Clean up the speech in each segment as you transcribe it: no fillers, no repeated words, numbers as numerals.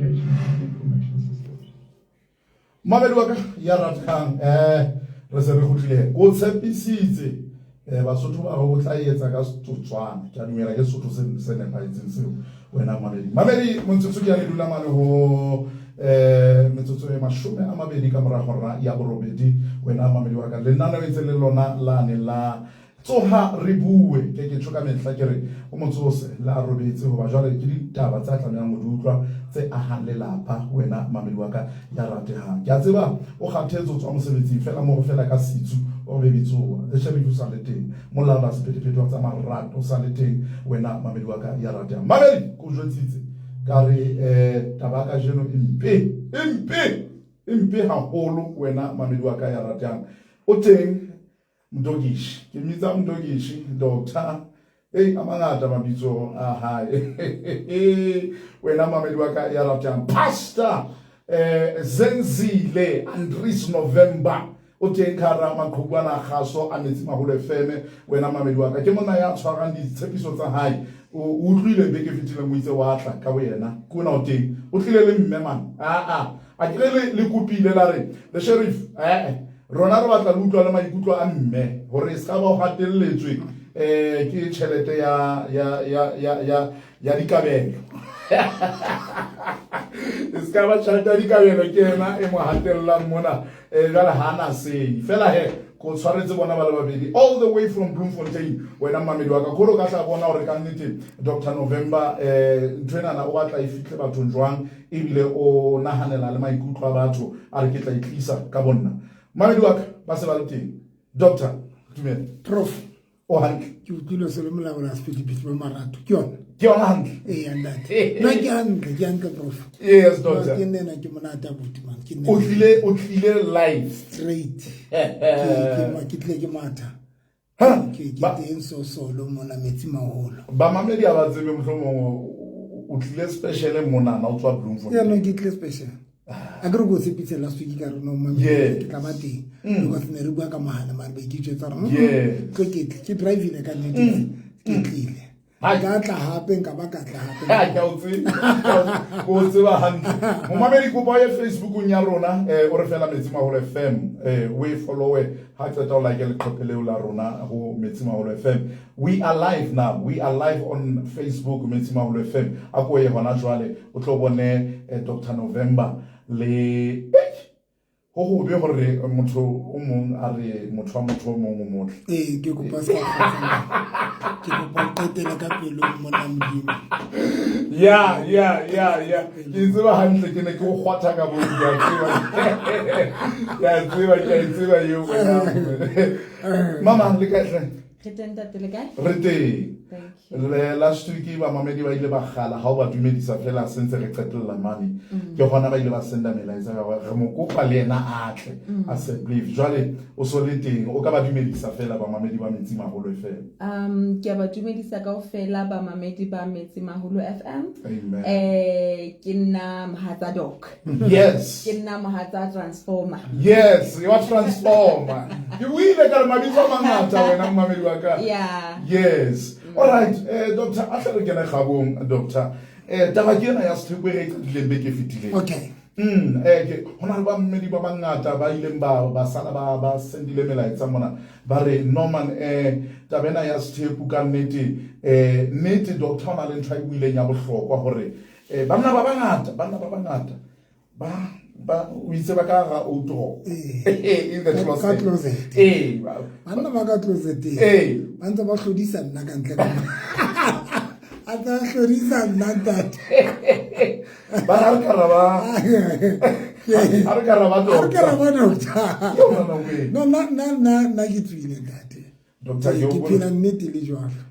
communication and information systems. Mamedi wa ka ya ratang re se re kgutlile ko tshepisitse Basotho ba re o tla etsa ka Setswana. Ke a dumela ke Sesotho se se nepahetseng seo wena mamedi. Mamedi montsotso ke ya le dula mane ho metsotso e 20 ka mora hora ya borobedi. Wena mamedi wa ka lenaneo e ntse le lona lane la Tsoha re bue. Ke ke tjho ka mehla ke re o mo tsose le a robetse hoba jwale ke ditaba tse a tlamehang ho di utlwa tse ahang lelapa. Wena mamedi wa ka ya ratehang, ke a tseba o kgathetse o tswa mosebetsing feela mo go fela ka sitsu o re baby tsoha. The sheriff o sa le teng, molaola sephethephethe wa tsa marato o sa le teng. Wena mamedi wa ka ya ratehang, mamedi ke o jwetsitse ka re taba ya kajeno e mpe, e mpe, e mpe haholo. Wena mamedi wa ka ya ratehang, o teng Mdokishi, ke mmitsa Mdokishi, doctor. Ei, a mangata mabitso a hae. Wena mamedi wa ka ya ratang. Pastor Zenzile Andries November o teng ka hara maqhubu ana a kgaso a Metsi Maholo FM. Wena mamedi wa ka, ke monna ya tshwarang ditshepiso tsa hae. O utlwile beke e fetileng o itse wa tla ka boyena. Ke ona o teng. O tlile le mme man. Aa, a kere le kopile la re, the sheriff, rona re batla le utlwa le maikutlo a mme hore e ska ba o hatelletswe ke tjhelete ya ya ya ya ya ya dikabelo. E ska ba tjhelete ya dikabelo ke ena e mo hatellang mona. Jwale ha na sei. Fela he ko tshwaretse bona ba le babedi all the way from Bloemfontein. Wena mmamedi wa ka kholo ka tla bona hore ka nnete Dr November ntho enana o batla e fihle bathong jwang, ebile o nahanela le maikutlo a batho, a re ke tla itlisa ka bonna. Mamedi wa ka ba se ba le teng. Doctor, dumela. Prof. O hantle. Ke utlwile se le molaola sephethephethe ba marato. Ke yona? Ke yona hantle. Ee, ntate. No, ke hantle, ke hantle prof. Yes, doctor. Ke nna ke monate abuti man. Ke nna. O tlile live. Straight. Ke tlile ke matha. Ke teng so solo mona Metsi Maholo. Bamamedi a ba tsebe mohlomong o tlile special monana o tswa Bloemfontein. Yeah, no, ke tlile special. A ke re ko tshepitse last week ka re no mama ke tla ba teng. Because ne re bua ka mohala mare be ke itjwetsa hore tlo ke tle, ke drivile ka nnete ke tlile. Nka tla hape, nka ba ka tla hape. Ha, ke a o tseba. O tseba hantle. Momamedi, kopa o ye Facebookong ya rona, o re fela Metsi Maholo FM, o e followe ha qeta o like leqephe leo la rona ho Metsi Maholo FM. We are live now. We are live on Facebook Metsi Maholo FM. A ko ye hona jwale o tlo bone Dr November le ho hobe hore motho o mong a re motho wa motho o mong o motle. Ee, ke kopa se ka kgotsa. Ke kopa o qetele ka pelong mona Modimo. Ya, ya, ya, ya. Ke tseba hantle ke ne ke o kgwatha ka bodi, ke a tseba. Ke a tseba, ke a e tseba eo wena. Mama, le kae hle? Re teng ntate, le kae? Re teng. Thank you. Le last week ba mamedi ba ile ba kgala ha o ba dumedisa fela se ntse re qetella mane. Ke hona ba ile ba senda melaetsa ya hore re mo kopa le yena a tle a se believe. Jwale o so le teng, o ka ba dumedisa fela ba mamedi ba Metsi Maholo FM. Ke a ba dumedisa kaofela ba mamedi ba Metsi Maholo FM. Amen. Ke nna Mohatsa Doc. Yes. Ke nna Mohatsa Transformer. Yes, you are Transformer. Ke buile ka re mabitso a mangata wena momamedi wa ka. Yeah. Yes. All right, doctor, a tle re kene kgabong, doctor. Taba ke ena ya Sethekwe e qadileng beke e fetileng. Okay. Ke hona le bammedi ba bangata ba ileng ba sala ba sendile melaetsa mona ba re Norman, taba ena ya Sethepu ka nnete, nnete doctor o na le ntho a e buileng ya bohlokwa hore banna ba bangata, banna ba bangata ba ba o itse ba ka ga outro. In the closet. Ka closet. Banna ba ka closet. Ba ntse ba hlodisa nna ka ntle ka. A tla hlodisa nna ntate. Ba re ka ra ba. A re ka ra ba doctor. A re ka ra ba doctor. Ke ona nako e. No, na, na, na, na ke tswile ntate. Doctor, ke ke o phela nnete le jwalo.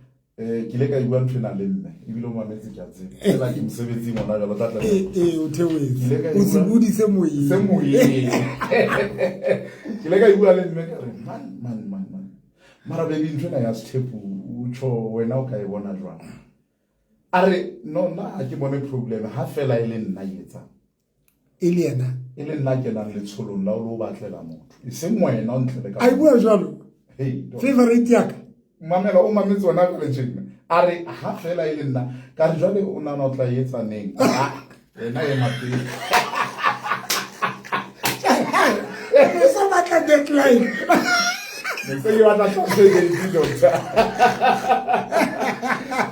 Ke ile ka e bua ntho ena le mme, ebile o mametse ke a tseba. Fela ke mosebetsing hona jwale, o tla tla. O theohetse. Ke ile ka e O bua sebodi se moyeng. Se moyeng. Ke ile ka e bua le mme ka re, man, man, man, man. Mara baby, ntho ena ya Sethepu, o tjho wena o ka e bona jwang? A re, no, nna ha ke bone problem, ha fela e le nna e etsang. E le yena? E le nna kenang letsholong la o lo batlela motho. E seng wena o ntlele ka A e bua jwalo? Hey, doctor. Favorite ya ka? Mamela, o mametse hona jwale tjena. A re, ha fela e le nna. Ka re jwale o nahana o tla e etsa neng? Wena ema pele. O sa batla deadline. Ne se ke batla tlase date, doctor.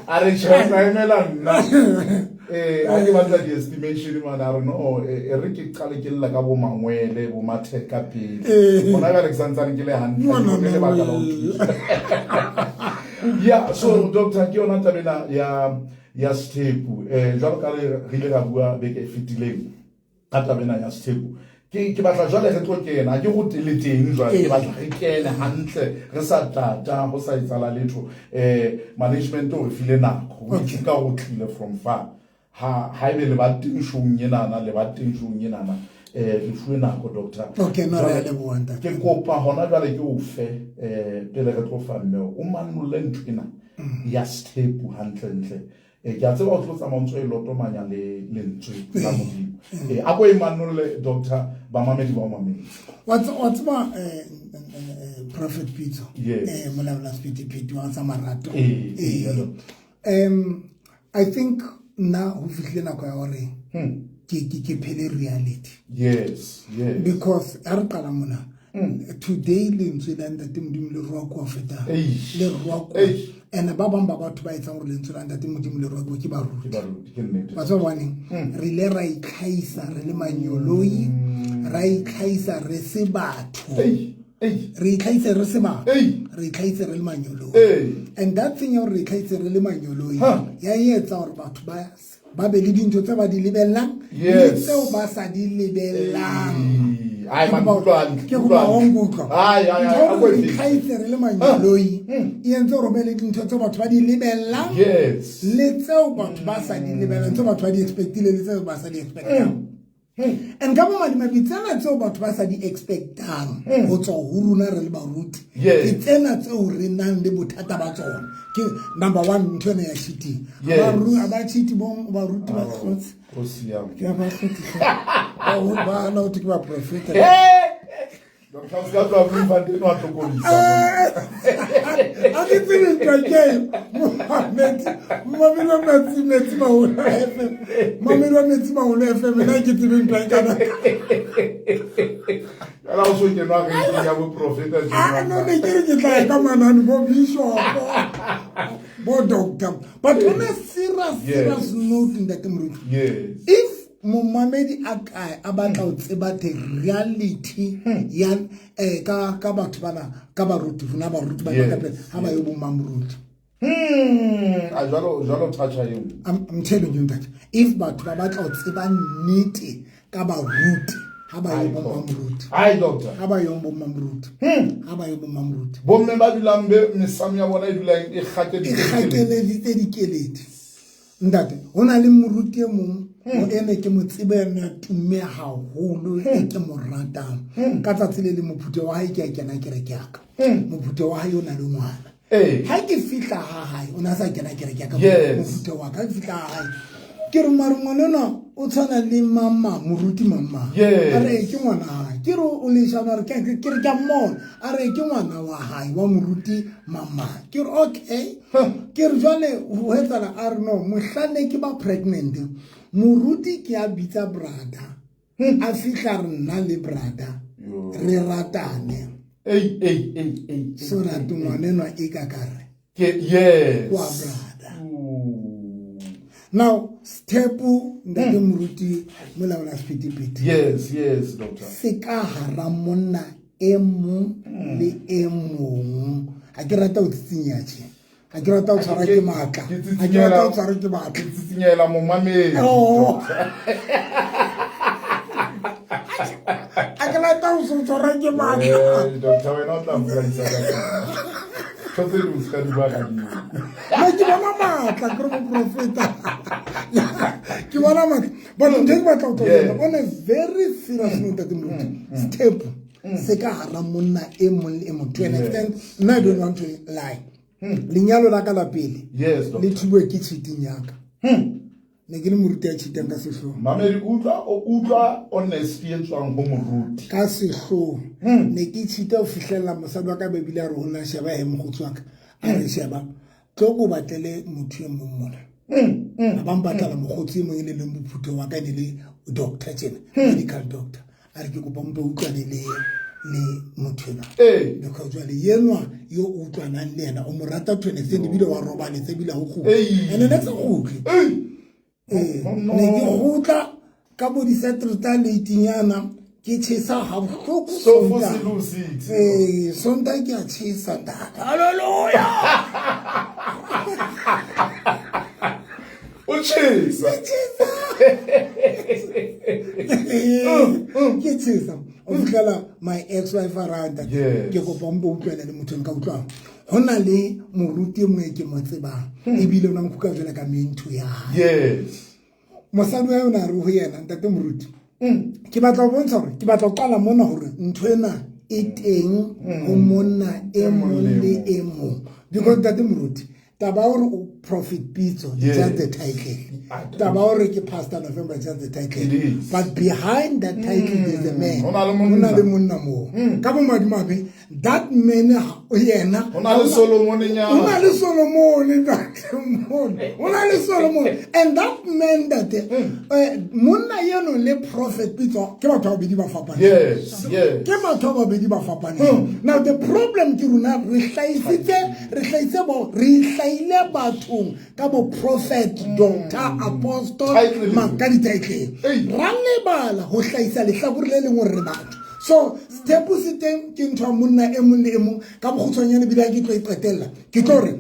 A re tjhe, o tla emela nna. Ha ke batla di-estimation mane, a re no, e re ke qale ke lla ka bo mangwele, bo matheka pele. Hona jwale ke santsane ke le hantle, No, no, ke no, lebaka la ho no. thusa. Yeah, so doctor, ke yona taba ena ya sethepu. Jwalo ka re ile ra bua beke e fetileng ka taba ena ya sethepu. Ke batla jwale re tlo kena, ha ke go le teng jwale, ke batla re kene hantle, re sa tata, ho sa etsala letho. Management o re file nako, o itse ka ho tlile from far. Ha ebe le ba teng showng enana, le ba teng showng enana, le fuwe nako, doctor. Okay, no, re a Jwale, leboha, ntate. Ke kopa hona jwale ke o fe, pele re tlo fa mme, o manolle ntho ena ya sethepu hantlentle. Ke a tseba o tlo tsamaya o ntso e lotomanya le lentswe la Modimo. A ko e manolle, doctor, bamamedi ba o mametse. Wa tseba, Prophet Pitso, Yes. Molaola Sephethephethe wa tsa marato. Doctor. I think nna ho fihlile nako ya hore ke phele reality. Yes, yes. Because ha re qala mona, today lentswe la Ntate Modimo le rua kwa feta. Eish. Le rua kwa. Eish. And ba bang ba batho ba etsang hore lentswe la Ntate Modimo le rua kwa ke baruti. Ke baruti, ke nnete. Batho ba baneng, re ile ra itlhahisa re le manyoloi, ra itlhahisa re se batho. Ei, ei. Re itlhahisa re se batho. Ei. Re itlhahisa re le manyoloi. Ei. And that thing ya hore re itlhahise re le manyoloi, Ha. ya etsa hore batho ba be le dintho tse ba di lebellang, le Yes. tseo ba sa di lebellang. Ei. Ai, man, utlwa hantle, Ke utlwa kopa ho hantle. nkutlwa. Ai, ai, ai, Ntho a ko hore e re fetse. itlhahise re le manyoloi, e entse hore ho be le dintho tseo batho ba di lebellang, Yes. le tseo batho ba sa di lebellang, tseo batho ba di expect-ile le tseo ba sa di expect-ang. And ka bomadimabe, tsena tseo batho ba sa di expect-ang ho tswa ho rona re le baruti, Yes. ke tsena tseo re nang le bothata ba tsona. Ke number one, ntho ena ya cheating. Yes. Ha ba cheat bo baruti ba hlotse. Nkosi yami. Ke ba hlotse. Ba hana ho thwe ke baprofeta. Hey! Doctor, o ska tloha Bloemfontein wa tlokodisa. Ha ke tsebe ntwa ke eng. Mohammed, momamedi wa Metsi Maholo FM. Momamedi wa Metsi Maholo FM, nna ke tsebe ntwa e kana. Jwale ha o so kenwa ranking ya boprofeta tjena. Ah, no, ne ke re ke tla ya ka manane, bo bishop, bo doctor. But on a serious, serious note, Ntate Moruti, Yes. if momamedi a kae a batla ho tseba the reality ya, ka batho bana, ka baruti, rona baruti ba Yes. ka pele, ha ba yo bo mamoruti. A jwalo touch-a eo. I'm telling you that if batho ba batla ho tseba nnete ka baruti, ha ba yo bo mamoruti. Ai, doctor. Ha ba yo bo mamoruti. Ha ba yo bo mamoruti. Bomme ba dulang be mesamo ya bona e dulang e kgakeleditse E kgakeleditse dikeledi. Ntate, ho na le moruti e mong, o ene ke mo tsebe ena tumme haholo, e ke mo ratang. Ka tsatsi le leng mophuthe wa hae ke a kena kereke ya ka. Mophuthe wa hae o na le ngwana. Ha ke fihla ha hae, o na sa kena kereke ya ka, Yes. mophuthe wa ka, ha ke fihla ha hae, ke re mare ngwana enwa o tshwana le mama, moruti mama. Yes. A re ke ngwana hae. Ke re o leshano, a re ke re ke a mmona. A re ke ngwana wa hae, wa moruti mama. Ke re okay. Huh. Ke re jwale ho etsahala, a re no, mohlang ne ke ba pregnant, moruti ke a bitsa brother. A fihla re nna le brother, Yo. re ratane. Ei, ei, ei, ei, ei, So that ei, ei. ngwana enwa e ka ka re. Ke, yes. Wa brother. Ooh. Now, Sethepu, Ntate Moruti, Molaola Sephethephethe. Yes, yes, doctor. Se ka hara monna e mong le e mong. Ha ke rata ho tsitsinya tje. Ha ke rata ho tshwara ke matla. Ha ke rata ho tshwara ke matla. Ke tsitsinyela momamedi. Oh. Ha ke rata ho tshwara ke matla. Doctor, wena o tla mpolaisa ka tsona. Ntho tse ding o ska di bua radio. Nna ke bona matla, ke re moprofeta. Ke bona matla. But ntho e ke batla ho tlo Yes. on a very serious note, Ntate Moruti, Sethepu se ka hara monna e mong le e mong. To an Yes. extent, nna I don't want to lie. Lenyalo la ka la pele, Yes, le doctor. thubuwe ke cheating ya ka. Ne ke le moruti ya cheatang ka sehlooho. Mamedi, o utlwa honesty e tswang ho moruti. Ka sehlooho. Ne ke cheat-a ho fihlella mosadi wa ka ba bile a re ho nna, sheba he, mokgotsi wa ka. A re sheba, tlo ko batlele motho e mong mona. Ba bang ba tlala mokgotsi e mong e ne leng bophutho wa ka e ne le doctor tjena, medical doctor. A re ke kopa mpe utlwane le motho enwa. Because jwale yenwa yo o utlwanang le yena o mo rata to an extent ebile wa robaletse ebile ha o kgutle. And ne ke sa kgutle. Ne ke kgutla ka bo di-Saturday late-nyana ke tjhesa ha bohloko Sontaha. Sontaha ke a tjhesa ntate. Hallelujah. O tjhesa. Ke tjhesa. O fihlela my ex-wife a rata. Ke kopa mpo utlwane le motho nka utlwang. Ho na le moruti e mong e ke mo tsebang. Ebile o na nkuka jwalo ka mentor ya hae. Mosadi wa yona a re ho yena ntate moruti. Ke batla ho bontsha hore ke batla ho qala mona hore ntho ena e teng ho monna e mong le e mong. Because ntate moruti taba hore o Prophet Pitso just the title. Taba hore ke Pastor November just the title. But behind that title there's a man. Ho na le monna moo. Ka bo madimabe that man yena ho na le Solomon nyana. Ho na le Solomon ntate mona. Ho na le Solomon and that man that monna yeno le Prophet Pitso ke batho ba babedi ba fapaneng. Yes. Ke batho ba babedi ba fapaneng. Now the problem ke rona re hlaisitse bo re hlaile bathong ka bo prophet, doctor, apostle, ka di-title. Ra lebala ho hlahisa lehlakore le leng hore re batho. So step se teng ke ntho ya monna e mong le e mong ka bokgutshwanyane bile ha ke tlo e qetella. Ke tlo re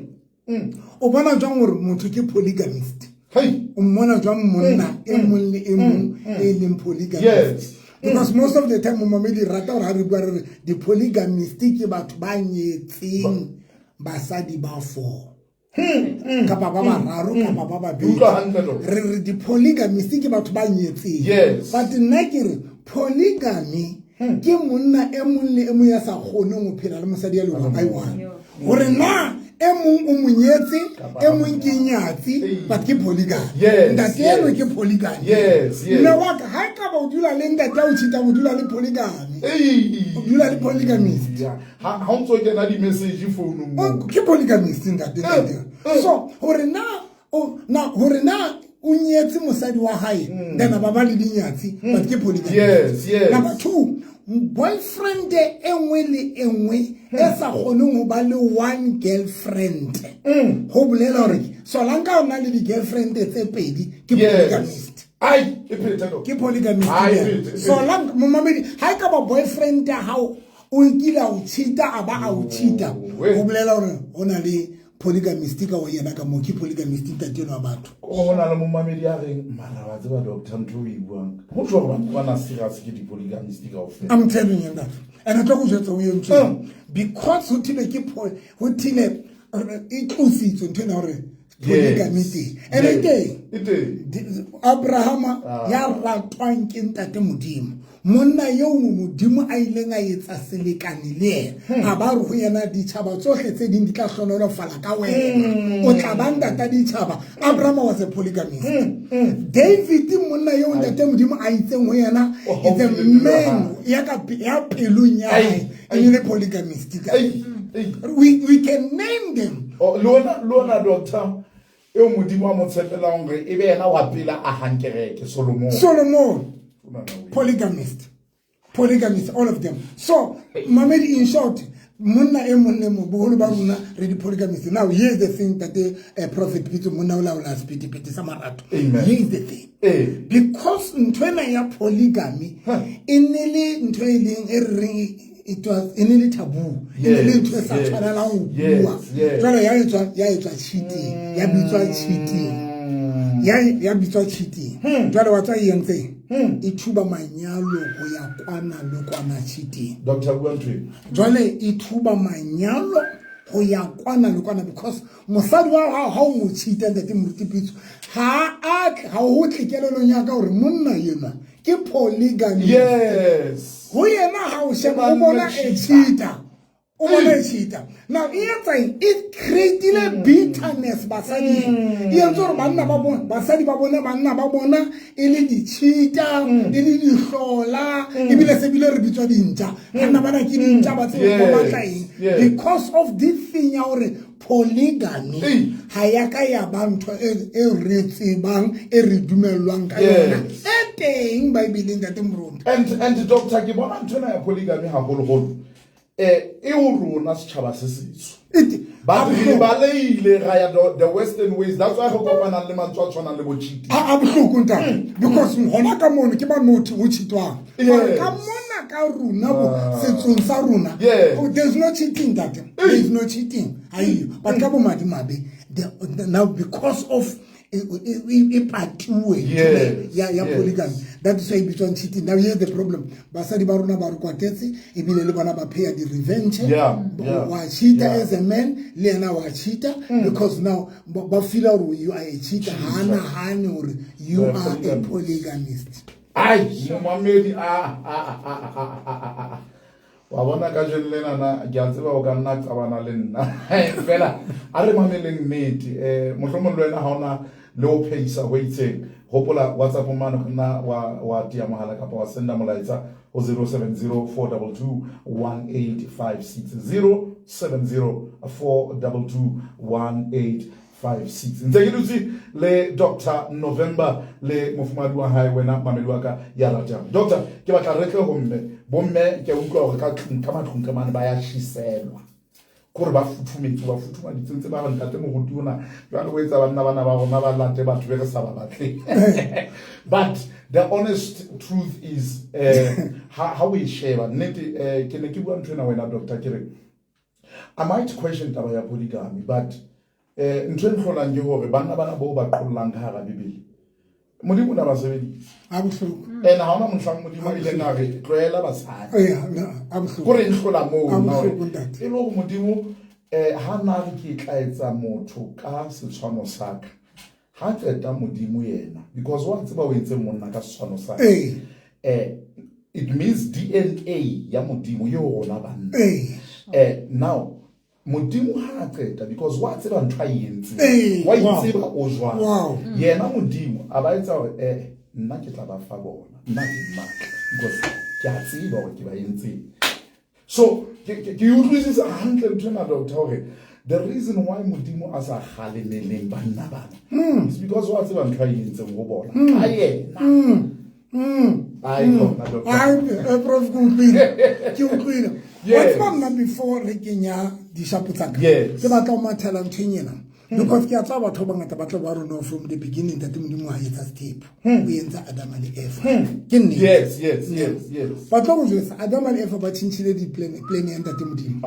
o bona jwang hore motho ke polygamist? O mmona jwang monna e mong le e mong e leng polygamist? Because most of the time momamedi rata hore ha re bua re re di-polygamist ke batho ba nyetseng basadi ba 4. Kapa ba bararo kapa ba babedi. Re re di-polygamist ke batho ba nyetseng. But nna ke re polygamy ke monna e mong le e mong ya sa kgoneng ho phela le mosadi ya lona a one. Hore na e mong o mo nyetse, e mong ke nyatsi, but ke polygamy. Ntate eno ke polygamy. Mme wa ka ha ka ba o dula le ntate o cheat-a o dula le polygamy. O dula le polygamist. Ha o ntso kena di-message founung moo. Ke polygamist ntate. So hore na o na hore na o nyetse mosadi wa hae then ba ba le dinyatsi but ke polygamist. Number 2, boyfriend e nngwe le e nngwe e sa kgoneng ho ba le one girlfriend. Ho bolela hore solanka o na le di-girlfriend tse pedi ke polygamist. Ai, e phete ke polygamist. Solanka momamedi ha e ka ba boyfriend ya hao o nkile a o cheat-a a ba a o cheat-a ho bolela hore ho na le polygamist ka ho yena ka moo ke polygamist ntate enwa batho. O na le momamedi ya reng mara wa tseba doctor ntho o e buang. Ho tjho hore batho ba na serious ke di-polygamist kaofela. I'm telling you that. And tlo go jwetsa o entse. Because ho thile ke ho thile e tlositswe ntho ena hore polygamy teng. And e teng. E teng. Abrahama ya ratwang ke ntate Modimo. Monna eo Modimo a ileng a etsa selekane le yena. A ba re ho yena ditjhaba tsohle tse ding di tla hlohonolofala ka wena. O tla ba ntata ditjhaba. Abraham was a polygamist. David monna eo ntate Modimo a itseng ho yena is a man ya ka ya pelong ya hae. E le polygamist. We can name them. Lona doctor eo Modimo a mo tshepelang hore e be yena wa pela a hankereke Solomon. Solomon. Polygamist. Polygamist, all of them. So, Mamedi, in short, monna e mong le mong, boholo ba rona re di-polygamist. Now, here's the thing that the Prophet Pitso monna o laola sephethephethe sa marato. Here's the thing. Because ntho ena ya polygamy e ne le ntho e leng e re reng it was e ne le taboo. E ne le ntho e sa tshwanelang ho bua. Jwale ya etswa cheating, ya bitswa cheating. Ya bitswa cheating. Jwale wa tswa e entseng? E thuba manyalo ho ya kwana le kwana cheating. Doctor bua ntho eo. Jwale e thuba manyalo ho ya kwana le kwana because mosadi wa hao ha o mo cheat-a ntate Moruti Pitso ha a tle ha ho tle kelellong ya ka hore monna enwa ke polygamy. Ho yena ha o sheba o bona e cheat-a. O bona e cheata. Now e etsa eng? E creatile bitterness basading. E entse gore banna ba bona, basadi ba bone banna ba bona e le di-cheater, e le dihlola, ebile se bile re bitswa dintja. Banna bana ke dintja, ba tsebe ba batla eng. Because of this thing ya gore polygamy ha ya ka ya ba ntho e re tsebang, e re dumellwang ka yona. E teng Bibeleng, Ntate Moruti. And doctor, ke bona ntho ena ya polygamy haholoholo. E o rona setjhaba se setsho. But re baleile ra ya the western ways. That's why re kopanang le mantswe a tshwanang le bo cheating. A bohloko ntate, because hona ka mono ke ba nothi ho cheatwang. Mara ka mona ka rona bo setsong sa rona, there's no cheating, ntate. There is no cheating. Aiyo. But ka bo madimabe, now because of e patiwe ya polygamy, that is why e bitswang cheating. Now here's the problem. Basadi ba rona ba re kwatetse, ebile le bona ba pay di revenge. Wa cheater as a man, le yena wa cheater, because now ba feel gore you are a cheater. Ha nahane gore you are a polygamist. Ai, momamedi, a a a a a a a. Wa bona ka jeno lenana, ke a tseba o ka nna qabana le nna. Fela a re mameleng nnete. Mohlomong le wena ha ona le o phehisa ho itseng. Hopola WhatsApp mane go nna wa tia mohala kapa wa senda molaetsa ho 070 422 1856, 070 422 1856. Ntse ke dutse le Dr November le mofumahadi wa hae, wena mamedi wa ka ya ratang. Doctor, ke batla re tle ho mme. Bomme ke a utlwa hore ka tlung, ka matlung ka mane ba ya shiselwa. Kore ba futhumetse, ba futhumaditse ntse ba re ntate moruti ona jwale o etsa banna bana ba rona ba late batho be re sa ba batleng. But the honest truth is, ha o e sheba nnete, ke ne ke bua ntho ena wena doctor, ke re I might question taba ya polygamy, but ntho e ntlholang ke hore banna bana bo ba qollang ka hara Bibele, Modimo o ne a ba sebedisa. A bohloko. And ha hona mohlang Modimo a ileng a re tlohela basadi. A bohloko. Kore e hlola moo, A nna hore bohloko, ntate. E le hore Modimo, ha na re ke tla etsa motho ka setshwano sa ka, ha qeta Modimo yena, because wa tseba o entse monna ka setshwano sa ka. It means DNA ya Modimo e ho rona banna. Now Modimo ha a qeta, because wa tseba ntho a e entseng. Wa itseba o jwang. Yena Modimo a ba etsa hore, nna ke tla ba fa bona, nna ke mmatla, because ke a tseba hore ke ba entseng. So ke utlwisisa hantle ntho ena, doctor, hore the reason why Modimo a sa kgalemeleng banna bana is because wa tseba ntho a e entseng ho bona. Ka yena. Ai, no, doctor. Ai, prof, ke utlwile. Ke utlwile. Wa tseba nna before re kenya dishapo tsa ka, ke batla ho mathela nthong ena. Because ke a tseba batho ba bangata ba tla ba rona from the beginning, Ntate Modimo ha etsa step. O entse Adama le Eva. Ke nnete. Yes, yes, yes, yes. Ba tlo go jwetsa Adama le Eva ba tjhentjhile di plan ya Ntate Modimo.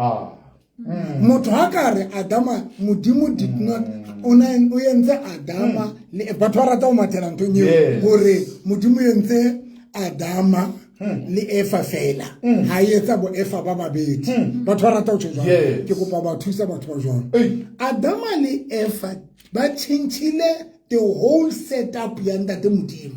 Motho ha ka re Adama, Modimo did not, o na, o entse Adama le Eva. Batho ba rata ho mathela nthong eo, hore Modimo o entse Adama le Eva fela. Ha e etsa bo Eva ba babedi. Batho ba rata ho tjho jwalo. Ke kopa ba thusa batho ba jwalo. Adama le Eva ba tjhentjhile the whole setup ya Ntate Modimo.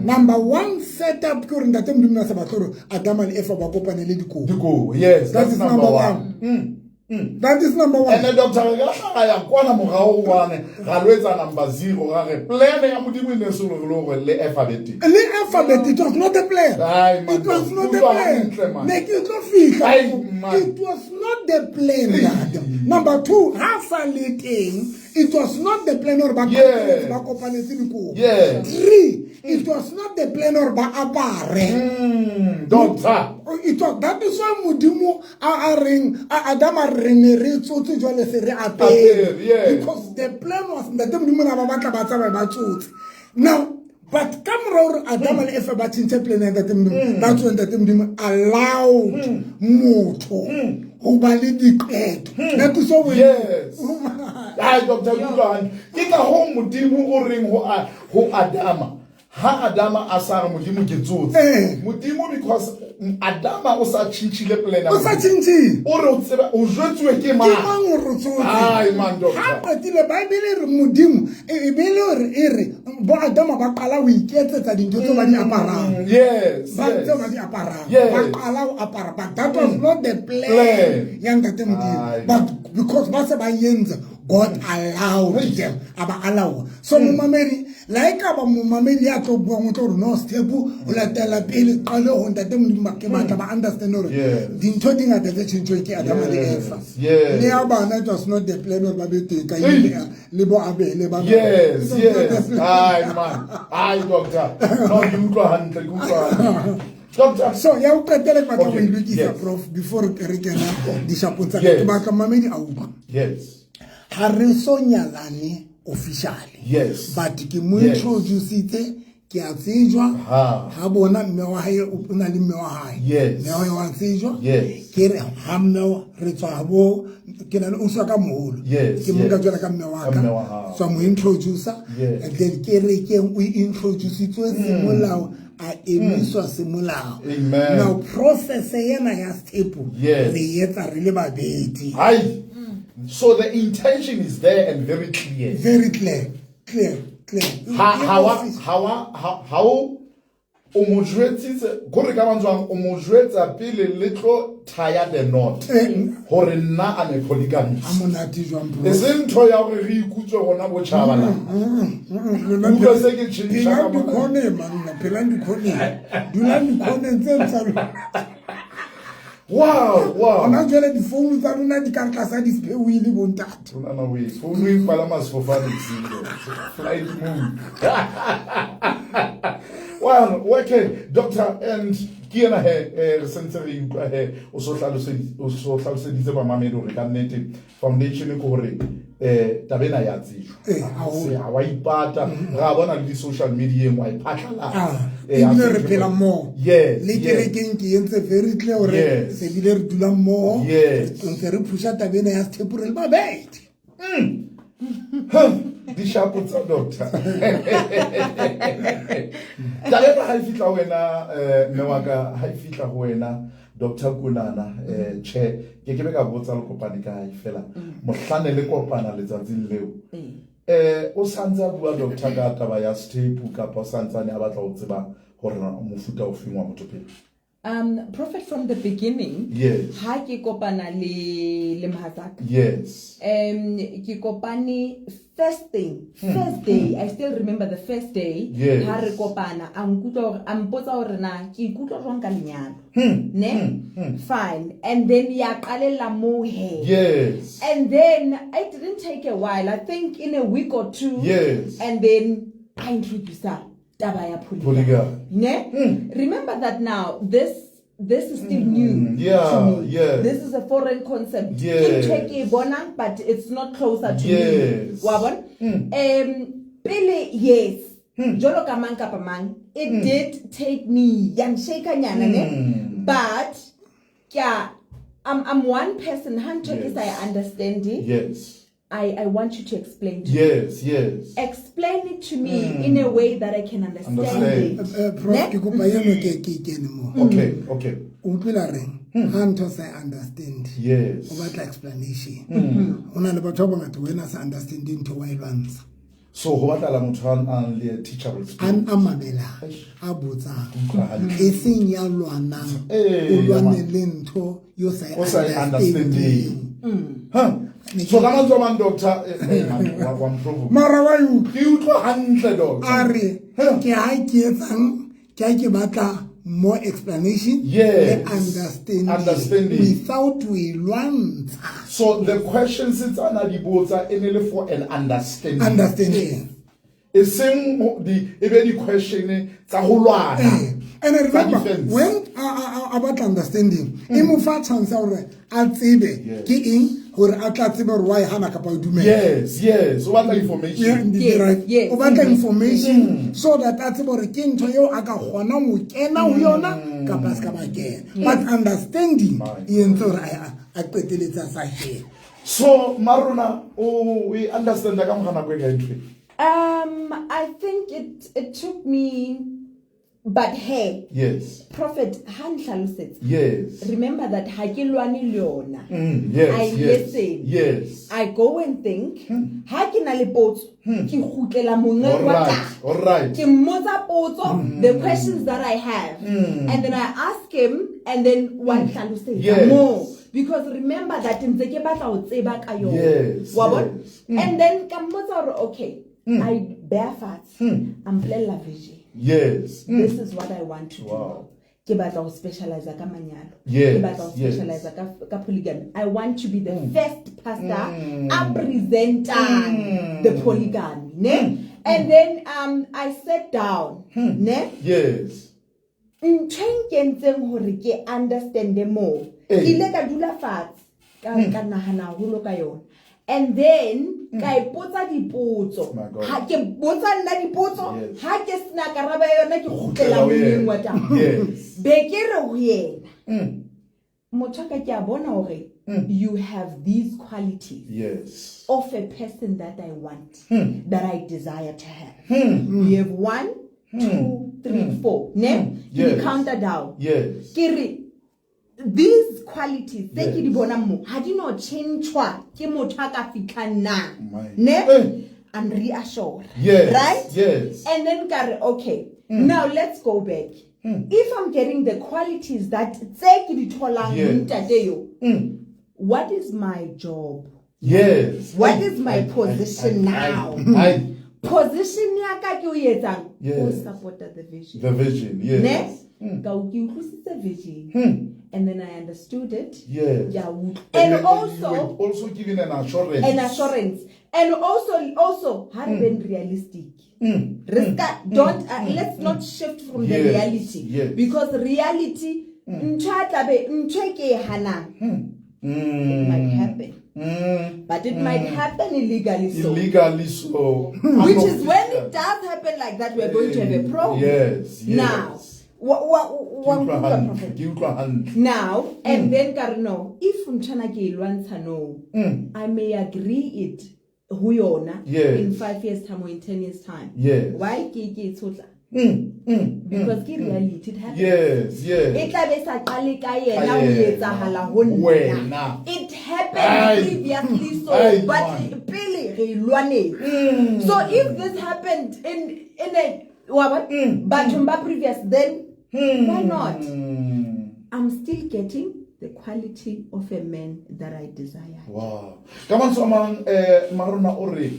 Number one setup ke hore Ntate Modimo na sa batle hore Adama le Eva ba kopane le dikobo. Dikobo, yes, That that's is number number one. one. That is number one. And then doctor, re ka hlaha ya kwana morao wane, ra lo etsa number 0, ra re plan ya Modimo e ne se le hore le Eva be teng. Le Eva be teng, it was not the plan. Ai, man, It was not the utlwa plan. hantle, man. Ne ke tlo fihla. Ai, man. It was not the plan, Ntate. Number 2, ha sa le teng, it was not the plan hore ba kopane, ba kopanetse dikobo. 3, it was not the plan hore ba apare. Doctor. It was, that is why Modimo a reng, a Adama re ne re tsotse jwale se re apere. Apere, yes. Because the plan was Ntate Modimo na ba batla ba tsamaye ba tsotse. Now, but ka mora hore Adama le Eva ba tjhentjhe plan ya Ntate Modimo, that's when Ntate Modimo allowed motho ho ba le diqeto. That is why we Yes. Ai, Doctor, ke utlwa hantle. Ke ka hoo Modimo o reng ho Adama, Ha Adama a sa re Modimo ke tsotse. Eh. Modimo because Adama o sa tjhentjhile plan ya O sa Modimo. tjhentjhile. O re o tseba o jwetsuwe ke Ke mang? mang o re tsotse? Ai man doctor. Ha qetile Bible e re Modimo e be le hore e re bo Adama ba qala ho iketsetsa dintho tseo ba di aparang. Yes. Ba yes. tseo ba di aparang. Yes. Ba qala ho apara but that was not the plan Plan. ya ntate Modimo. Ai. But because ba se ba entse God allowed them a ba allow. So momamedi la e ka ba momamedi ya tlo buang o tlo re no Sthepu o latela pele qale ho ntate Modimo ba ke batla ba understand hore Yes. dintho di ngata tse tjhentjhweng ke Adama le Yes, Eva. yes. Le ya bana it was not the plan hore ba be teng ka Hey. ile le bo Abele ba Yes, It was not the yes. plan. Ai man. Ai doctor. No ke utlwa hantle, ke utlwa hantle. Doctor. So ya o qetela ke batla ho Okay, e lokisa yes. prof before re kena dishapong tsa ka. Yes. Ke batla mamedi a utlwa. Yes. Ha re so nyalane officially. Yes. But ke mo Yes. introducitse ke a tsejwa Ha. ha bona mme wa hae o na le mme wa hae. Yes. Mme wa hae wa tsejwa. Yes. Ke re ha mme wa re tswa bo ke na le ausi wa ka moholo. Yes, Ke mo nka yes. jwalo ka mme wa Ka ka. mme wa hao. Tswa mo introducer. Yes. And then kerekeng o introducitswe semolao a emiswa semolao. Amen. Now process ena ya Sthepu Yes. re e etsa re le babedi. Ai. So the intention is there and very clear. Very clear. Clear, clear. Ha ha wa Office- ha wa ha ha o o mo jwetsitse kore ka mantswe a mang, o mo jwetsa pele le tlo thaya the knot Eh. hore nna I'm a polygamist. Ha monate jwang bro. E seng ntho ya hore re ikutswe rona botjhaba la. Utlwa se ke tjhentjha ka Phelang mona. dikhoneng manna, phelang dikhoneng. Dulang dikhoneng tse tsa lona. Wow, wow. Hona jwale difounu tsa lona di ka tlasa di-spare wheel bontate. Rona na we founu e palama sefofane bosiu. Flight mode. Well, okay, doctor and ke ena he re sentse re utlwa he o so hlaloseditse o so hlaloseditse bamamedi hore ka nnete foundation ke hore taba ena ya tsejwa. Eh, haholo. Se ha wa ipata ra bona le di-social media-eng wa e phatlalatsa. Ah, Eh, ha ebile se re ntho e- phela mmoho. Yes, Le yes. kerekeng ke entse very clear hore Yes. se bile re dula mmoho. Yes. Re ntse re phusha taba ena ya Sthepu re le babedi. Dishapo tsa doctor. Taba ena ha e fihla ho wena mme wa ka ha e fihla ho wena Dr. Kunana tjhe ke ke be ka botsa le kopane kae fela mohlane le kopana letsatsing leo. O santse a bua doctor ka taba ya Sthepu kapa o santsane a batla ho tseba hore na o mofuta ofeng wa motho pele. Prophet from the beginning. Yes. Ha ke kopana le mohatsaka. Yes. Ke kopane first thing, first day. I still remember the first day. Yes. Ha re kopana, a nkutlwa hore a mpotsa hore na ke ikutlwa jwang ka lenyalo. Ne? Fine. And then ya qalella moo he. Yes. And then it didn't take a while. I think in a week or two. Yes. And then I introduced her taba ya polygamy. Polygamy. Ne? Remember that now this is still new yeah, to me. yeah. This is a foreign concept. Yes. Ke ntho e ke e bonang, but it's not closer to me. Yes. Wa bona? Pele yes. Jwalo ka mang kapa mang, it did take me ya nshake nyana ne. But ke a I'm one person ha ntho ke Yes. sa e understand. Yes. I want you to explain to me. Yes, yes. Explain it to me in a way that I can understand, Understand. it. Prof Ne? ke kopa eno ke ke kene mo. Okay, okay. O utlwela reng? Ha ntho sa e understand. Yes. O batla explanation. Ho na le batho ba bangata wena sa understand ntho wa e lwantsha. So ho batlahala motho a nang le a teachable spirit. A mamelang, a botsang. Utlwa hantle. E seng ya lwanang. Eh, O lwane ya ma- le ntho yo sa e O sa e understanding. understanding. Huh. So ka mantswe a mang doctor man, wa mprovoke. Mara wa e utlwa. Ke utlwa hantle doctor. A re ke ha ke etsang, ke ha ke batla more explanation Yes. le understanding, Understanding. without o e lwantsha. So the questions tsa na di botsa e ne le for an understanding. Understanding. E seng di e be di question tsa ho lwana. And Tsa remember, defense. when a batla understanding, e mo fa chance ya hore a tsebe Yes. ke eng hore a tla tsebe hore wa e hana kapa o dumela. Yes, yes. O batla Yeah, information. Yes, right. yes. O batla information so that a tsebe hore ke ntho eo a ka kgonang ho kena ho yona kapa a se ka ba kena. But understanding My e entse hore a qeteletse a sa kena. So marona o e understand ka mora nako e kae ntho e? I think it took me, but hey, Yes. Prophet, ha nhlalosetsa. Yes. Remember that ha ke lwane le yona. Yes. I listen. Yes. I go and think. Ha ke na le potso, ke kgutlela monga All wa right. ka. All right. Ke mmotsa potso, the questions that I have. And then I ask him, and then wa nhlalosetsa Yes. more. Because remember that ntse ke batla ho tseba ka yona. Yes, Wa bona? yes. And then ka mmotsa hore, okay, I bear fatshe. A mpolella vision. Yes. This is what I want to do. Wow. Ke batla ho specialize ka manyalo. Yes, Ke batla ho yes. specialize ka polygamy. I want to be the first pastor a presentang the polygamy, ne? And then I sat down, ne? Yes. Ntho e nkentseng hore ke understand more. Eh. Ke ile ka dula fatshe ka nahana haholo ka yona. And then ka ipotsa dipotso. My God. Ha ke botsa nna dipotso, Yes. ha ke sena karabo ya yona ke kgutlela Kgutlela ho monneng yena. wa taba. Yes. Be ke re ho yena. Motho wa ka ke a bona hore you have these qualities Yes. of a person that I want, that I desire to have. You have 1, 2, 3, 4. Ne? Ke di Yes. counter down. Yes. Ke re these qualities tse ke di Yes. bonang mo ha di no change-wa ke motho a ka fitlhang na. My- Ne? Eh. And reassure. Yes. Right? Yes. And then ka re, okay, now let's go back. If I'm getting the qualities that tse ke di tholang Yes. ntate yo, what is my job? Yes. What is my position now? Position ya ka ke o etsang? Yes. O support the vision. The vision. Yes. Ne? Ka o ke utlwisitse vision. And then I understood it. Yes. Ke a utlwa. And And you also were also given an assurance. an assurance. And also ha re beng realistic. Re ska don't let's not shift from the Yes, reality. yes. Because reality ntho a tlabe ntho e ke e hanang it might happen. But it might happen illegally so. Illegally so. Which is when it does happen like that, we're going to have a problem. Yes, yes. Now, wa Ke utlwa nkutlwa, hantle, Prophet? ke utlwa hantle. Now, and then ka re no, if mtshana ke e lwantsha no, I may agree it ho yona Yes. in 5 years time or in 10 years time. Yes. Why ke e tshotla? Because ke reality, it happens. Yes, yes. E tla be sa qale ka yena Ka ho yena. etsahala ho nna. Wena. It happened Ai. previously so, Ai, but man. pele re e lwanetse. So if this happened in a wa bona? Bathong ba previous, then why not? I'm still getting the quality of a man that I desire. Wow. Ka mantswe a mang, Marona o re,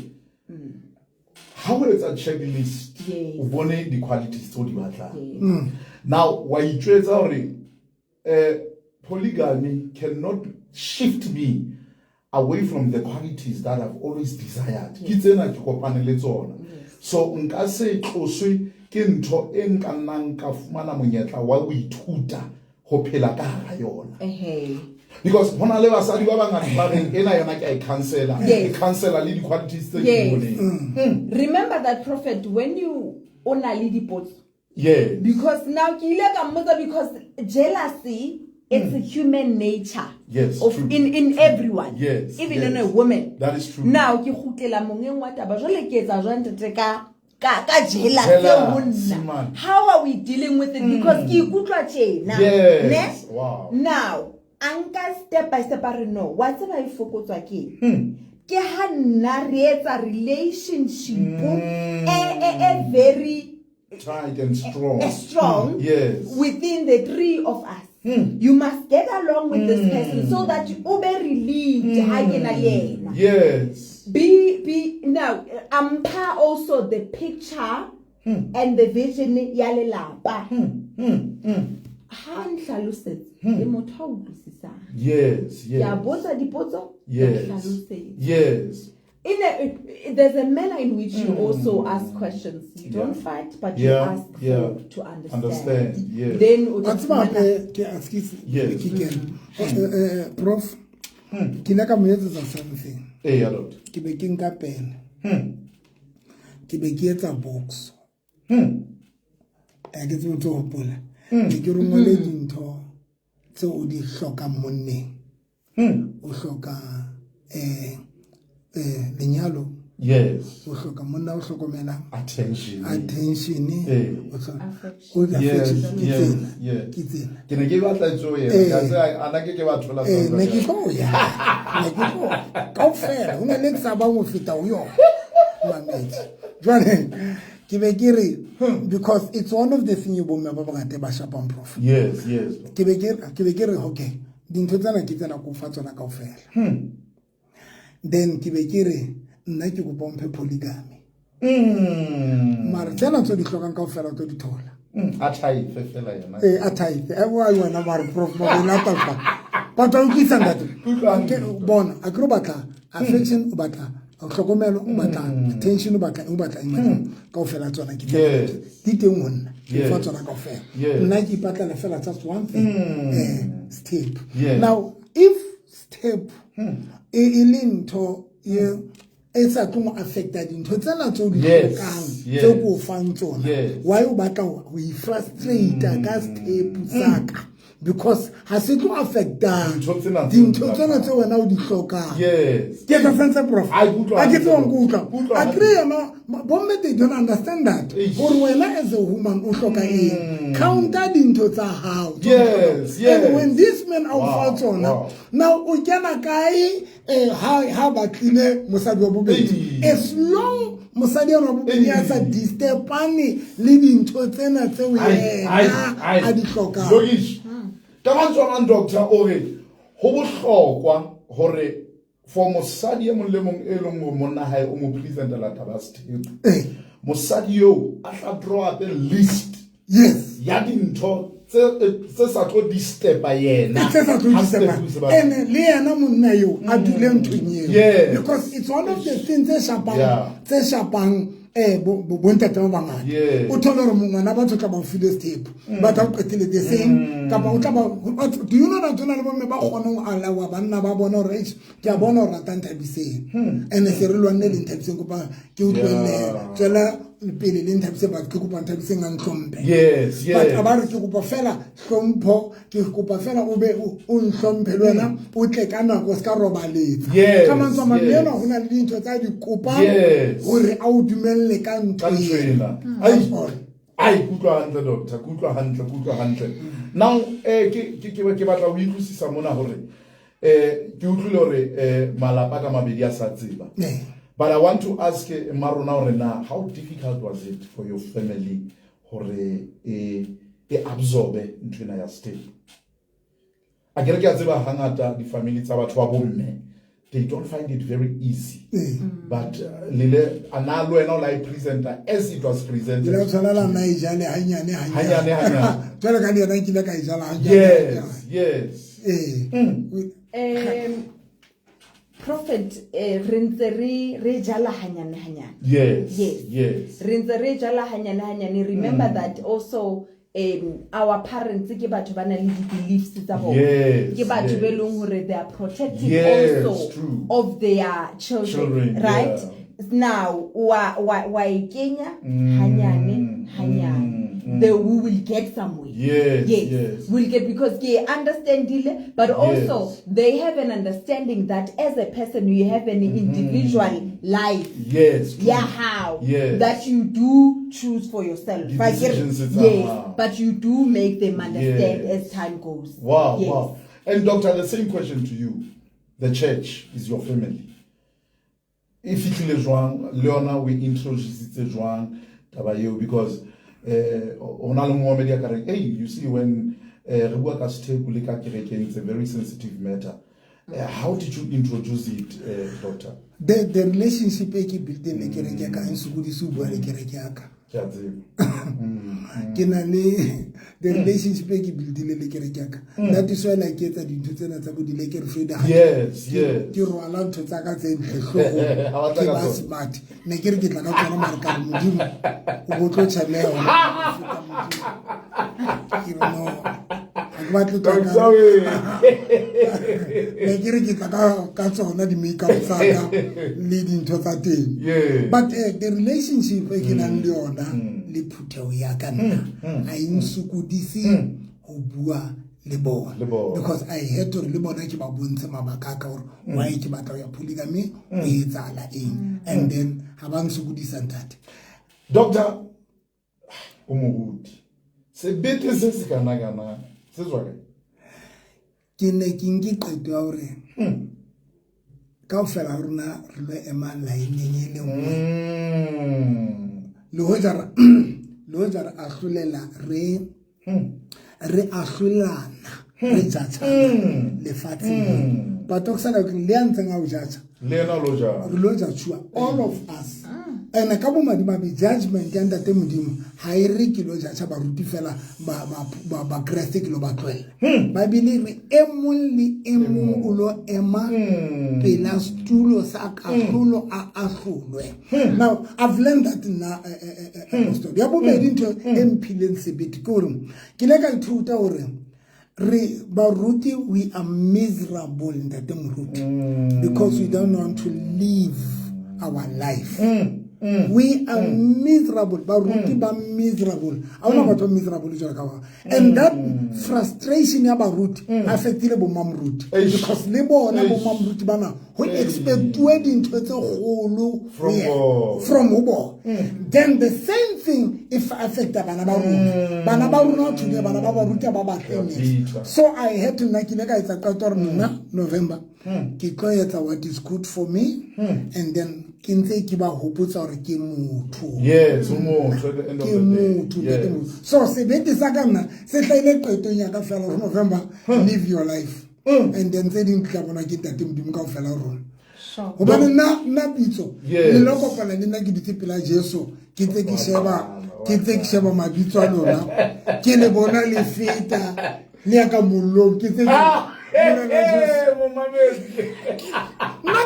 ha o etsa checklist, Yes. o bone di-qualities tseo di batlang. Yes. Now, wa itjwetsa hore, polygamy cannot shift me away from the qualities that I've always desired. Ke tsena ke kopane le tsona. So nka se tloswe ke ntho e nka nnang ka fumana monyetla wa ho ithuta ho phela ka hara yona. Ehe. Because hona le basadi ba bangata ba reng ena yona ke a e cancela. Yes. Ke cancela le di-qualities tse ke di Yes. boneng. Remember that, Prophet, when you o na le dipotso. Yes. Because now ke ile ka mmotsa, because jealousy, it's a human nature. Yes, Of true. in everyone. Yes, Even yes. in a woman. That is true. Now ke kgutlela mongeng wa taba, jwale ke etsa jwang ntate ka jealousy ho Jealousy, nna? man. How are we dealing with it? Because ke ikutlwa tjena. Yes. Ne? Wow. Now, a nka step by step a re no, wa tseba e fokotswa ke eng? Ke ha nna re etsa relationship e very Tight and strong. strong Yes. within the three of us. You must get along with this person so that you be relieved ha ke na le yena. Yes. Be now ampha also the picture and the vision ya lelapa. Ha nhlalosetsa ke motho a utlwisisang. Yes, yes. Ke a botsa dipotso, ke a Yes. hlalosetsa. Yes. There's a manner in which you also ask questions. You don't Yeah. fight, but you Yeah, ask yeah. to understand. Understand, yes. Then o Wa tla tseba fumana- hape ke excuse Yes. ke kene. Prof, ke ile ka mo etsetsa something. Eh, ya doctor. Ke be ke nka pene. Ke be ke etsa box. Ke tsebe tse hopola. Ke ke rongole dintho tseo o di hlokang monneng. O hloka lenyalo Yes. O hloka monna o hlokomelang. Attention. Attention. Eh. O hloka Affection. o affection Yes, ke yes, tsena. yes. Ke tsena. Ke ne ke batla tso yena. Eh. Ka tseba ana ke ba thola Eh, tsona ne ke jwale. tlo ya. Ne ke tlo. Kaofela ho na le ke sa bang ho feta ho yona. Mamedi. Jwale ke be ke re because it's one of the thing bo mme ba bangata ba shapang prof. Yes, yes. Ke be ke re okay, dintho tsena ke tsena ko fa tsona kaofela. Then ke be ke re nna ke kopa o mphe polygamy. Mara tsena tse di hlokang kaofela o tlo di thola. A thaefe fela yena. Eh, a thaefe. Eh, wa wena mara prof ba o lata fa. Batho ba utlwisisa ntate. Utlwa Ke bona, a ke re o batla affection, o batla tlhokomelo, o batla attention, o batla eng, o batla eng, kaofela tsona ke tsena. Yes. Di teng ho nna. Ke Yes. fa tsona kaofela. Yes. Nna ke ipatlela fela just one thing. Step. Yes. Now, if step e le ntho e sa tlo mo affecta dintho tsena tse o di Yes, hlokang, yes. tse ko o fang tsona. Yes. Why o batla ho i-frustrate ka step sa ka? Because ha se tlo affecta Dintho tsena tse dintho o di tsena batlang. tse wena o di hlokang. Yes. Ke etsa sense, prof? Ha ke utlwa Ha ke hantle. tsebe hore ke utlwa. Utlwa A hantle. kry yona, bomme they don't understand that. Eish. Hore wena as a woman o hloka eng? Counter dintho tsa hao. Yes, yes. And when this man a o fa Wow, tsona, wow. now o kena kae, ha batlile mosadi wa bobedi? Ei. As long mosadi wa bobedi a sa Ei. disturbane le dintho tsena tseo Ai, ai, yena ai. a di hlokang. Lokish. Ka mantswe a mang, doctor, o re ho bohlokwa hore for mosadi e mong le mong e leng hore monna hae o mo presentela taba ya sethepu. Eh. Mosadi eo a tla draw up a list Yes. ya dintho tse sa tlo disturba yena. Tse sa tlo Ha disturba. sethepu se ba- Ene le yena monna eo a dule nthong eo. Yes. Because it's one of the things tse shapang, Yeah. tse shapang, bontate ba bangata. Yes. O thole hore mongwana batho tla ba o file sethepu. Ba tla o qetile the same. Kapa o tla ba, do you know that hona le bomme ba kgonang ho alawa banna ba bona hore, eish, ke a bona hore rata Nthabiseng. Ene se re lwanne le Nthabiseng, kopa ke utlwelle, Yeah. tswela pele le Nthabiseng, but ke kopa Nthabiseng a ntlhomphe. Yes, But yes. a ba re ke kopa fela hlompho, ke kopa fela o be o nhlomphe le wena, o tle ka nako, o ska robaletsa. Yes, Ka mantswe a mang, le yes. yena ho na le dintho tsa di kopang Yes. hore a o dumelle ka ntho Ka ntho ena. ena. Ai. That's all. Ai, ke utlwa hantle, doctor, ke utlwa hantle, ke utlwa hantle. Now, ke batla ho utlwisisa mona hore, ke utlwile hore, malapa ka mabedi a sa tseba. Eh. But I want to ask Marona hore na, how difficult was it for your family hore e absorbe ntho ena ya sethepu? A ke re ke a tseba hangata di-family tsa batho ba bomme, they don't find it very easy. Eh. But lele ana le wena o la e presenter as it was presented. Ke la tshwana la nna e jale hanyane, hanyane. Hanyane, hanyane. Jwalo ka le yena nkile ka e jala hanyane, Yes, hanyane. yes. Eh. Prophet, re ntse re jala hanyane, hanyane. Yes, Yes. yes. Re ntse re jala hanyane, hanyane. Remember that also, our parents ke batho ba nang le di-beliefs tsa bona. Yes, Ke batho be yes. leng hore they are protective Yes, also true. of their children, Children, right? yeah. Now, wa e kenya hanyane, hanyane. They we will get somewhere. Yes, Yes. yes. We'll get, because they understand it, but also Yes. they have an understanding that as a person you have an individual life. Yes, true. Yeah, how? Yes. That you do choose for yourself. The But get decisions it's yes, somehow. but you do make them understand Yes. as time goes. Wow, Yes. wow. And doctor, the same question to you. The church is your family. E fihlile jwang, le yona we introduce jwang taba eo, because ho na le momamedi a ka reng, hey, you see when re bua ka sethepu le ka kerekeng, it's a very sensitive matter. How did you introduce it, doctor? The relationship e ke built-eng le kereke ya ka, e nsokodise ho bua le kereke ya ka. Ke a tseba. Ke na le the relationship e ke build-ile le kereke ya ka. That is why like ke etsa dintho tsena tsa bo di-lekker Friday. Ha Yes, yes. ke rwala ntho tsa ka tse ntle hloohong. Ha wa tla Ke ka ba tsona. smart. Ne ke re ke tla ka tsona mare ka re Modimo, o bo tlo tjhameha hona ho feta Modimo. Ke re no, ha ke batle tla ka- Doctor, we. Ne ke re ke tla ka tsona di-makeup tsa ka le dintho tsa teng. Yes. But the relationship e ke nang le yona le phutheho ya ka nna, ha e nsokodise ho bua Le bona. Le bona. Because I had to le bona ke ba bontshe mabaka a ka gore why ke batla ho ya polygamy, ho etsahala eng. And then ha ba nsokodisa ntate. Doctor, o moruti. Sebete se se kana kana se tswa kae? Ke ne ke nke qeto ya hore kaofela ha rona re lo ema line-eng e le nngwe. Le hoja re ahlolela re re ahlolana re jatshana lefatsheng. But o sala le ya ntseng a o jatsa. Le yena lo jatsa. Re lo jatshua all of us. And ka bomadimabe judgment ya Ntate Modimo ha e re ke lo jatsa baruti fela ba Kreste ke lo ba tlohella. Bible e re e mong le e mong o lo ema pela setulo sa kahlolo a ahlolwe. Now I've learned that nna Apostle. Ya bobedi ntho e mphileng sebete ke hore ke ile ka ithuta hore re baruti we are miserable Ntate Moruti because we don't want to live our life. We are miserable. Baruti ba miserable. I don't know about miserable. And that frustration ya baruti affectile bo mamruti because le bona bo mamruti bana ho expectuwe dintho tse kgolo from ho bona. Then the same thing if affecta bana ba rona. Bana ba rona today bana ba baruti ba batle. So I had to nna ke ile ka etsa qeto hore nna November ke tlo etsa what is good for me and then ke ntse ke ba hopotsa hore ke motho. Yes, o motho at the end of the day. Yes. So sebete sa ka nna se hlahile qetong ya ka fela hore November live your life. And then tse ding tla bona ke Ntate Modimo kaofela rona. Hobane nna pitso le lo kopana le nna ke dutse pela Jesu ke ntse ke sheba mabitso a lona ke le bona le feta le ya ka mollong ke tse nna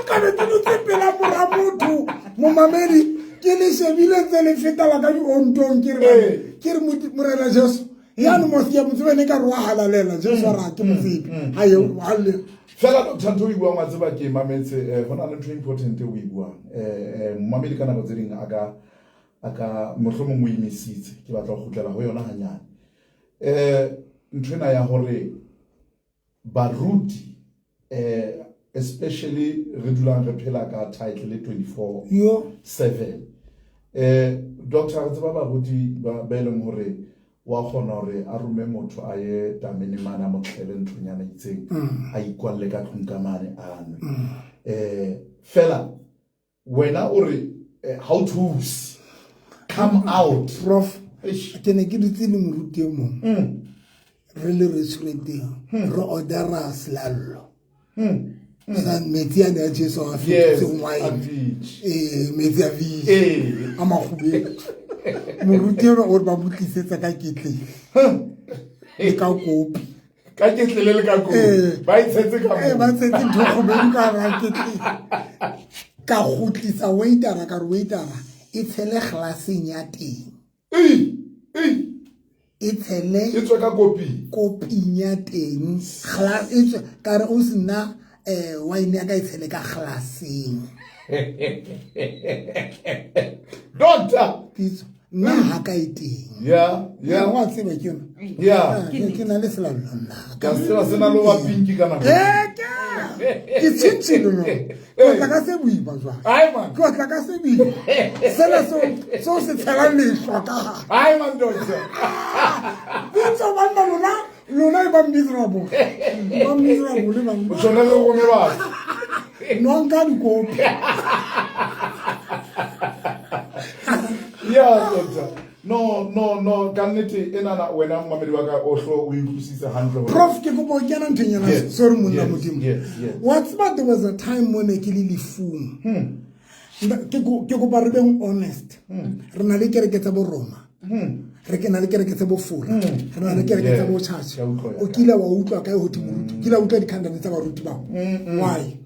ka be ke dutse pela mora motho momamedi ke le shebile tse le feta la ka diontong ke re Morena Jesu ya no mo ke mo tsebe ne ka re wa halalela Jesu ra ke mo tsebe ha yo ha le fela Dr. Ntho e buang wa tseba ke mametse hona le ntho important e o e buang momamedi ka nako tse ding a ka mohlomong o imisitse ke batla ho kgutlela ho yona hanyane ntho ena ya hore baruti especially re dulang re phela ka title 24/7 doctor re tseba baruti ba eleng hore wa kgona hore a rome motho a ye tamene mane a motlele nthonyana itseng a ikwalle ka tlung ka mane a nwe fela wena o re how to come out prof ke ne ke dutse le moruti e mong re le restauranteng re ordera selallo sa metsi a ne a Jesu a fetotse wine metsi a veine a makgubedu moruti eno o re ba mo tlisetsa ka ketlele le ka kopi ka ketlele le ka kopi ba itshetse ka moo ba tshetse ntho kgubedu ka hara ketlele ka kgutlisa waitera ka re waitera e tshele glaseng ya teng e tshele e tswe ka koping ya teng glass e tswe ka re o sena wine ya ka e tshele ka glaseng Doctor pitso nna ha ka e teng yeah wa tseba ke yona yeah ke na le selallo nna ka tseba sena lo wa pinki ka nako ke tshintshile no ke tla ka se boima jwang ai man ke tla ka se boima sela so se tshela lehlwa ka ha ai man doctor pitso banna lona e ba miserable ba miserable ba o tshwana le go romelwa no nka dikopi yeah doctor no ka nnete enana wena momamedi wa ka o hlo o utlwisise hantle prof ke kopa o kena nthong yana sorry monna Modimo wa tseba there was a time mo ne ke le lefung ke kopa re beng honest re na le kereke tsa bo Roma re ke na le kereke tsa bo Fora re na le kereke tsa bo Church o kile wa utlwa kae ho moruti kile wa utlwa dikhandane tsa baruti bao why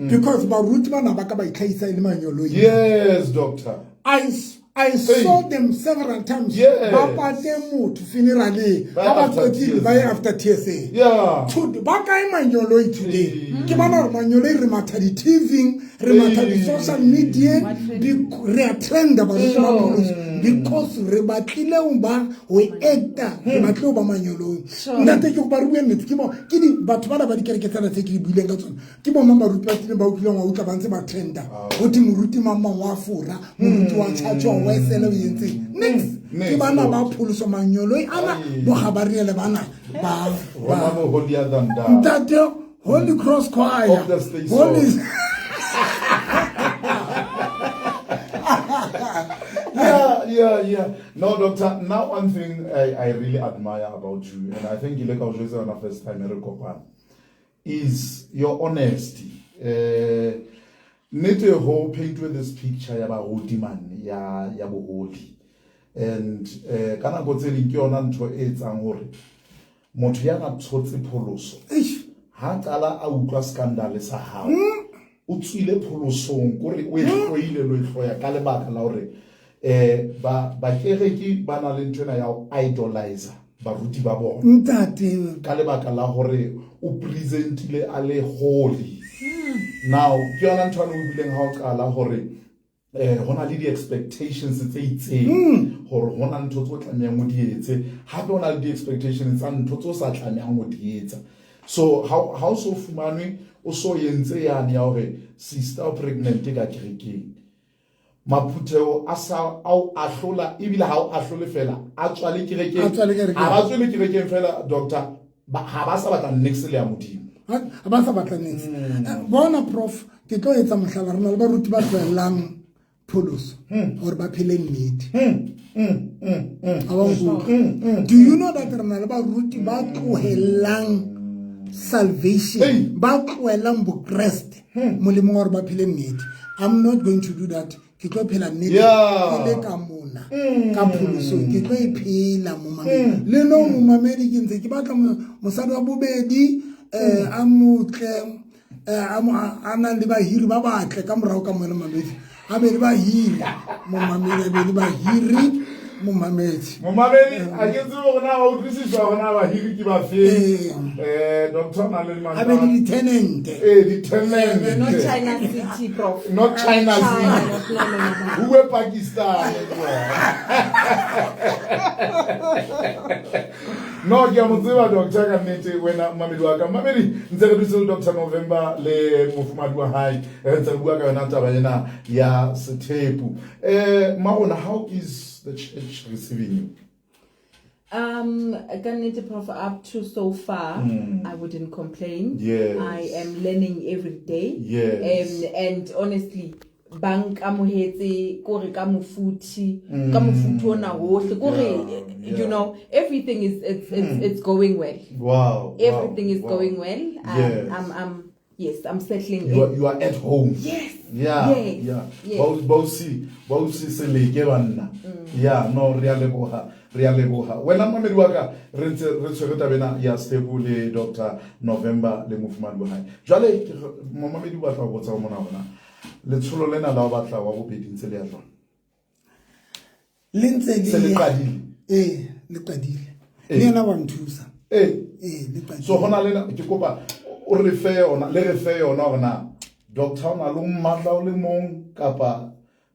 because baruti bana ba ka ba itlhahisa e le manyoloi yes doctor I saw them several times. Ba pate motho funeraleng ba ba qetile ba ye after TSA. Yeah. Ba kae manyoloi today? Ke bona hore manyoloi re matha di-TV, re matha di-social media, re a trenda baruti ba pholoso. Because re batlile ho ba ho acta, re batlile ho ba manyolong. Ntate ke kopa re bue nnete, ke bo ke di batho bana ba dikereke tsena tse ke di buileng ka tsona. Ke bo mang baruti ba tileng ba utlwileng wa utlwa ba ntse ba trenda. Ho thwe moruti mang mang wa fora, moruti wa church wa Wesele o entseng. Nix. Ke bana ba pholoso manyoloi ana bo Gabriele bana ba ba Ntate Holy Cross Choir. Holy Yeah. No, doctor, now one thing I really admire about you, and I think you like on the first time is your honesty. Nnete ho paint with this picture ya baruti man ya boholi. And ka nako tse ding ke yona ntho e etsang hore motho ya na tshotse pholoso ha qala a utlwa scandal sa hao o tswile pholosong kore o e hloile lo e hloya ka lebaka la hore ba bakereki ba na le ntho ena ya ho idolizer baruti ba bona ntate ka lebaka la hore o presentile a le holy. Now ke yona ntho ane o bileng ha o qala hore ho na le di-expectations tse itseng hore ho na ntho tse o tlamehang o di etse, hape ho na le di-expectations tsa ntho tse o sa tlamehang ho di etsa. So ha o so fumanwe o so entse yane ya hore sister o pregnant ka kerekeng, maphutheo a sa ao ahlola, ebile ha o ahlole fela a tswa le kerekeng, ha ba tswe le kerekeng fela doctor, ha ba sa batla niks le ya Modimo, ha ba sa batla niks. Bona prof, ke tlo etsa mohlala, re na le baruti ba tlohellang pholoso hore ba phele nnete. Do you know that re na le baruti ba tlohellang salvation, ba tlohellang bokreste molemong wa hore ba phele nnete? I'm not going to do that. Ke tlo phela nnete ke le ka mona ka pholosong, ke tlo e phela momamedi. Le no momamedi ke ntse ke batla mosadi wa bobedi a motle a nang le bahiri ba batle ka morao ka mona mamedi, a be le bahiri momamedi, a be le bahiri momamedi. Momamedi a ke tsebe hore na ba utlwisisa hore na bahiri ke ba feng. Doctor na le a be le di-tenant. Di-tenant. Not China City, prof. Not China City. No. Bue Pakistan. No, ke a mo tseba doctor ka nnete wena mamedi wa ka. Mamedi ntse re dutse le Dr. November le mofumadi wa hae, re ntse re bua ka yona taba ena ya sethepu. Marona, how is the church receiving you? Kannete prof, up to so far, I wouldn't complain. Yes. I am learning every day. Yes. And honestly, bank amohetse kore ka mofuthi, ka mofuthu ona hohle kore, you know, everything is it's going well. Wow. Everything is going well. Yes. I'm settling in. In. You are at home. Yes. Yeah. Yes. Yeah. Yes. Bosi seleke banna. Yeah, no, re a leboha. Re a leboha. Wena mamedi wa ka, re ntse re tshwere taba ena ya Sethepu le Dr. November le mofumadi wa hae. Jwale momamedi o batla ho botsa mona hona letsholo lena la ho batla wa bobedi ntse le ya jwang? Le ntse Se le qadile? Le qadile. Le yena wa nthusa. Le qadile. So hona lena ke kopa o re fe yona, le re fe yona hore na doctor o na le mmatla o le mong kapa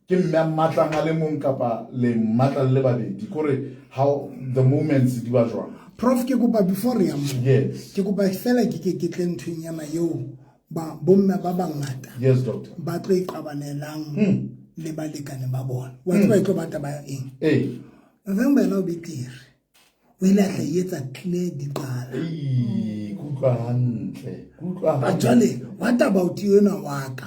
ke mme a mmatlang a le mong kapa le mmatla le babedi, kore how the moments di ba jwang? Prof, ke kopa before re ya mo. Yes. Ke kopa fela ke tle nthong yana eo ba bomme ba bangata. Yes, doctor. Ba tlo iqabanelang le balekane ba bona. Wa tseba e tlo ba taba ya eng? November yena o betere. O ile a tla etsa clear diqala. Ke utlwa hantle. Ke utlwa hantle. Jwale what about yena wa ka?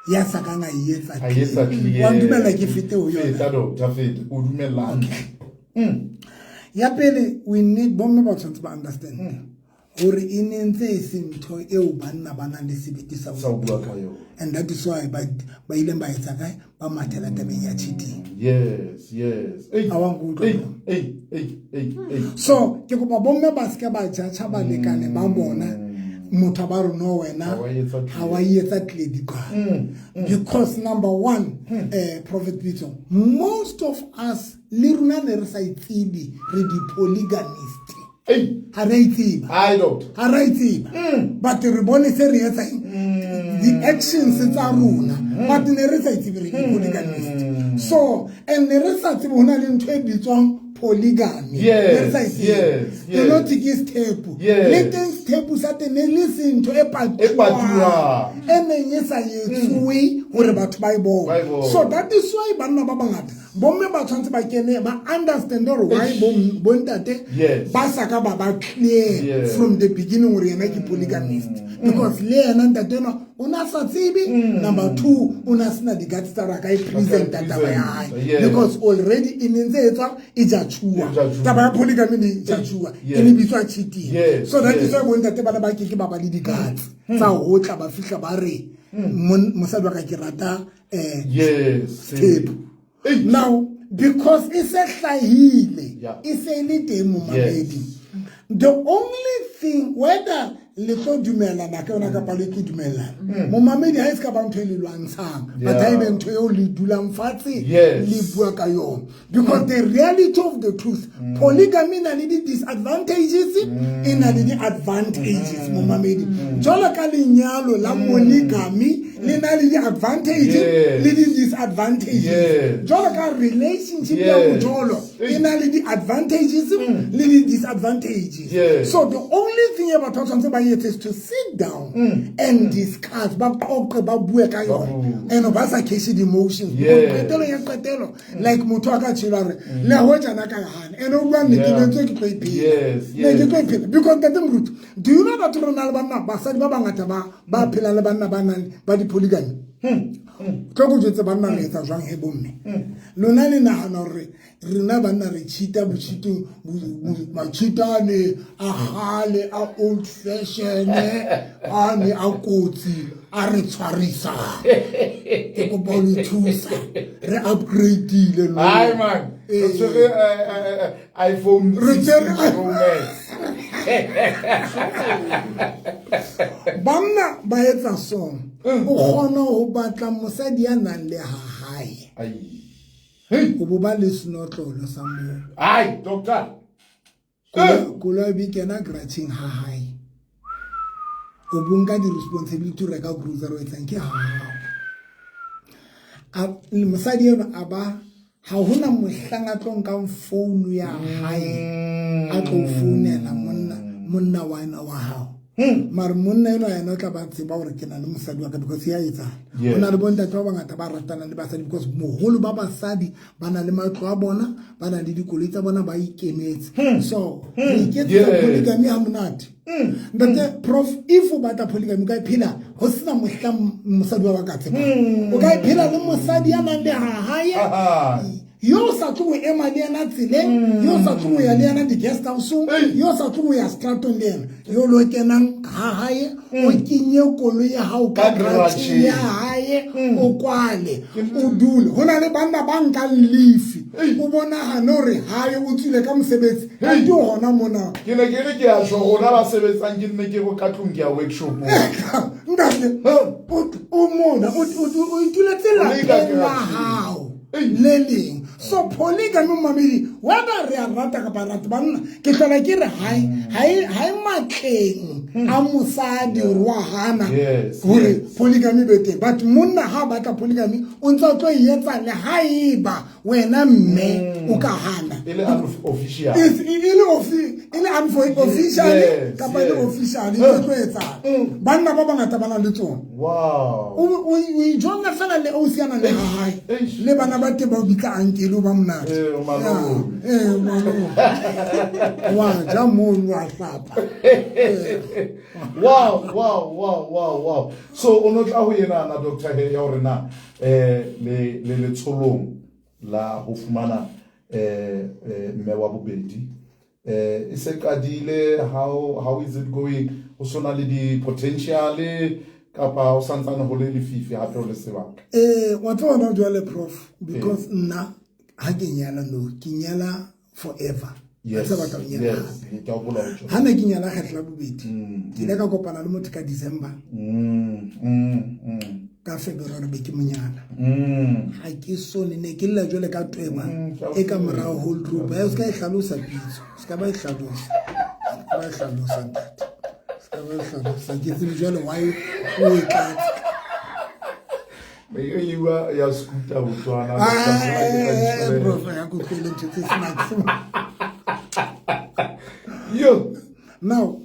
Ya sa kang a etsa A etsa clear. Wa ntumella ke fete ho yona. Feta, doctor, feta. O dumella hantle. Ya pele, we need bomme ba tshwanetse ba understand. Hore e ne ntse e se ntho eo banna ba nang le sebete sa ho bua ka yona. And that is why ba ileng ba etsa kae, ba mathela tabeng ya cheating. Yes, yes. A wa nkutlwa? So ke kopa bomme ba se ke ba judge balekane ba bona motho ba rona wena ha wa etsa clear diqala. Because number one, Prophet Pitso, most of us le rona ne re sa itsebe re di polygamist. Ha re itseba. Hi, doctor. Ha re itseba. But re bone se re etsang the actions tsa rona. But ne re sa itsebe re di polygamist. So and ne re sa tsebe ho na le ntho e bitswang polygamy. Yes, Ne re sa e tsebe. yes, E no yes. thwe ke sethepu. Yes. Le teng sethepu sa teng ne le se ntho e E patuwang. e neng e sa etsuwe hore batho ba e bone. Ba e bone. So that is why banna ba bangata bomme ba tshwanetse ba kene ba understand hore why bontate Yes. ba sa ka ba ba clear Yes. from the beginning hore yena ke polygamist, because le yena ntate enwa o na sa tsebe. Number two, o na sena di-guts tsa hore a ka e presenta taba ya hae, Yes. because already e ne ntse e tswa e judge-uwa. E judge-uwa. Taba ya polygamy ne e judge-uwa, Yes. e ne bitswa cheating. Yes, So that is yes. why bontate bana ba keke ba ba le di-guts tsa ho tla ba fihla ba re, mosadi wa ka ke rata Yes. sethepu." Ei. Now because e se hlahile, Yeah. e se le teng momamedi, Yes. the only thing, whether le tlo dumellana ka yona kapa le tlo dumellana, momamedi, ha e se ka ba ntho e le lwantshang, but Yeah. ha e be ntho eo le dulang fatshe Yes. le bua ka yona, because the reality of the truth, polygamy e na le di-disadvantages, e na le di-advantages, momamedi, jwalo ka lenyalo la monogamy le na le di-advantages Yes. le di-disadvantages, Yes. jwalo ka relationship ya Yes. mojolo e na le di-advantages le di-disadvantages. Yes. So the only thing e batho ba tshwanetse ba etse is to sit down and discuss, ba qoqe, ba bue ka yona, bue. and ba sa catch the emotions, Yes. because qetelo ya qetelo, like motho a ka tshelo a re le hojana ka hana, and o bua nnete, Yeah. ne ntse ke tlo e phela, Yes, ne ke yes. tlo e phela, because ntate Moruti, do you know batho re na le banna, basadi ba bangata ba ba phelang le banna ba nang ba di-polygamy? Tlo ko jwetse, banna re etsa jwang he? Bomme lona le nahana hore rena banna re cheata bocheating, machitane a kgale a old fashion a ne a kotsi a re tshwarisang. Ke kopa ho le thusa, re upgradeile no. Hi man. Re tshwere iPhone Re 16 tshwere- Pro Max. Banna ba etsa so, o kgona ho batla mosadi ya nang le ha hae, Ai. Hey. o bo ba le senotlolo sa moo. Ai, doctor. Koloi be kena garageng ha hae, o bo nka di-responsibility ho reka grocery, o etsang ke hao. Mosadi eno a ba ha hona mohlang a tlo nkang founu ya hae a tlo o founela monna wa ena wa hao, mare monna enwa yena o tla ba tseba hore ke na le mosadi wa ka, because ya etsahala. Ho na le bontate ba bangata ba ratanang le basadi, because moholo ba basadi ba na le matlo a bona, ba na le dikoloi tsa bona, ba ikemetse. So re iketsetsa polygamy ha monate. Ntate Prof, if o batla polygamy, o ka e phela ho sena mohlang mosadi wa ba ka tsebang. O ka e phela le mosadi ya nang le ha hae, Ha yo o sa tlo go ema le yena tseleng, yo o sa tlo go ya le yena di-guest house-ong, yo o sa tlo go ya stratong le yena, yo lo kenang ha hae, o kenye koloi ya hao ka Ka garageng garageng. ya hae, o kwale, o dule. Ho na le banna ba nkang lefi, o bonagane hore hae o tswile ka mosebetsi, kante o hona mona. Ke ne ke re ke a tjho, rona ba sebetsang, ke nne ke go ka tlung, ke ya workshop. Ntate, o mona o ituletse O le ka lapeng la garageng. hao le leng. So polygamy, momamedi, whether re a rata kapa rata, banna ke hlola ke re ha e matleng a mosadi hore wa hana hore polygamy be teng, but monna ha a batla polygamy o ntse a tlo e etsa le haeba wena mme o ka hana. E le unofficial. E le unofficially kapa e le officially, e tlo etsang. Banna ba bangata ba na le tsona. O ijwalla fela le ausi a nang le ha hae, Eish. le bana ba teng ba o bitsa uncle, o ba monate. Eh, o malome. Ya, eh, malome. Wa ja mono, wa hlapa. Wow. So o no tla ho yena na doctor he ya hore na le letsholong la ho fumana mme wa bobedi e se qadile? How is it going? Ho sona le di potential kapa o santsane ho le lefifi hape ho le sebaka? Wa tseba hona jwale, Prof, because nna ha ke nyala, no, ke nyala forever. Ha sa batla ho nyala hape. Ke a hopola ho tjho. Ha ne ke nyala kgetlo la bobedi, ke ile ka kopana le motho ka December, ka February be ke monyala. Ha ke sone ne ke lla jwale ka tweba Ke a e ka utlwa. morao ho group. O se ka e hlalosa pitso, o se ka ba e hlalosa, o se ka ba e hlalosa, ntate, o se ka ba e hlalosa. Ke tsebe jwale why o e tlatsa. E iwa ya scooter Botswana. Ah, prof, ya ko tlohele ntho tse senang. Yo. Now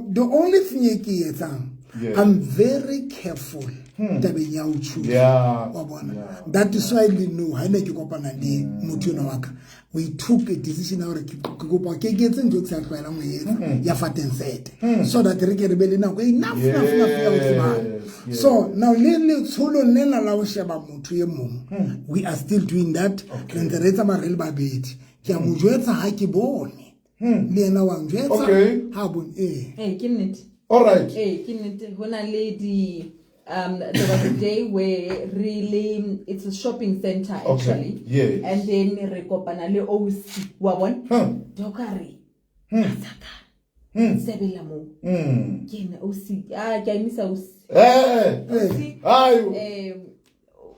the only thing e ke e etsang, I'm very careful tabeng ya ho choose. Wa bona? That is why le no ha ne ke kopana le motho enwa wa ka, we took a decision ya hore ke kopa ke etse ntho e ke sa tlwaelang ho e etsa ya fat and set, so that re ke re be le nako enough enough enough ya ho tsebana. So now le letsholong lena la ho sheba motho e mong, we are still doing that. Re ntse re tsamaya re le babedi. Ke a mo jwetsa ha ke bone, le yena wa njwetsa ha bone. Ee. Ee, ke nnete. All right. Ee, ke nnete. Ho na le di there was a day where really it's a shopping center actually. And then re kopana le OC wa bona. Doc a re, "Matsaka, sebela mo." Ke ena OC. Ah, ke a emisa OC. OC. Ayo.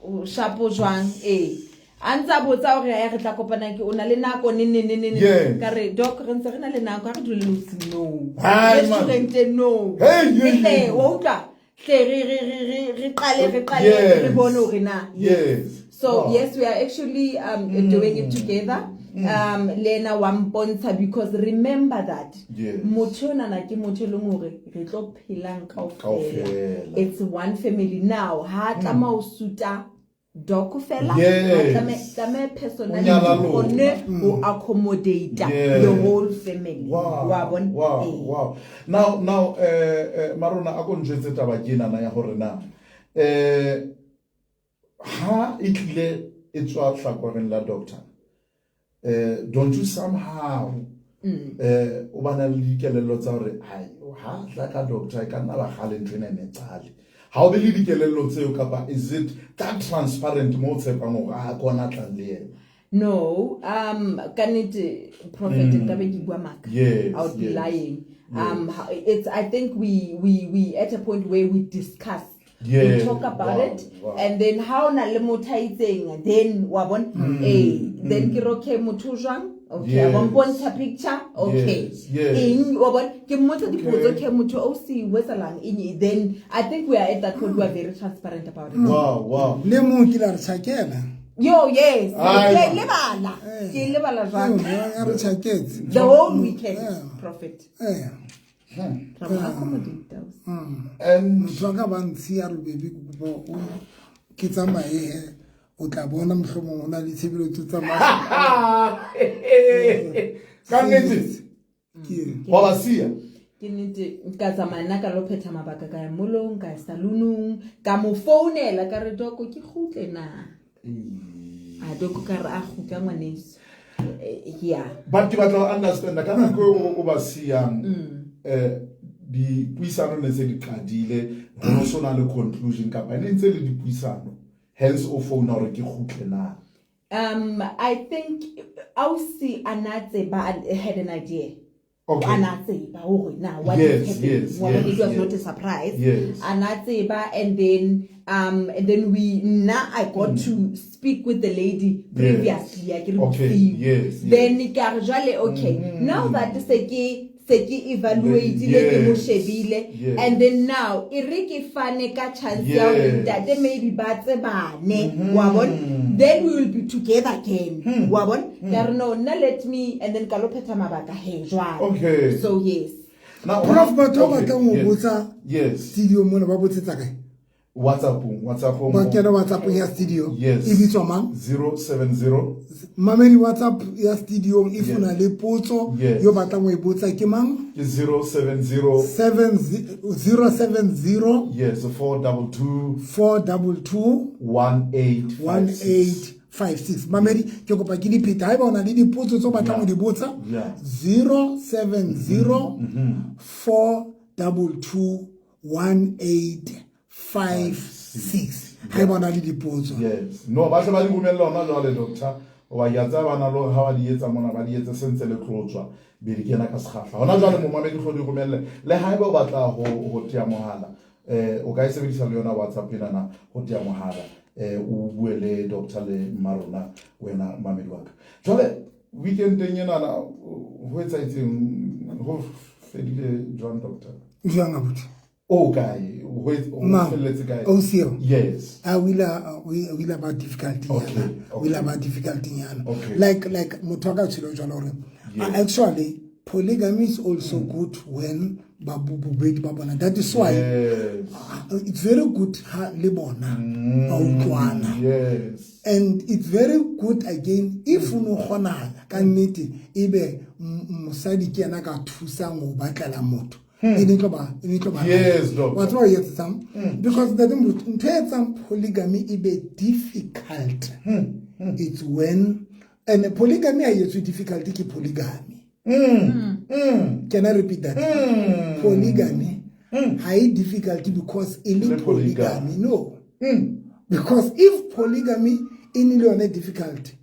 O shapo jwang? Ee. A ntse a botsa hore re tla kopana ke o na le nako ne ne ne ne ne. Ka re doc re ntse re na le nako ha re dule le OC no. Hai, man. Restaurant no. Hey, hey, Hle, hey. wa utlwa? Hle, re qale, re qale, re bone hore na. So, yes, we are actually doing it together. Le ena wa mpontsha, because remember that motho onana ke motho e leng hore re tlo phelang kaofela. Kaofela. It's one family now. Ha tlameha ho suta doc fela, ha tlameha personally O nyala lona. kgone ho accommodate the whole family. Wow. Wa bona? Wow. Ee. Wow. Now, Marona, a ko njwetse taba ke ena ya hore na, ha e tlile e tswa hlakoreng la doctor, don't you somehow o bana le dikelello tsa hore ai ha tla ka doctor e ka nna ba kgale ntho ena e ne qale? Ha o be le dikelello tseo, kapa is it that transparent mo o tshepang hore a kona tlang le yena? No, ka nnete, prophet, nka be ke bua maka. I would be lying. It's, I think we at a point where we discuss. We talk about it, and then how na le motho a itseng, then wa bona, then ke re, okay, motho o jwang? Okay, wa mpontsha picture, okay. Eng, wa bona, ke mmotsa dipotso, okay, motho o se o etsahalang eng? Then I think we are at that point, we are very transparent about it. Wow. Le mong ke la re tjhakela. Yo, yes. Ai, Ke ma. lebala. Ke lebala jwang? Ya re tjhaketse. The whole weekend, prophet. Ra mo accommodate, ausi. And Motho wa ka ba ntshiya re baby, ke kopa o ke tsamaye he, o tla bona mohlomong o na le tshebeletso tsa Ka nnete? Ke. Wa ba siya? Ke nnete, ka tsamaya nna ka lo phetha mabaka, ka ya molong, ka ya salonong, ka mo founela, ka re, Doko, ke kgutle na? A Doko ka re, a kgutla ngwaneso. Yeah. But ke batla ho understand ka nako eo o ba siyang, dipuisano ne tse di qadile, ho no so na le conclusion kapa ne ntse le dipuisano, hence o founa hore ke kgutle na? I think ausi a na tseba, had an idea. A na tseba hore na what is happening. Well, it was not a surprise. A na tseba, and then we now I got to speak with the lady previously. I can see. Then ke a re jwale, okay, now that se ke evaluate le ke mo shebile, and then now e re ke fane ka chance ya hore ntate maybe ba tsebane, wa bona, then we will be together again, wa bona. Ka re no, nna let me, and then ka lo phetha mabaka he jwale. So yes. Now, Prof, batho ba okay, batlang ho yes. botsa studio mona ba botsetsa kae? WhatsApp-ong, WhatsApp-ong. Ba kena WhatsApp ya studio. Yes. E bitswa mang? 070. Mamedi WhatsApp ya studio if o na le potso yo batlang ho e botsa ke mang? Ke 070. Seven 070. Yes, four double two. Four double two. One eight five One six. eight five six. Mamedi, ke kopa ke di pheta. Haeba o na le dipotso tse o batlang ho di botsa, 070 four double two one eight five six. Haeba o na le dipotso. Yes. No, ba tle ba di romelle hona jwale, doctor. Hoba ke a tseba ba na le hore ha ba di etsa mona, ba di etse se ntse le tlo tswa, be di kena ka sekgahla. Hona jwale momamedi hlo di romelle. Le haeba o batla ho tea mohala, o ka e sebedisa le yona WhatsApp enana ho tea mohala, o bue le doctor le mma rona, wena mamedi wa ka. Jwale weekendeng enana ho etsahetseng, ho fedile jwang, doctor? Jwang, abuti? O kae? O felletse kae? Ausi eo? Yes. A o ile o ile ba difficult nyana. O ile ba difficult nyana. Like motho a ka tshilo jwalo hore actually polygamy is also good when ba bobedi ba bona. That is why it's very good ha le bona ba utlwana. Yes. And it's very good again if o no kgonahala ka nnete ebe mosadi ke yena ka thusang ho batlela motho. E ne tlo ba e ne tlo ba. Yes, doctor. Wa tseba o etsang? Because ntate Moruti, ntho e etsang polygamy e be difficult. It's when and polygamy ha e etswe difficult ke polygamy. Can I repeat that? Polygamy ha e difficult because e le Le polygamy. polygamy. No. Because if polygamy e ne le yone difficult,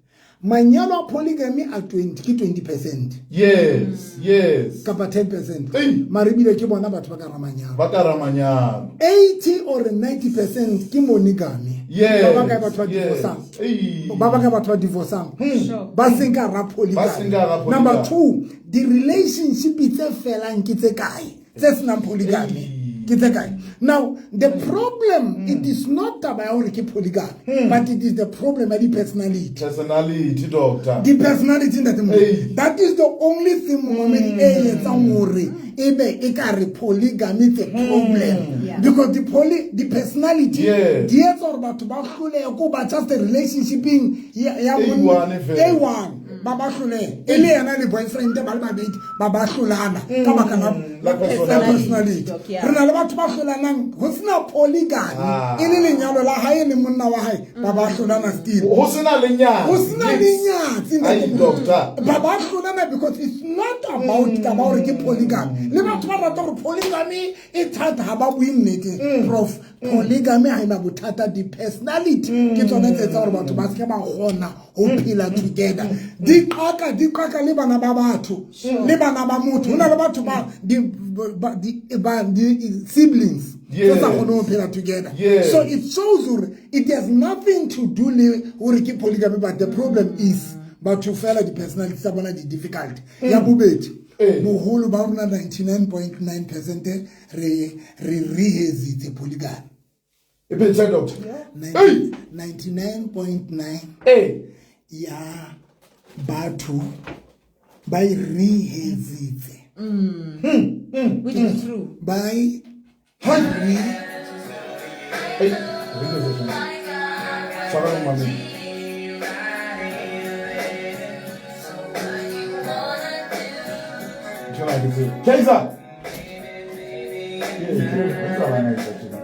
manyalo a polygamy a 20 ke 20%. Yes, yes. Kapa 10%. Ei. Mare ebile ke bona batho ba ka ramanyalo. Ba ka ramanyalo. 80 or 90% ke monogamy. Yes. Ba ba kae batho ba yes. divorcang? Ei. Ba ba kae batho ba divorcang? Sure. Ba seng ka ra polygamy. Ba seng ka hara polygamy. Number 2, di relationship tse felang ke tse kae? Tse senang polygamy. Ei. Ke tse kae? Now, the problem it is not taba ya hore ke polygamy, but it is the problem ya di-personality. Personality, doctor. Di-personality ntate Moruti. Ei. That is the only thing momamedi e etsang hore ebe e ka re polygamy it's a problem. Yeah. Because the personality Yes. di etsa hore batho ba hlolehe ko ba just relationshipeng ya E monna- one fela. e one. Ba ba hlolehe. E le yena le boyfriend ba le babedi ba ba hlolana ka baka la La la personality. personality. Doc, yeah. Re na le batho ba hlolanang ho sena polygamy Ah. e le lenyalo la hae le monna wa hae ba ba hlolana still. Ho sena lenyatsi. Ho sena lenyatsi, ntate Ai, Moruti. doctor. Ba ba hlolana because it's not about taba hore ke polygamy. Le batho ba rata hore polygamy e thata ha ba bue nnete. Prof, polygamy ha ena bothata, di-personality ke tsona tse etsang hore batho ba seke ba kgona ho phela together. Di qaka le bana ba batho, le bana ba motho. Ho na le batho ba di siblings tse sa Yes. kgoneng ho phela together. Yes. So it shows hore it has nothing to do le hore ke polygamy, but the problem is batho fela di-personality tsa bona di difficult. Ya bobedi, boholo ba rona 99.9% re rehetsitse polygamy. E phethe, doctor. Ei. 99.9 Ei. ya batho ba e rehetsitse. Which is true. Ba e Hai. Ei, re ke se tjena. Tshwara mamedi. Ntho ena ke tsebe. Kaizer. Ee, ke re etsahalang ha e tla tjena?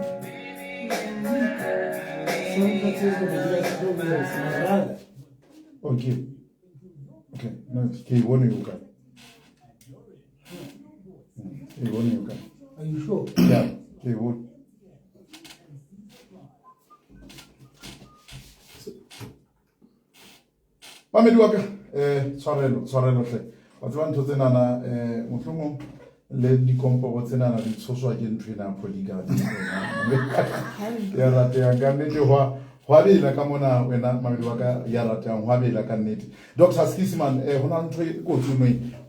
Okay. Okay, no, ke e bone eo kae. Ke e bone eo kae. Are you sure? Yeah, ke e bone. Mamedi wa ka, tshwarelo hle. Wa tseba ntho tsenana, mohlomong le dikomporo tsenana di tshoswa ke ntho ena ya polygamy. Ya ratehang ka nnete hwa bela ka mona wena mamedi wa ka ya ratehang hwa bela ka nnete. Dr. Skisman, ho na le ntho e kotsi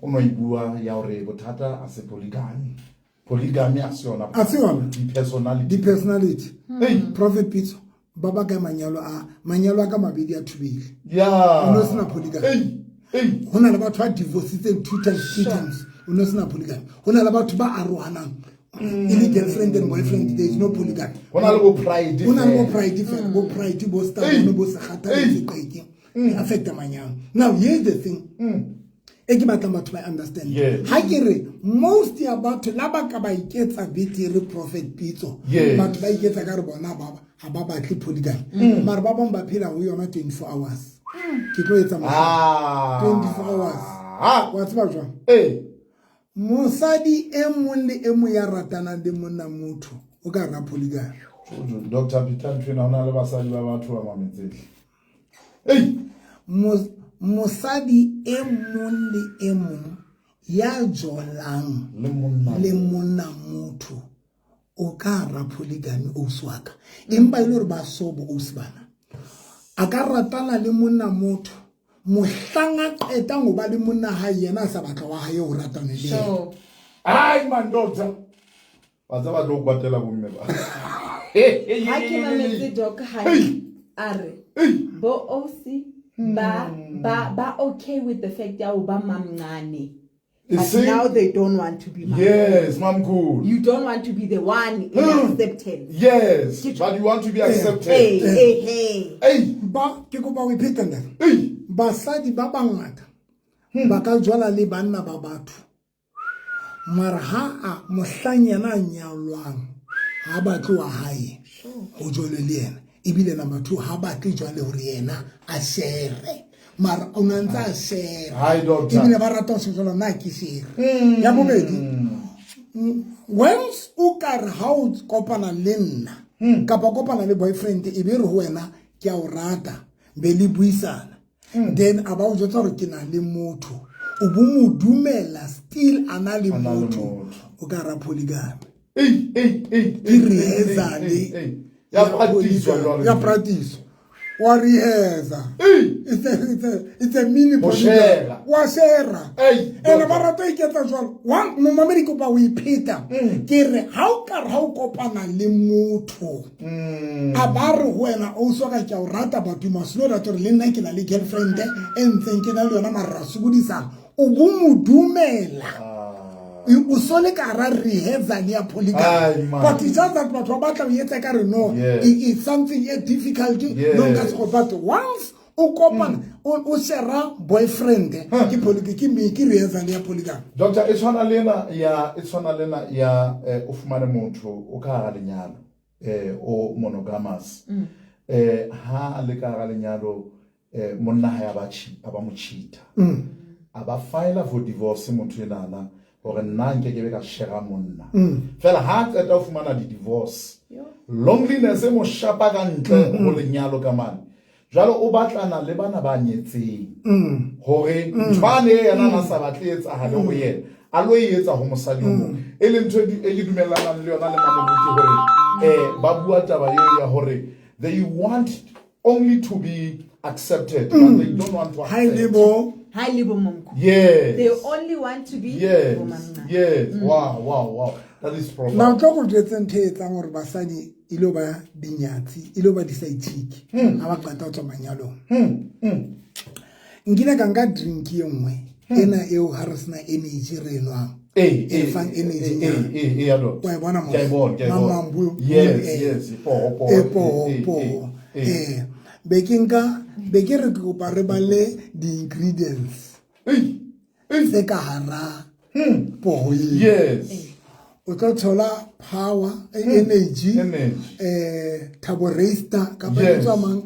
o no e bua ya hore bothata a se polygamy. Polygamy a se yona. A se yona. Di-personality. Di-personality. Ei. Prophet Pitso, ba ba ka manyalo a ka mabedi a thubile. Yeah. O no sena polygamy. Ei, ei. Ho na le batho ba divorcitseng 2 times, 3 times. O no sena polygamy. Ho na le batho ba arohanang. E le girlfriend and boyfriend, there is no polygamy. Ho na le bo pride. Ho na le bo pride fela, bo pride, bo stubborn, bo sekgatha, bo seqeke. E affecta manyalo. Now, here's the thing. E ke batlang batho ba understand. Yes. Ha ke re most ya batho la ba ka ba iketsa betere Prophet Pitso. Yes. Batho ba iketsa ka re bona ba ha ba batle polygamy. Mara ba bang ba phela ho yona 24 hours. Ke tlo etsa mohlala. 24 hours. Wa tseba jwang? Mosadi e mong le e mong ya ratanang le monna motho o ka ra polygamy. Dr. Peter ntho ena ho na le basadi ba batho ba mametseng. Ei. Mosadi e mong le e mong ya jolang le monna le monna motho o ka ra polygamy o swaka. Empa e le hore ba sobo o sibana. A ka ratana le monna motho mohlang a qetang ho ba le monna hae yena a sa batla wa hae ho ratana le yena. Sure. Ai man doctor. Ba tsa ba tlo kwatela bomme ba. Ha ke mametse doc hantle a re bo OC ba okay with the fact ya ho ba mamncane. But now they don't want to be mamkhulu. Yes, mamkhulu. You don't want to be the one in acceptance. Yes, but you want to be accepted. Hey, hey, hey. Hey. Ba ke kopa o iphete ntate. Hey. Basadi ba bangata ba ka jwala le banna ba batho. Mara ha a mohlang yena a nyalwang ha batle wa hae ho jwale le yena, ebile number 2 ha batle jwale hore yena a share, mara o na ntse a share. Hi doctor. Ebile ba rata ho jwalo na ke share. Ya bobedi, once o ka re ha o kopana le nna kapa kopana le boyfriend e be re ho wena ke a o rata be le buisana, then a ba o jwetsa hore ke na le motho, o bo mo dumela still a na le motho, o ka ra polygamy. Ke rehearsal ya practice jwalo. Ya practice. Wa rehearsa. It's a mini polygamy. Wa share. Ene ba rata ho iketsa jwalo. Wa momamedi kopa o ipheta. Ke re ha o ka re ha o kopana le motho, a ba re ho wena o so ka ke a o rata, but you must know that hore le nna ke na le girlfriend e ntseng ke na le yona mara ra sokodisana, o bo mo dumela. O so le ka ra rehearsal ya polygamy. But it's just that batho ba batla ho etsa ka re no, it's something difficult. No nka se go, but once o kopana o share boyfriend ke polygamy, ke me ke rehearsal ya polygamy. Doctor, e tshwana le ena ya, e tshwana le ena ya, o fumane motho o ka hara lenyalo, o monogamous. Ha le ka hara lenyalo, monna ha ya ba chi, a ba mo cheat. A ba file for divorce motho enana hore nna nke ke be ka share monna. Fela ha qeta ho fumana di divorce, loneliness e mo shapa ka ntle ho lenyalo ka mane. Jwale o batlana le bana ba nyetseng hore nthwane yena na sa batle etsahale ho yena, a lo e etsa ho mosadi o mong. E leng ntho e ke dumellanang le yona le Mamoruti hore ba bua taba eo ya hore they want only to be accepted, but they don't want to accept. Hi lebo momkhulu. Yes. They only want to be yes. bomamncane. Yes. Wow, wow, wow. That is profound. Now tlo go jwetse ntho e etsang hore basadi e lo ba dinyatsi, e lo ba di-side chick. Ha ba qeta ho tswa manyalong. Nkile ka nka drink e nngwe, ena eo ha re sena energy re e nwang. E fang energy nyana. Ya doctor. Wa e bona mos? Ke a e bona, ke a e bona. Mang, mang, Yes, yes, poho, poho, poho, poho. Be ke nka, be ke re ke kopa re bale di-ingredients tse ka hara poho eo. Yes. O tlo thola power, energy, Energy. Thabo Raster, kapa Yes. e tswa mang?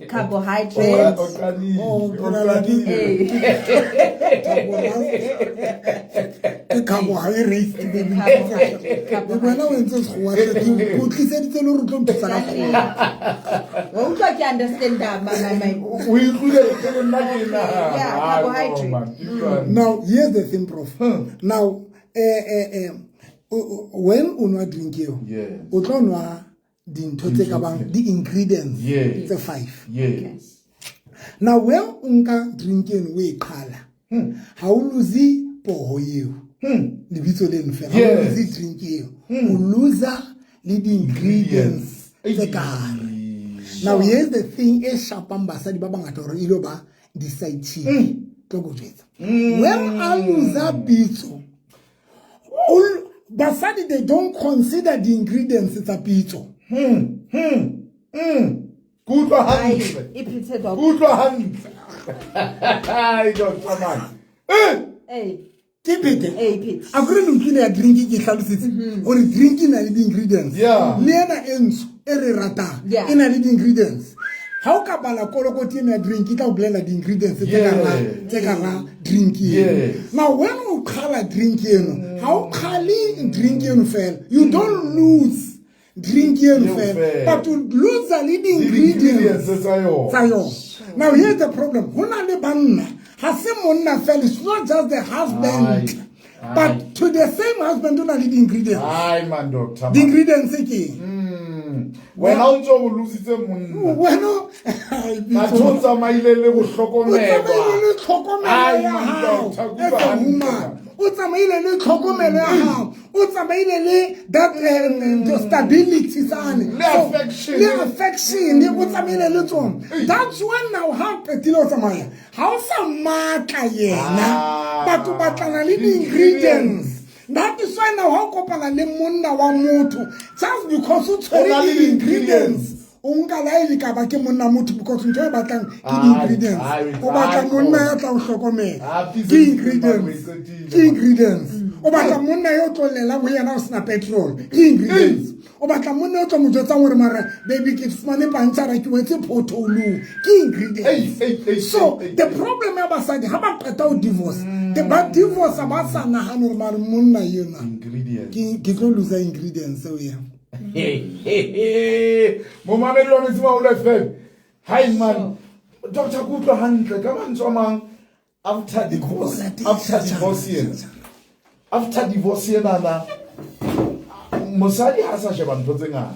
Carbohydrates. O qadile, Oh, o qadile. qadile. Ke carbohydrates, baby. Carbohydrate. Le wena o entse sekgowa hle, ke o tliseditse le hore o tlo nthusa ka sekgowa. Wa utlwa ke understand my. O utlwile pele nna ke nahana. Yeah, Ah, no, carbohydrate. man, ke utlwa. Now, here's the thing, Prof. Now, when o nwa drink eo, Yes. o tlo nwa dintho tse ka bang di-ingredients Yes. tse 5. Yes. Now, when o nka drink eno o e qhala, ha o lose poho eo. Lebitso leno fela. Ha o Yes. lose drink eo. O lose le di-ingredients tse ka hare. Now, here's the thing e shapang basadi ba bangata hore e lo ba di-side chick. Tlo ko jwetsa. When a lose pitso, basadi, they don't consider the ingredients tsa pitso. Ke utlwa Ai, hantle. e phete doc. Ke utlwa hantle. Ai, doctor man. Eh. Ke phete? Eh, phete. A kore le utlwile ya drink ke hlalositse hore drink e na le di-ingredients. Yeah. Le ena e ntsho e re ratang, Yeah. e na le di-ingredients. Ha o ka bala kolokoti ena ya drink, e tla o bolela di-ingredients tse ka hara, Yes. tse ka hara drink eno. Yes. Now, when o qhala drink eno, ha o qhale drink eno fela, you don't lose drink eno Eo fela, fela. but you lose le Di-ingredients di-ingredients tsa yona. tsa yona. Now, here's the problem. Ho na le banna, ha se monna fela, it's not just the husband, Ai, but ai. to the same husband o na le di-ingredients. Ai, man, doctor, man. Di-ingredients ke eng? Wena o ntso o lositse monna. Wena o- Ai, Batho o tsamaile le ho hlokomelwa. O tsamaile le tlhokomelo Ai, ya man, hao. doctor, As kutlwa a hantle, woman. man. O tsamaile le tlhokomelo ya hao. O O tsamaile le that stability sane. Le affection. Le affection o tsamaile le tsona. That's why now ha qetile o tsamaya, ha o sa matla yena. Ah. Batho batlana le di-ingredients. That is why now ha o kopana le monna wa motho, just because o O na tshwere le di-ingredients, o nka la e le ka ba ke monna motho, because ntho e batlang ke Ai, di-ingredients. ai, O batla ai, monna khona. ya tla o hlokomela. Ah, Ke please, ingredients. e qetile, Ke man. ingredients. O batla monna yo tlo llelang ho yena o sena petrol. Ke ingredients. O batla monna yo tlo mo jwetsang hore mara baby ke fumane pantshara ke wetse potholong. Ke ingredients. Ei, ei, ei, So ei, ei, the ei. problem ya basadi ha ba qeta ho divorce, ba divorce ba sa nahane hore mare monna ena Ingredients. ke tlo lose ingredients eo ya. Momamedi wa Metsi Maholo FM. Hi man. Doctor, ke utlwa hantle ka mantswe a mang, after divorce, after divorce ena, after divorce enana, mosadi ha sa sheba ntho tse ngata,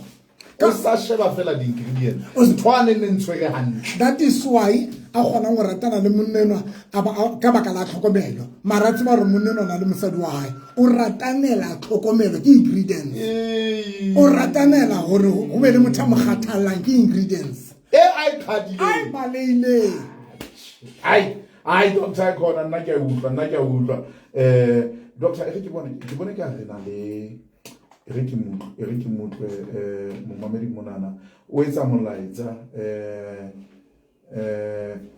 o sa sheba fela di-ingredients, ntho a neng ne ntshwere hantle. That is why a kgonang go ratana le monna enwa ka baka la tlhokomelo, mara a tseba gore monna enwa o na le mosadi wa hae, o ratanela tlhokomelo, ke ingredients. O ratanela gore go be le motho a mo kgathallang, ke ingredients. E a e A e qhadileng. baleileng. Ai ai, doctor, e khona, nna ke a utlwa, nna ke a utlwa. Doctor, e re ke bone, ke bone ka re na le, e re ke motlwe, e re ke motlwe, momamedi monana o etsa molaetsa,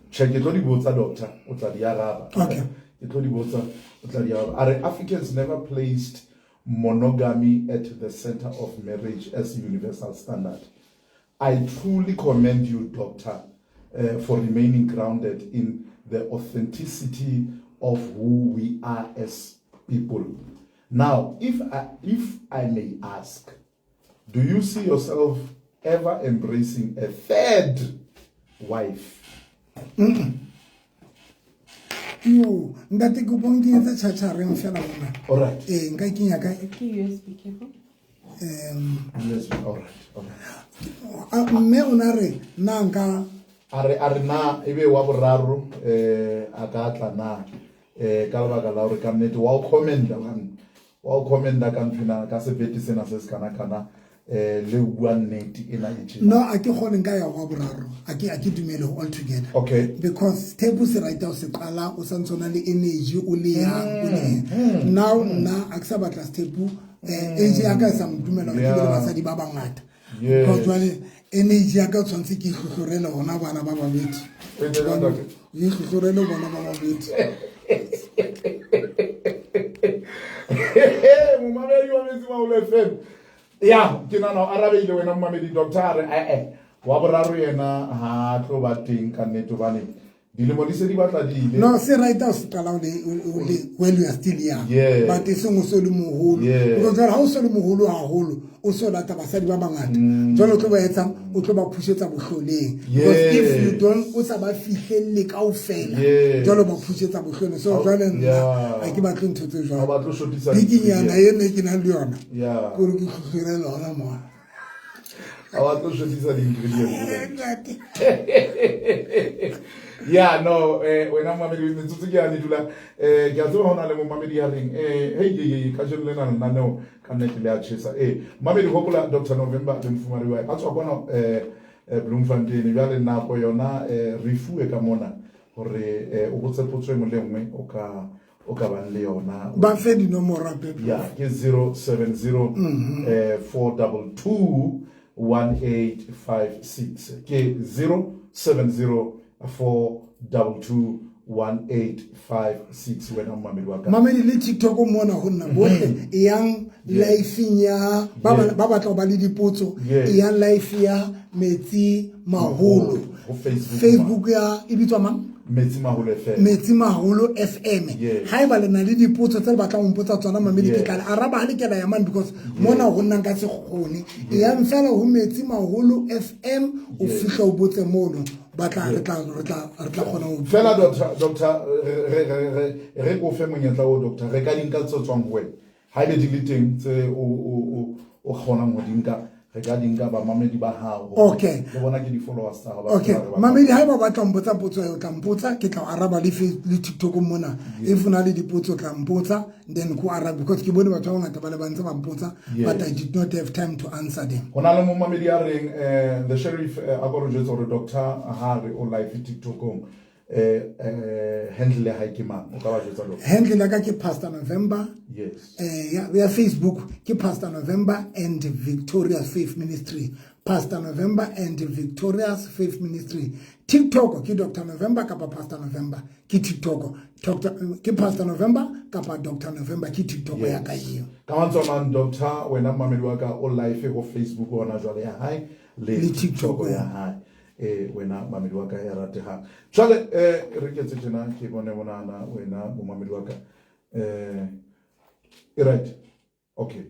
tjhe, ke tlo di botsa, doctor, o tla di araba. Okay. Ke tlo di botsa, o tla di araba. A re Africans never placed monogamy at the center of marriage as universal standard. I truly commend you, Doctor, for remaining grounded in the authenticity of who we are as people. Now, if I may ask, do you see yourself ever embracing a third wife? Yo ntate, ke bong ke etse tšhatšhareng fela mona. All right. Ee, nka kenya ka Ke USB cable. Yes, all right. All right. Mme o na re nna nka A re na ebe wa boraro, a ka tla na, ka lebaka la hore ka nnete wa o commenda, wa o commenda ka nthwena, ka sebete sena se se kana kana, le o bua nnete ena e tjena. No, a ke kgone nka ya wa boraro, a ke dumele all together. Okay. Because thepo se right o se qala o santse o na le energy, o le yang o le eng. Now nna a ke sa batla sethepu, age ya ka e sa ntumela hore ke be le basadi ba bangata. Because jwale energy ya ka o tshwanetse ke ihlohlorele hona bana ba babedi. E ntse jwang, doctor? Ke ihlohlorele bona ba babedi. Momamedi wa Metsi Maholo FM, ya ke nahana o arabehile wena momamedi. Doctor a re ee, wa boraro yena ha tlo ba teng ka nnete, hobane dilemo di se di batla di ile. No, se right o se qala o le when you are still young. But e seng o so le moholo. Because jwale ha o so le moholo haholo, o so lata basadi ba bangata. Jwale o tlo ba etsang, o tlo ba phusetsa bohloleng. Because if you don't, o sa ba fihlelle kaofela. Jwale o ba phusetsa bohloleng. So jwale nna, ha ke batle ntho tse jwalo. Ha o batle ho shotisa Bikinyana di-ingredients. e ne ke nang le yona. Ke hore ke hlohlorele hona mona. Ha o batle ho shotisa di-ingredients. Ntate. Ya, no, wena momamedi, metsotso ke yane dula, ke a tseba hona le momamedi ya reng, hei, hei, hei, kajeno lena lenaneo ka nnete le a tjhesa. Momamedi, hopola Doctor November le mofumahadi wa hae ba tswa kwana, Bloemfontein. Jwale nako yona, re fuwe ka mona hore, o botse potso e nngwe le nngwe o ka bang le yona. Ba fe dinomoro hape. Ya, ke zero seven zero, four double two, one eight five six. Ke zero seven zero, four double two, one eight five six. Wena momamedi wa ka. Mamedi le TikTok mona ho nna bohle, e yang live-eng ya ba ba batla ho ba le dipotso, e yang live ya Metsi Maholo. Ho Facebook. Facebook ya e bitswa mang? Metsi Maholo FM. Metsi Maholo FM. Haeba le na le dipotso tse le batlang ho mpotsa tsona, mamedi, ke tla le araba ha le kena ya mane, because mona ho nna nka se kgone. E yang fela ho Metsi Maholo FM, o fihla o botse mono. Ba tla, re tla, re tla, re tla kgona ho Fela, doctor, re ko fe monyetla o, doctor, re ka di nka tse tswang ho wena. Haebe di le teng tse o kgonang ho di nka, Re ka di nka bamamedi ba hao. Okay. Le bona ke di-followers tsa hao. Okay, mamedi ha eba o batla ho mpotsa potso o tla mpotsa, ke tla o araba le le TikTok mona. If o na le dipotso tla mpotsa, then ko arabe because ke bone batho ba bangata ba le ba ntse ba mpotsa, but I did not have time to answer them. Ho na le momamedi ya reng the sheriff a ko re jwetse hore Doctor Hare o live TikTokong. Handle ya hae ke mang? O ka ba jwetsa doctor? Handle ya ka ke Pastor November. Yes. Ya Facebook ke Pastor November and Victorious Faith Ministry. Pastor November and Victorious Faith Ministry. TikTok ke Doctor November kapa Pastor November ke TikTok. Doctor ke Pastor November kapa Doctor November ke TikTok ya ka eo. Ka mantswe a mang Doctor wena mmamedi wa ka o live ho Facebook hona jwale ya hae le TikTok ya hae. Wena mamedi wa ka ya ratehang. Jwale re ketse tjena ke bone monana wena momamedi wa ka. E right. Okay.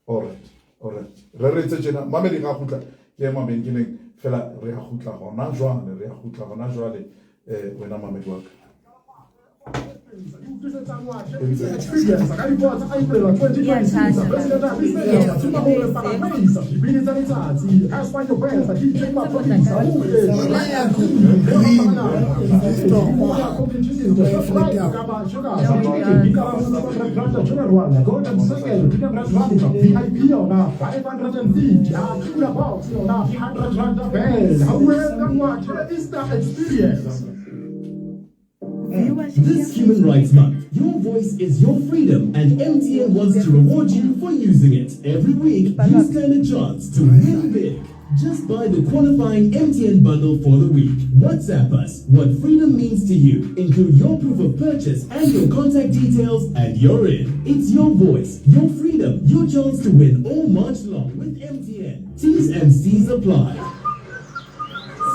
All right. All right. Re re tse tjena mamedi ga kgutla ke ema mabenkeleng fela re a kgutla hona jwale re a kgutla hona jwale wena mamedi wa ka. This Human Rights Month, your voice is your freedom, and MTN wants to reward you for using it. Every week, you stand a chance to win big. Just buy the qualifying MTN bundle for the week. WhatsApp us what freedom means to you. Include your proof of purchase and your contact details, and you're in. It's your voice, your freedom, your chance to win all March long with MTN. T's and C's apply.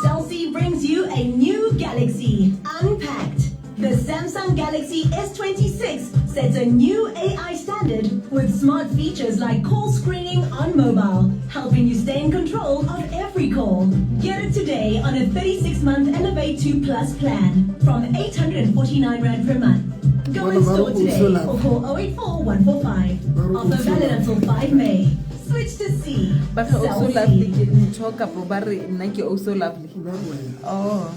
Cell C brings you a new Galaxy, unpacked. The Samsung Galaxy S26 sets a new AI standard with smart features like call screening on mobile, helping you stay in control of every call. Get it today on a 36-month Elevate 2 Plus plan from 849 Rand per month. Go in store today or call 084 145. Offer valid until 5 May. Switch to C. Ba re oh so lovely ke ntho kapo ba re nna ke oh so lovely. Oh.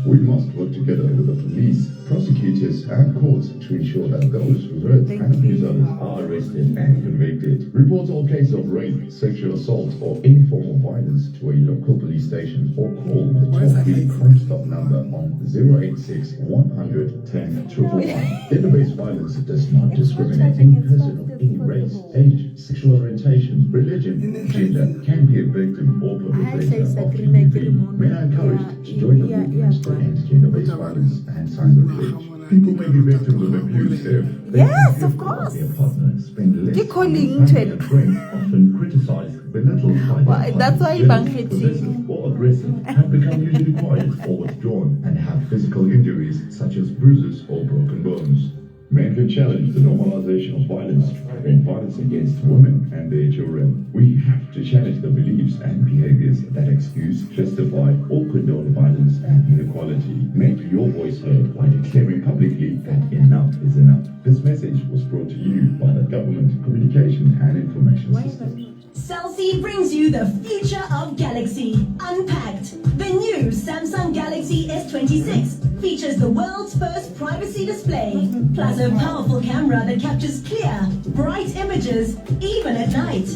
We must work together with the police, prosecutors and courts to ensure that those who hurt and abuse others are arrested and convicted. Report all cases of rape, sexual assault or any form of violence to a local police station or call the toll-free Crime Stop number on 086 100 10 241. Gender-based violence does not discriminate. Any person of any race, age, sexual orientation, religion, gender can be a victim or perpetrator of GBV. Men are encouraged to join the movement to end gender-based violence and sign the pledge. People may be victims of abuse if they Yes, of course. their partner spend less Ke calling time ntho ena. and friends, often criticized, belittled by their Well, that's why partner, bang jealous, kgethile. possessive or aggressive, have become usually quiet or withdrawn, and have physical injuries such as bruises or broken bones. Men can challenge the normalization of violence to prevent violence against women and their children. We have to challenge the beliefs and behaviors that excuse, justify, or condone violence and inequality. Make your voice heard by declaring publicly that enough is enough. This message was brought to you by the Government Communication and Information Systems. Cell C brings you the future of Galaxy Unpacked. The new Samsung Galaxy S26 features the world's first privacy display, plus a powerful camera that captures clear, bright images even at night.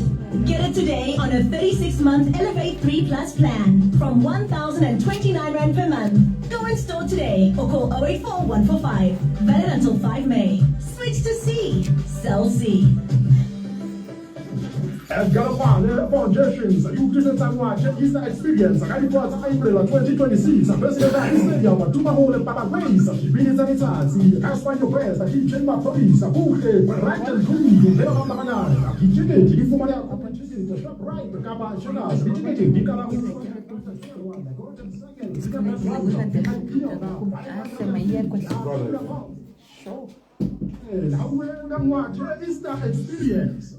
Get it today on a 36-month Elevate 3 Plus plan from 1,029 Rand per month. Go in store today or call 084 145. Valid until 5 May. Switch to C. Cell C. Galopane Foundations e utlwisetsa ngwaje Easter Experience ka dipoa tsa April 2026 President Stadium Tumahole Papakwisa dibini tsa letsatsi ka Swanyo Best DJ Maphodisa Buhle Brighton Blue le ba bang ba bangata. Ditikete di fumaneha Competition Shoprite kapa Shoppers. Ditikete di qala ho Easter Experience.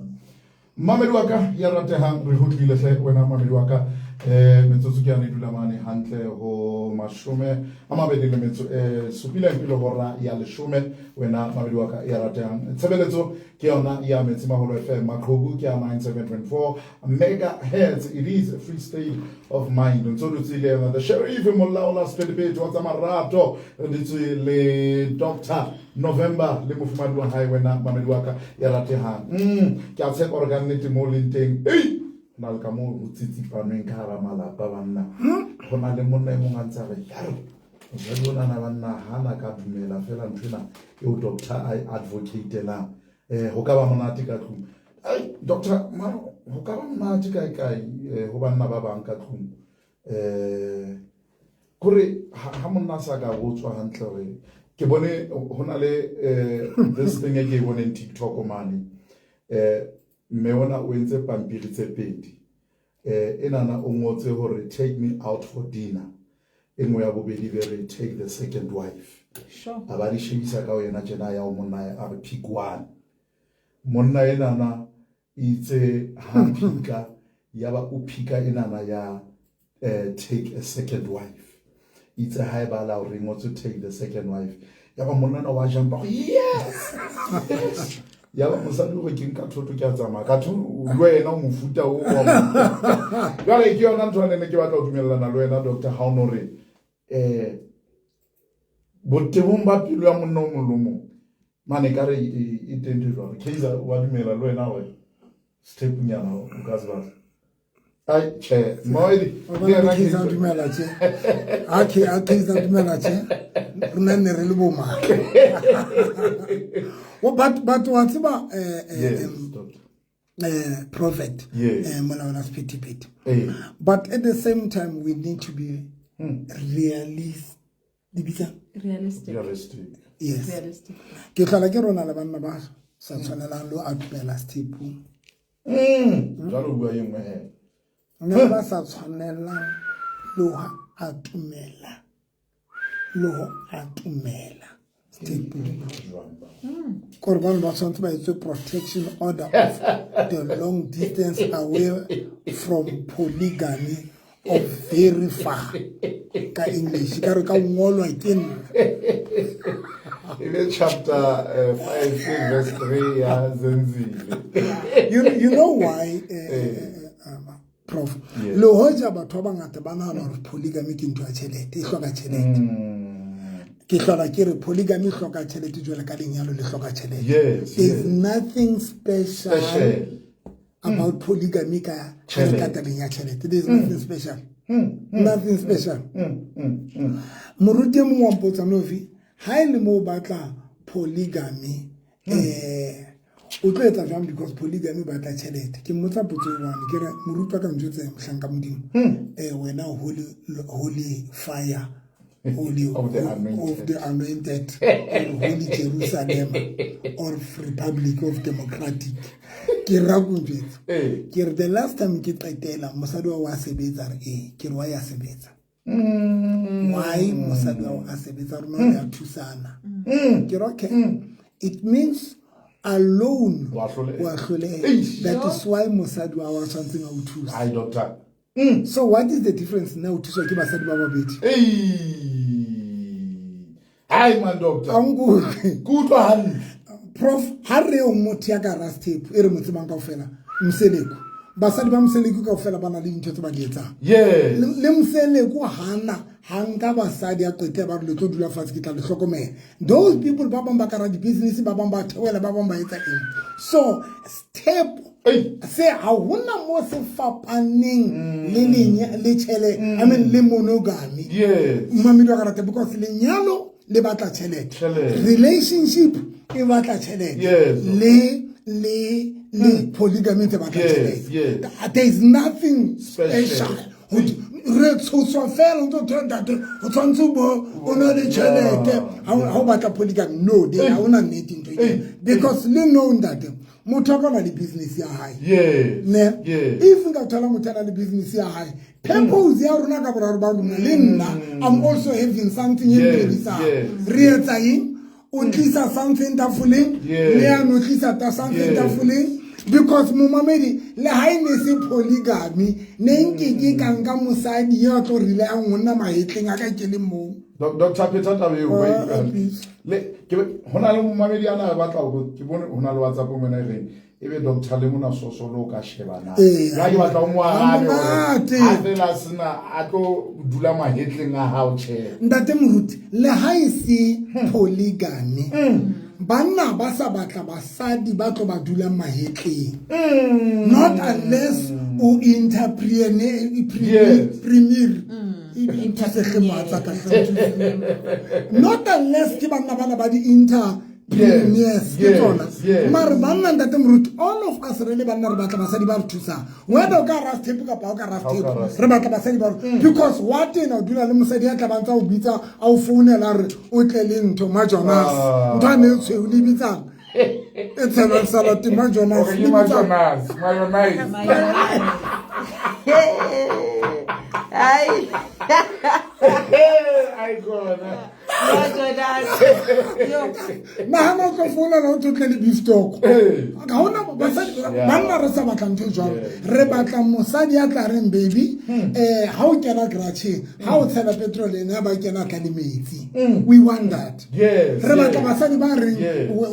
Mamedi wa ka ya ratehang re hotlile hle wena mamedi wa ka. Metsotso ke yane e dula mane hantle ho 27 pele hora ya 10. Wena mamedi wa ka ya ratehang, tshebeletso ke yona ya Metsimaholo FM, maqhubu ke ya 97.4 megahertz. It is a free state of mind. Ntso dutse le yena the sheriff Molaola Sephethephethe wa tsa marato, re dutse le Dr November le mofumadi wa hae. Wena mamedi wa ka ya ratehang, ke a tshepa hore ka nnete mo leng teng, ei, ho na le ka moo ho tsitsipanweng ka hara malapa banna. Ho na le monna e mong a ntse a re, yaro mosadi onana banna hana ka dumela fela nthwena eo doctor a e advocatelang, ho ka ba monate ka tlung. Ai doctor, mara ho ka ba monate kae kae ho banna ba bang ka tlung? Kore ha monna a sa ka botswa hantle hore ke bone ho na le this thing e ke e boneng TikTok mane, mme ona o entse pampiri tse pedi, enana o ngotse hore take me out for dinner, e nngwe ya bobedi be re take the second wife. A ba di shebisa ka ho yena tjena ya o monna a re pick one. Monna enana itse ha phika ya ba o phika enana ya take a second wife, itse ha e bala hore ngotswe take the second wife, ya ba monna wa jumpa go yes yes, ya ba mosadi o re ke nka thoto ke a tsamaya ka thoto le wena o mofuta o wa jwale ke yona ntho ane ne ke batla ho dumellana le wena doctor, ha o no re botebong ba pelo ya monna o mong le mong mane ka re e teng ntho e jwalo. Kaizer wa dumela le wena hore sethepunyana o ka se batla? Ai tjhe, Moedi le yena Kaizer dumela tjhe. A ke a Kaizer dumela tjhe. Rona ne re le bo mang? But wa tseba prophet Molaola Sephethephethe. But at the same time we need to be realist. Realistic. Realistic. Yes. Realistic. Ke tlhola ke rona le banna ba sa tshwanelang le ho atumela sethepung. Jwale o bua e nngwe he. Ne ba sa tshwanelang le ho atumela sethepung. Kore bano ba tshwanetse ba etswe protection order of the long distance away from polygamy of very far ka English ka re ka ngolwa ke nna. E be chapter 5 verse 3 ya Zenzile. You know why, Prof? Le hoja batho ba bangata ba nahana hore polygamy ke ntho ya tjhelete, e hloka tjhelete. Ke hlola ke re polygamy e hloka tjhelete jwale ka lenyalo le hloka tjhelete. There's nothing special about polygamy ka ka tabeng ya tjhelete. There's nothing special. Nothing special. Moruti e mong wa mpotsa Novi, ha e le mo batla polygamy, o tlo etsa jwang because polygamy batla tjhelete? Ke mmotsa potso e one, ke re moruti wa ka ntjwetse mohlanka Modimo, wena holy fire, holy of the anointed, of the anointed or holy Jerusalem or Republic of Democratic. Ke ra ko njwetsa. Ke re the last time ke qetela mosadi wa sebetsa re ke re wa ya sebetsa. Why mosadi wa a sebetsa rona re a thusana. Ke re okay. It means alone wa hloleha. That is why mosadi wa wa tshwantseng a o thusa. Ai doctor. So what is the difference now thuswa ke basadi ba babedi? Ai man doctor. Angu. Ke utlwa hantle. Prof, ha re o motho ya ka rastep e re mo tsebang kaofela, Mseleku. Basadi ba Mseleku kaofela ba na le dintho tse ba di etsang. Yes. Le Mseleku hana ha nka basadi a qete ba re le tlo dula fatshe ke tla le hlokomela. Those people ba bang ba ka ra di-business, ba bang ba theohela, ba bang ba etsa eng. So step se ha hona mo se fapaneng le lenya le tjhele, I mean le monogamy. Yes. Mamedi wa ka rata because lenyalo le batla tjhelete. Relationship e batla tjhelete. Yes. Le polygamy e batla tjhelete. There is nothing special. Re tshoswa fela o ntso ntate o tshwanetse bo o na le tjhelete ha o batla polygamy. No, they ha ona nnete ntho e. Because le no ntate motho a ka na le business ya hae. Yes. Ne? Yes. If nka thola motho a na le business ya hae, purpose ya rona ka boraro ba rona le nna, I'm also having something e mphelisang. Re etsa eng? O tlisa something tafoleng, le ya no tlisa ta something tafoleng. Because momamedi le ha e ne se polygamy, ne nke ke ka nka mosadi ya tlo rile-ang ho nna mahetleng a ka ke le mong. Dr. Peter taba eo ba Ah, e utlwa. please. Le ke ho na le momamedi ana a batla ho ke bone ho na le WhatsApp mona e reng ebe Dr. le mona soso lo ka sheba na. Ee. Ya ke batla ho mo arabe hore Monate. ha fela sena a tlo dula mahetleng a hao tjhe. Ntate moruti, le ha e se polygamy, banna ba sa batla basadi ba tlo ba dulang mahetleng, not unless o entrepreneur. Premier not unless ke banna bana ba di-entrepreneurs ke tsona. Mare banna, ntate moruti, all of us re le banna re batla basadi ba re thusang, whether o ka ra sethepu kapa o ka ra Ha o ka sethepu. ra Re batla basadi ba rona, because wa tena o dula le mosadi ya tla ba ntse a o bitsa, a o founela, a re o tle le ntho majonas. Ntho a ne e tshweu le bitsang e tshelwang salad, majonas. Okay, ke majonas, mayonnaise. Ai. Ai gona. Nagana o tlo founela o tlo tle le beef stock. Ga ona basadi. Banna re sa batla ntho e jalo. Re batla mosadi ya tla reng, "Baby, ga o kena garageng, ga o tshela petrol, ene ba kena tla le metsi." We want that. Re batla basadi ba reng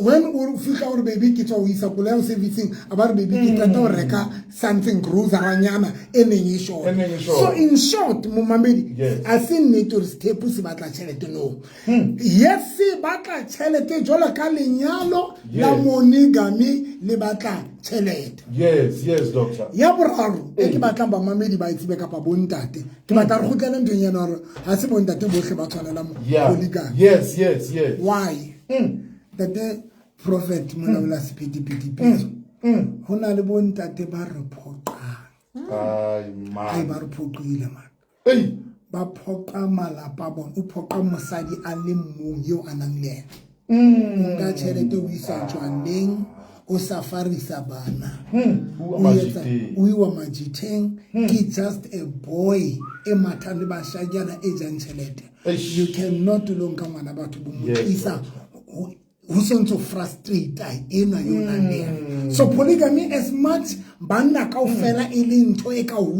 when o fitlha ore, "Baby, ke tswa o isa koloi ya o servicing," a ba re, "Baby, ke qeta ho reka something, groceranyana e neng e short." E neng e short. So in short, momamedi, a se nnete gore sethepu se batla tšhelete. No, yes, se batla tšhelete jalo ka lenyalo la monogamy le batla tšhelete. Yes, doctor. Ya boraro e ke batlang bamamedi ba e tsebe kapa bontate, ke batla re kgutlele nthong ena gore ga se bontate botlhe ba tshwanelang polygamy. Why? Ntate Prophet Molaola Sephethephethe Pitso, go na le bontate ba re phoqang. Ai Ai, man. ba re phoqile man. Ei. Ba phoqa malapa a bona. O phoqa mosadi a le mong eo a nang le ena, o nka tšhelete o isa jwaleng, o safarisa bana. Bua O etsa- majiteng. O iwa majiteng. Ke just a boy e mathang le bashanyana e jang tšhelete. Eish. You cannot lo nka ngwana batho bo mo tlisa ho sontso frustrate enwa yo nang le yena. So polygamy, as much banna kaofela e le ntho e ka ho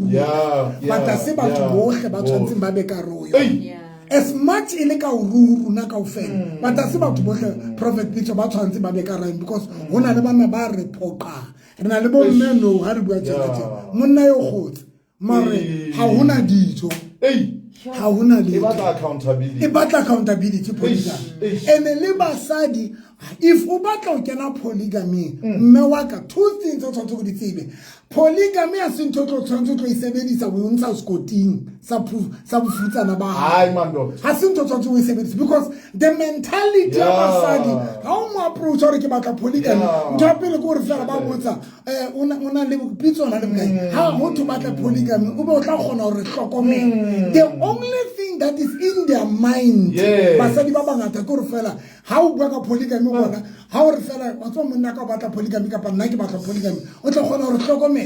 but ha se batho bohle ba tshwantseng ba be karolo. Ei. As much e le ka ho rona kaofela, but ha se batho bohle, Prophet Pitso, ba tshwanetse ba be ka rang, because ho na le banna ba re phoqang. Re na le bomme no ha re bua tjena tjena, monna yo kgotse mare ha hona dijo. Ei. Ha hona E letho. batla accountability. E batla accountability, polygamy. Eish, eish. And le basadi, if o batla ho kena polygamy, mme wa ka, two things o tshwanetse go di tsebe: polygamy ha se ntho o tlo tshwanetse o tlo e sebedisa o ntsha sekoting sa bofutsana ba hao. Ai man, doctor. Ha se ntho o tshwanetse o e sebedise, because the mentality ya basadi, ha o mo approach gore ke batla polygamy, ntho ya pele ke gore fela ba botsa, o na le pitso, o na le bokae, ha ho thwe batla polygamy, o be o tla kgona hore hlokomela. The only thing that is in their mind, basadi ba bangata, ke gore fela ha o bua ka polygamy, bona ha o re fela wa tswa monna ka o batla polygamy kapa nna ke batla polygamy, o tla kgona hore hlokomela.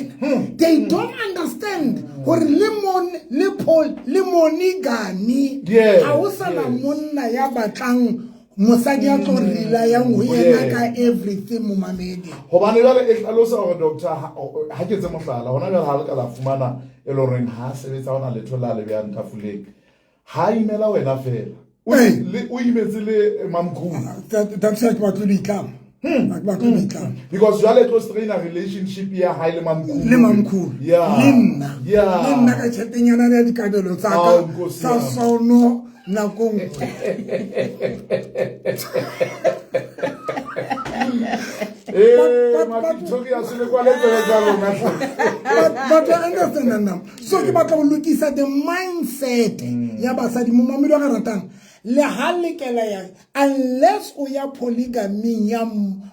They don't understand gore le mon le pol le monogamy, ha o sana monna ya batlang mosadi ya tlo relayang ho yena ka everything, momamedi. Hobane jwale e hlalosa hore, doctor, ha ke etse mohlala hona jwale, ha le ka la fumana e le horeng ha sebetsa, hona letho la le behang tafoleng, ha imela wena fela. O Ee. O imetse le mamkhulu. That's why ke batlo di itlama. Ha ke batlo di itlama. Because jwale e tlo straina relationship ya hae le mamkhulu. Le mamkhulu. Le nna. Le nna ka tjheletenyana ya dikabelo tsa ka Ao, Nkosi tsa yami. sono nako nngwe. Eh, But ma Victoria se le kwale tsebe tsa lona hle. But I understand now. So ke batla ho lokisa the mindset ya basadi, momamedi wa ka ratang. Le ha lekela ya, unless o ya polygaming ya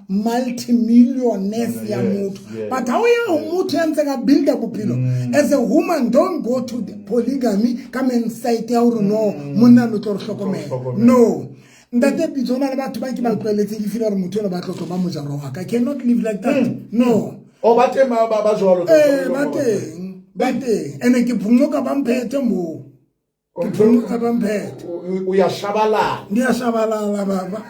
multimillionaires ya motho. But ha o ya ho motho ya ntseng a builda bophelo, as a woman, don't go to the polygamy ka mindset ya hore no, monna lo tlo re hlokomela. Hlokomela. No. Ntate Pitso, ho na le batho ba ke ba tlohelletseng, ke feel hore motho enwa ba tlo tlo ba mojaro wa ka. I cannot live like that. No. O ba teng ba jwalo, doctor? Eh, ba teng, ba teng. Ene ke phunyoka ba mphethe moo. Ke phunyoka ba mphethe. O ya shabalala. Ndi a shabalala baba.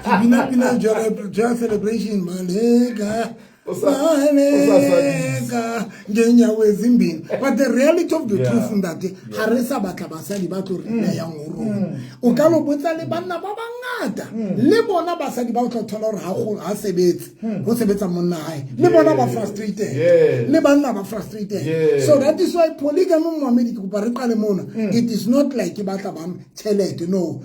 Ke bina pina joy celebration maleka. Baleka ngeenyawo ezimbini. But the reality of the truth, ntate, ga re sa batla basadi ba tlo re nayang ho rona. O ka lo botsa le banna ba bangata, le bona basadi ba o tla thola hore ha sebetse, ho sebetsa monna hae, le bona ba frustrated, le banna ba frustrated. So that is why polygamy, momamedi, ke kopa re qale mona. It is not like ke batla ba tjhelete, no.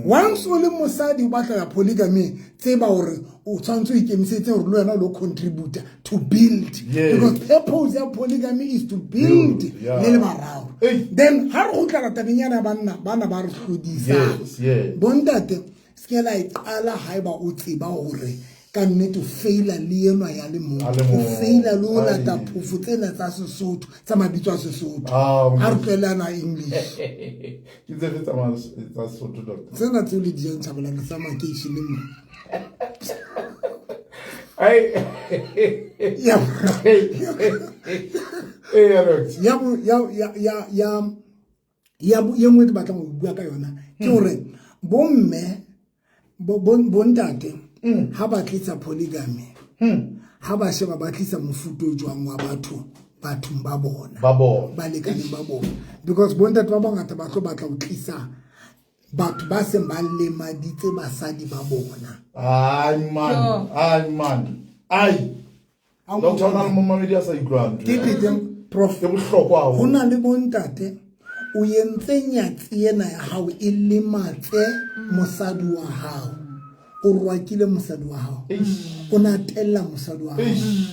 Once o le mosadi o batla ya polygamy, tseba hore o tshwanetse o ikemisetse hore le wena o lo contributor to build. Because purpose ya polygamy is to build le le bararo. Then ha re kgutlela tabeng yana ya banna bana ba re hlodisang, bontate, se ke la e qala haeba o tseba hore ka nnete o faila le enwa ya le mong, o faila le o lata phofo tsena tsa Sesotho, tsa mabitso a Sesotho. A re tlohele English. Ke tse tsa Sesotho, doctor? Tsena tseo le dijang tjhabolane tsa makeisheneng mo. Ai. Ya Eh, ya ya ya ya ya ye nngwe ke batlang ho bua ka yona ke hore bomme, bontate ha ba tlisa polygamy, ha ba sheba ba tlisa mofuta o jwang wa batho bathong ba bona, ba bona, balekaneng ba bona, because bontate ba bangata ba tlo batla ho tlisa batho ba seng ba lemaditse basadi ba bona. Ai man, ai man, ai. Doctor, o na le momamedi a sa utlwang. Ke teng, prof. E bohlokwa haholo. Ho na le bontate, o entse nyatsi ena ya hao e lematse mosadi wa hao, o rwakile mosadi wa hao, o na tella mosadi wa hao,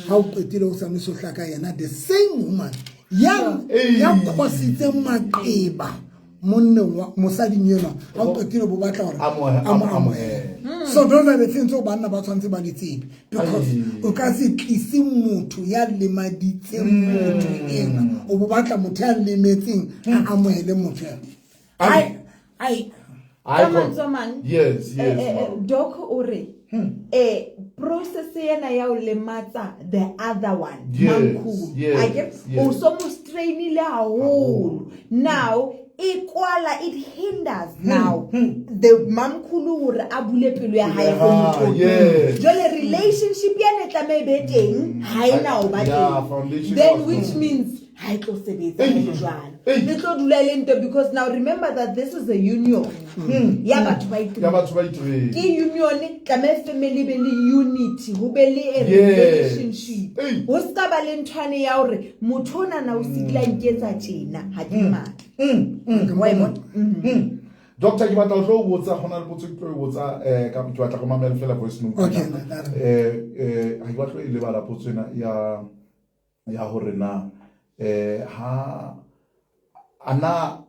ha o qetile o sane sohla ka yena, the same woman ya khositseng maqeba monneng wa mosading enwa, ha o qetile bo batla hore a mo amohele. So those are the things tseo banna ba tshwanetse ba di tsebe, because o ka se tlise motho ya lemaditseng motho ena, o bo batla motho ya lemetseng a amohele motho ena. Ai ai. Ka mantswe a mang, Yes. Doc o re process ena ya ho lematsa the other one, mamkhulu, akere o so mo strainile haholo, now e kwala, it hinders now the mamkhulu hore a bule pelo ya hae for motho. Jwale relationship ena e tlameha e be teng, ha e na ho ba teng. Foundation Then was which good. means ha e tlo sebetsa ha e le jwalo, le tlo dula e le ntho, because now remember that this is a union ya batho ba Ya itireng. Batho ba itireng. Ke union, tlameha family be le unity, ho be le a relationship. Ho ska ba le nthwane ya hore motho onana o sikila nketsa tjena, ha ke matla. Wa e bona? Doctor, ke batla ho tlo o botsa, hona le potso ke tlo e botsa, ke batla go mamela fela voice note. Okay. Ha ke batlo e lebala potso ena ya hore na ha ana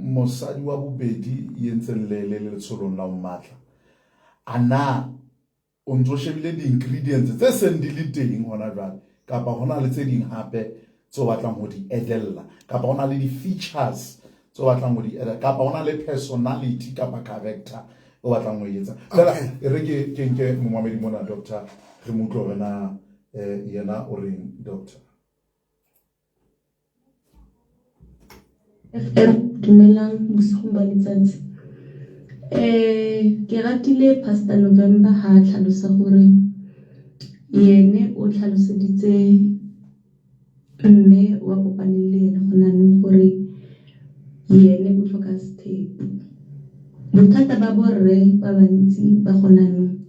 mosadi wa bobedi e entseng le letsholong la ho matla, ana o ntso shebile di-ingredients tse seng di le teng hona jwale, kapa hona le tse ding hape tse o batlang ho di edella, kapa hona le di-features tse o batlang ho di edella, kapa hona le personality kapa character o batlang ho e etsa fela? E re ke nke momamedi mona, doctor, re mo utlwe hore na yena o reng, doctor. FM, dumelang, bosigong ba letsatsi. Ke ratile Pastor November ha a tlhalosa gore yene o tlhaloseditse mme wa kopaneng le ene gona anong gore yene o tlhoka sethepu. Bothata ba borre ba bantsi ba gona anong,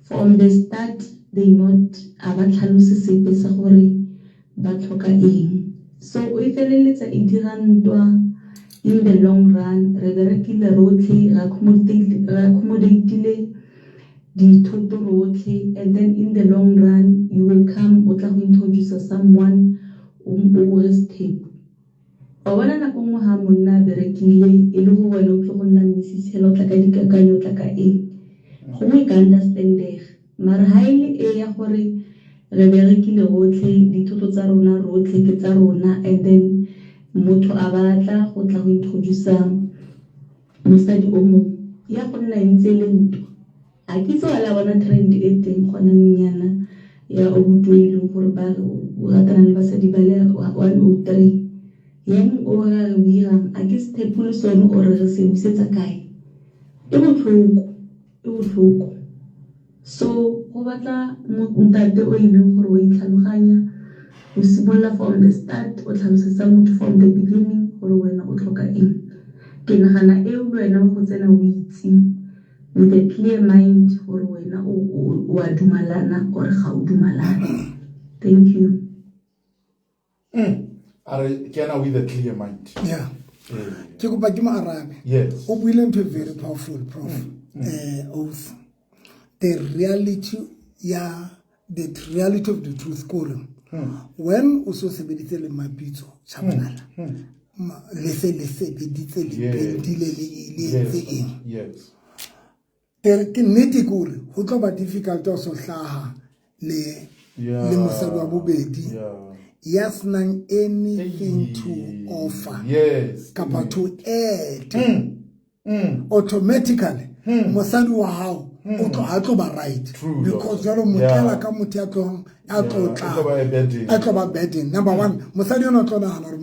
from the start they not a ba tlhalose sepe sa gore ba tlhoka eng, so o e feleletsa e dira ntwa in the long run. Re berekile rotlhe, re accommodate-ile dithoto rotlhe, and then in the long run you will come o tla go introduce someone o re sethepu. Wa bona, nako nngwe ha monna a berekile e le gore wena o tlo go nna mmisisi hela, o tla ka dikakanyo, o tla ka eng, gongwe e ka understandega, mara ha e le e ya gore re berekile rotlhe, dithoto tsa rona rotlhe ke tsa rona, and then motho a batla go tla go introduce mosadi o mongwe, ya go nna e ntse e le ntwa. A ke itse wa la bona trend e teng gona nong yana ya obuti o e leng gore ba re o ratana le basadi ba le 103, yaanong o re re o irang a ke sethepu le sone o re re se busetsa kae? E botlhoko, e botlhoko. So go batla ntate o e leng gore wa itlhaloganya, o simolola from the start o tlhalosetsa motho from the beginning gore wena o tlhoka eng. Ke nagana eo le wena wa go tsena o itse with a clear mind gore wena o a dumalana or ga o dumalane. Thank you. A re kena with a clear mind. Yeah. Ke kopa ke mo arabe. Yes. O buile ntho e very powerful, Prof. Oath. The reality ya the reality of the truth kore when o so sebeditse le Mapitso Tshabalala, le se le sebeditse le buildile le entse eng? Ke nnete ke hore ho tlo ba difficult ho so hlaha le le mosadi wa bobedi ya senang anything to offer kapa to add. Automatically mosadi wa hao o tlo ha tlo ba right. True, because doctor. jwalo motlela ka motho ya tlohang a tlo tla O tlo ba a burden. A tlo ba burden. Number one, mosadi enwa o tlo nahana hore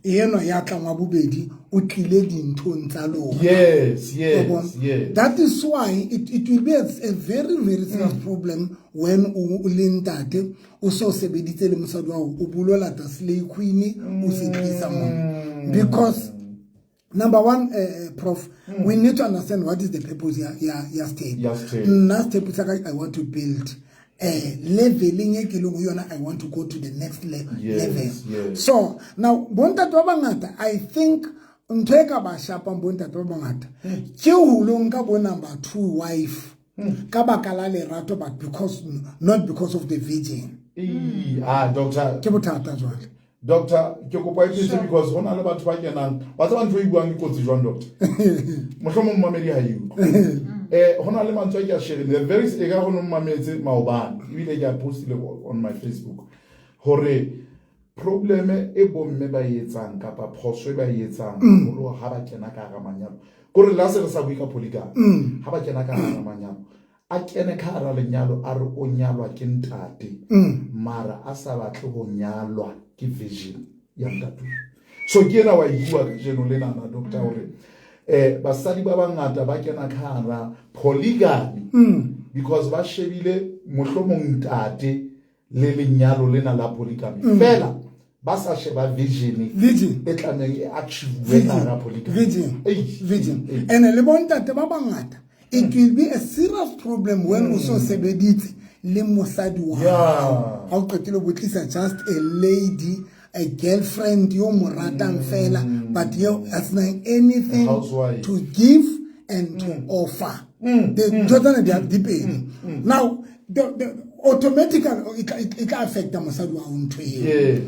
enwa ya tlang wa bobedi o tlile dinthong tsa lona. Wa bona? That is why it will be a very, very serious problem when o le ntate o so sebeditse le mosadi wa hao, o bulo lata slay queen o se tlisa mona. Because number one, Prof, we need to understand what is the purpose ya step. Ya step. Nna step sa ka, I want to build. Leveling e ke leng ho yona, I want to go to the next level. So now bontate ba bangata, I think ntho e ka ba shapang bontate ba bangata ke ho lo nka bo number 2 wife ka baka la lerato, but not because of the virgin. Doctor. Ke bothata jwale. Doctor, ke kopa e phetse because hona le batho ba kenang. Wa tseba ntho e buang ke kotsi jwang, doctor? Mohlomong mmamedi ha e utlwe. Hona le mantswe a ke a share-ile. The very e ka ho no mmametse maobane, ebile ke a postile on my Facebook hore problem e bomme ba e etsang kapa phoso e ba e etsang haholo ha ba kena ka hara manyalo. Kore la se re sa bue ka polygamy. Ha ba kena ka hara manyalo, a kene ka hara lenyalo a re o nyalwa ke ntate. Mara a sa batle ho nyalwa ke vision ya ntate. So ke ena wa e bua kajeno lena na, doctor, hore basadi ba bangata ba kena ka hara polygamy because ba shebile mohlomong ntate le lenyalo lena la polygamy. Fela ba sa sheba vision Vision. e tlamehang e achieve ka hara polygamy. Vision. Eish. Vision. Eish. And le bontate ba bangata, it will be a serious problem when o so sebeditse le mosadi wa hao. Ha o qetile ho tlisa just a lady, a girlfriend yo mo ratang fela, but yo has not anything A housewife. to give and to offer. The ntho tsena di a di pedi. Now, the automatically it tla affect mosadi wa hao ntho eo.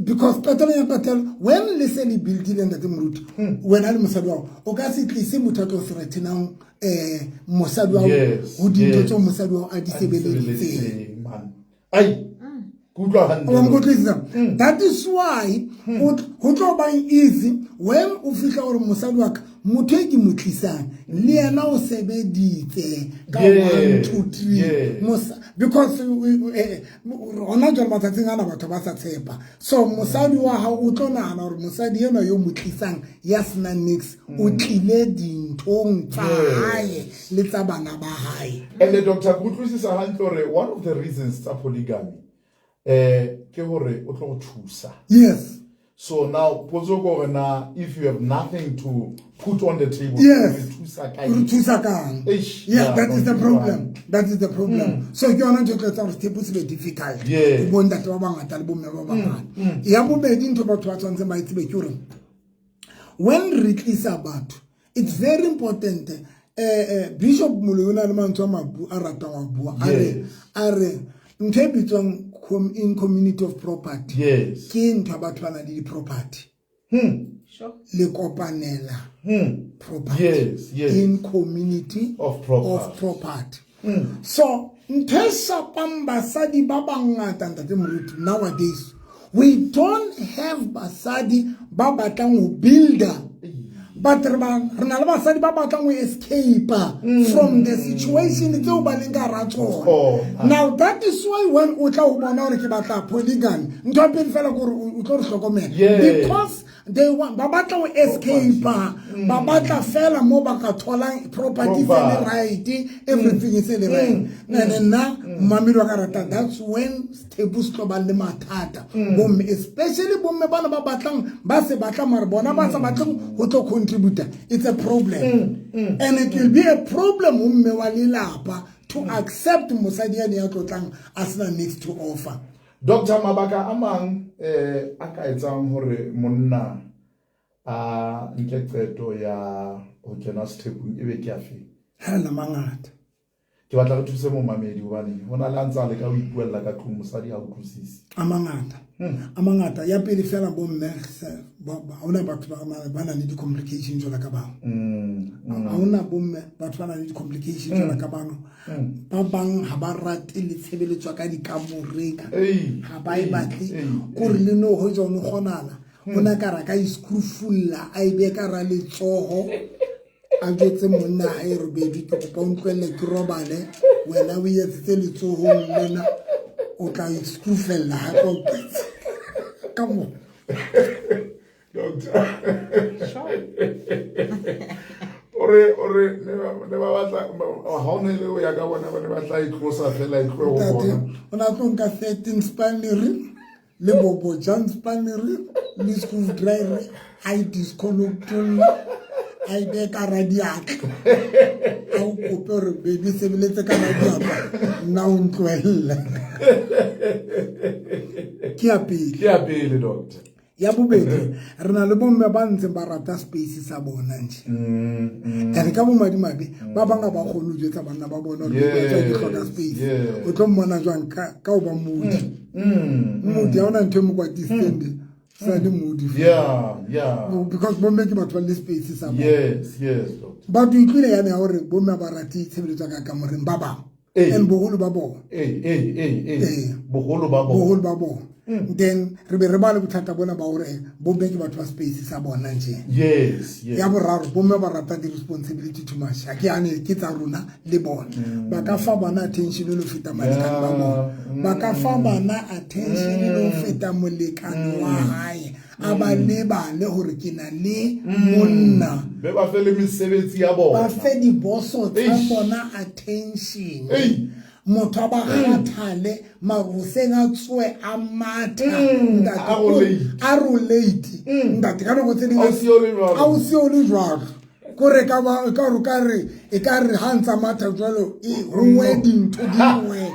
Because qetelo ya qetelo, when le se le buildile ntate Moruti, wena le mosadi wa hao, o ka se tlise motho a tlo threatenang, mosadi wa hao ho dintho tseo mosadi wa hao a di A di sebeleditseng. sebeleditseng, man. Ai, ke utlwa hantle. Wa nkutlwisisa? That is why ho tlo ba easy when o fihla hore mosadi wa ka, motho e ke mo tlisang, le yena o sebeditse ka 1, 2, 3. Because hona jwale matsatsing ana batho ba sa tshepa. So mosadi wa hao o tlo nahana hore mosadi enwa yo mo tlisang ya senang niks, o tlile dinthong tsa hae le tsa bana ba hae. And the doctor, ke utlwisisa hantle hore one of the reasons tsa polygamy, ke hore o tlo go thusa. So now, potso ke hore na, if you have nothing to put on the table, re thusa ka Re eng? thusa kang? Eish, Yeah, yeah, that is the no, problem. right. That is the problem. So ke yona ntho e tlo etsang hore sethepu se be difficult. Ho bo ntate ba bangata le bo mme ba bangata. Ya bobedi ntho batho ba tshwanetseng ba e tsebe ke hore when re tlisa batho, it's very important. Bishop Moloi o na le mantswe a mabu a ratang wa bua. A re ntho e bitswang in community of property. Ke ntho ya batho ba nang le di-property. Le kopanela property. In community Of property. of property. So ntho e shapang basadi ba bangata, ntate Moruti, nowadays, we don't have basadi ba batlang ho builder. But re na le basadi ba batlang ho escape from the situation tseo ba leng ka hara tsona. Now that is why when o tla o bona hore ke batla polygamy, ntho ya pele fela ke hore o tlo re hlokomela. Because They want, ba batla ho escape, ba batla fela mo ba ka tholang property se le right, everything is le right. And nna mmamedi wa ka rata, that's when sethepu se tlo ba le mathata. Bomme, especially bomme bana ba batlang, ba se batla mare bona ba sa batleng ho tlo contributor. It's a problem. And it will be a problem ho mme wa lelapa to accept mosadi yane ya tlotlang a sena next to offer. Doctor, mabaka a mang a ka etsang hore monna a nke qeto ya ho kena sethepung ebe ke afe? Hela mangata. Ke batla re thuse momamedi hobane ho na le a ntse a leka ho ipuella ka tlung, mosadi ha utlwisise. A mangata. A mangata. Ya pele fela bomme, ha hona batho ba nang le di-complications jwalo ka bang. Ha hona bomme batho ba nang le di-complications jwalo ka bang. Ba bang ha ba rate le tshebeletso ka dikamoreng. Ha ba e batle. Kore le no ho tswa no kgonala. O na ka ra ka iscrufulla, a e be ka ra letsoho. A jwetse monna ha e re baby ke kopa o ntlohelle ke robale, wena o etsetse letsohong lena, o tla iscrufella hape o qetse. Ka mo. Doctor. Ore ne ba batla ha o ne le o ya ka bona ba ne ba tla itlosa fela e tlohe ho bona. O na tlo nka 13 spannery le bobo John spannery le screwdriver a e disconnectolle a e beye ka ra diatla. A o kope hore baby sebeletse ka ra diatla nna o ntlohelle. Ke ya pele. Ke ya pele, doctor. Ya bobedi, re na le bomme ba ntseng ba rata space sa bona nje. And ka bomadimabe, ba bang ha ba kgone ho jwetsa banna ba bona hore ba tswa ke hloka space. O tlo mmona jwang ka ho ba moody. Moody ha hona ntho e mo kwatisitseng be. Sa le moody fela. Because bomme ke batho ba le space sa bona. Yes, yes, doctor. But o utlwile yane ya hore bomme ba rate tshebeletso ka kamoreng ba bang. And boholo ba bona. Boholo ba bona. Boholo ba bona. Then re be re ba le bothata bona ba hore bomme ke batho ba space sa bona nje. Yes, yes. Ya boraro, bomme ba rata di-responsibility too much. Ha ke ane ke tsa rona le bona. Ba ka fa bana attention le ho feta molekane ba bona. Ba ka fa bana attention le ho feta molekane wa hae. A ba lebale hore ke na le monna. Be ba fe le mesebetsi ya bona. Ba fe diboso tsa bona attention. Motho a ba kgathale, mara hoseng a tsoe a matha. Ntate, A a rolate. Ntate, ka nako tse ding A o siyo le jwalo. A o siyo le jwalo. Kore ka ba, ka re, ka re, e ka re ha ntsa matha jwalo, e rongwe dintho di nngwe.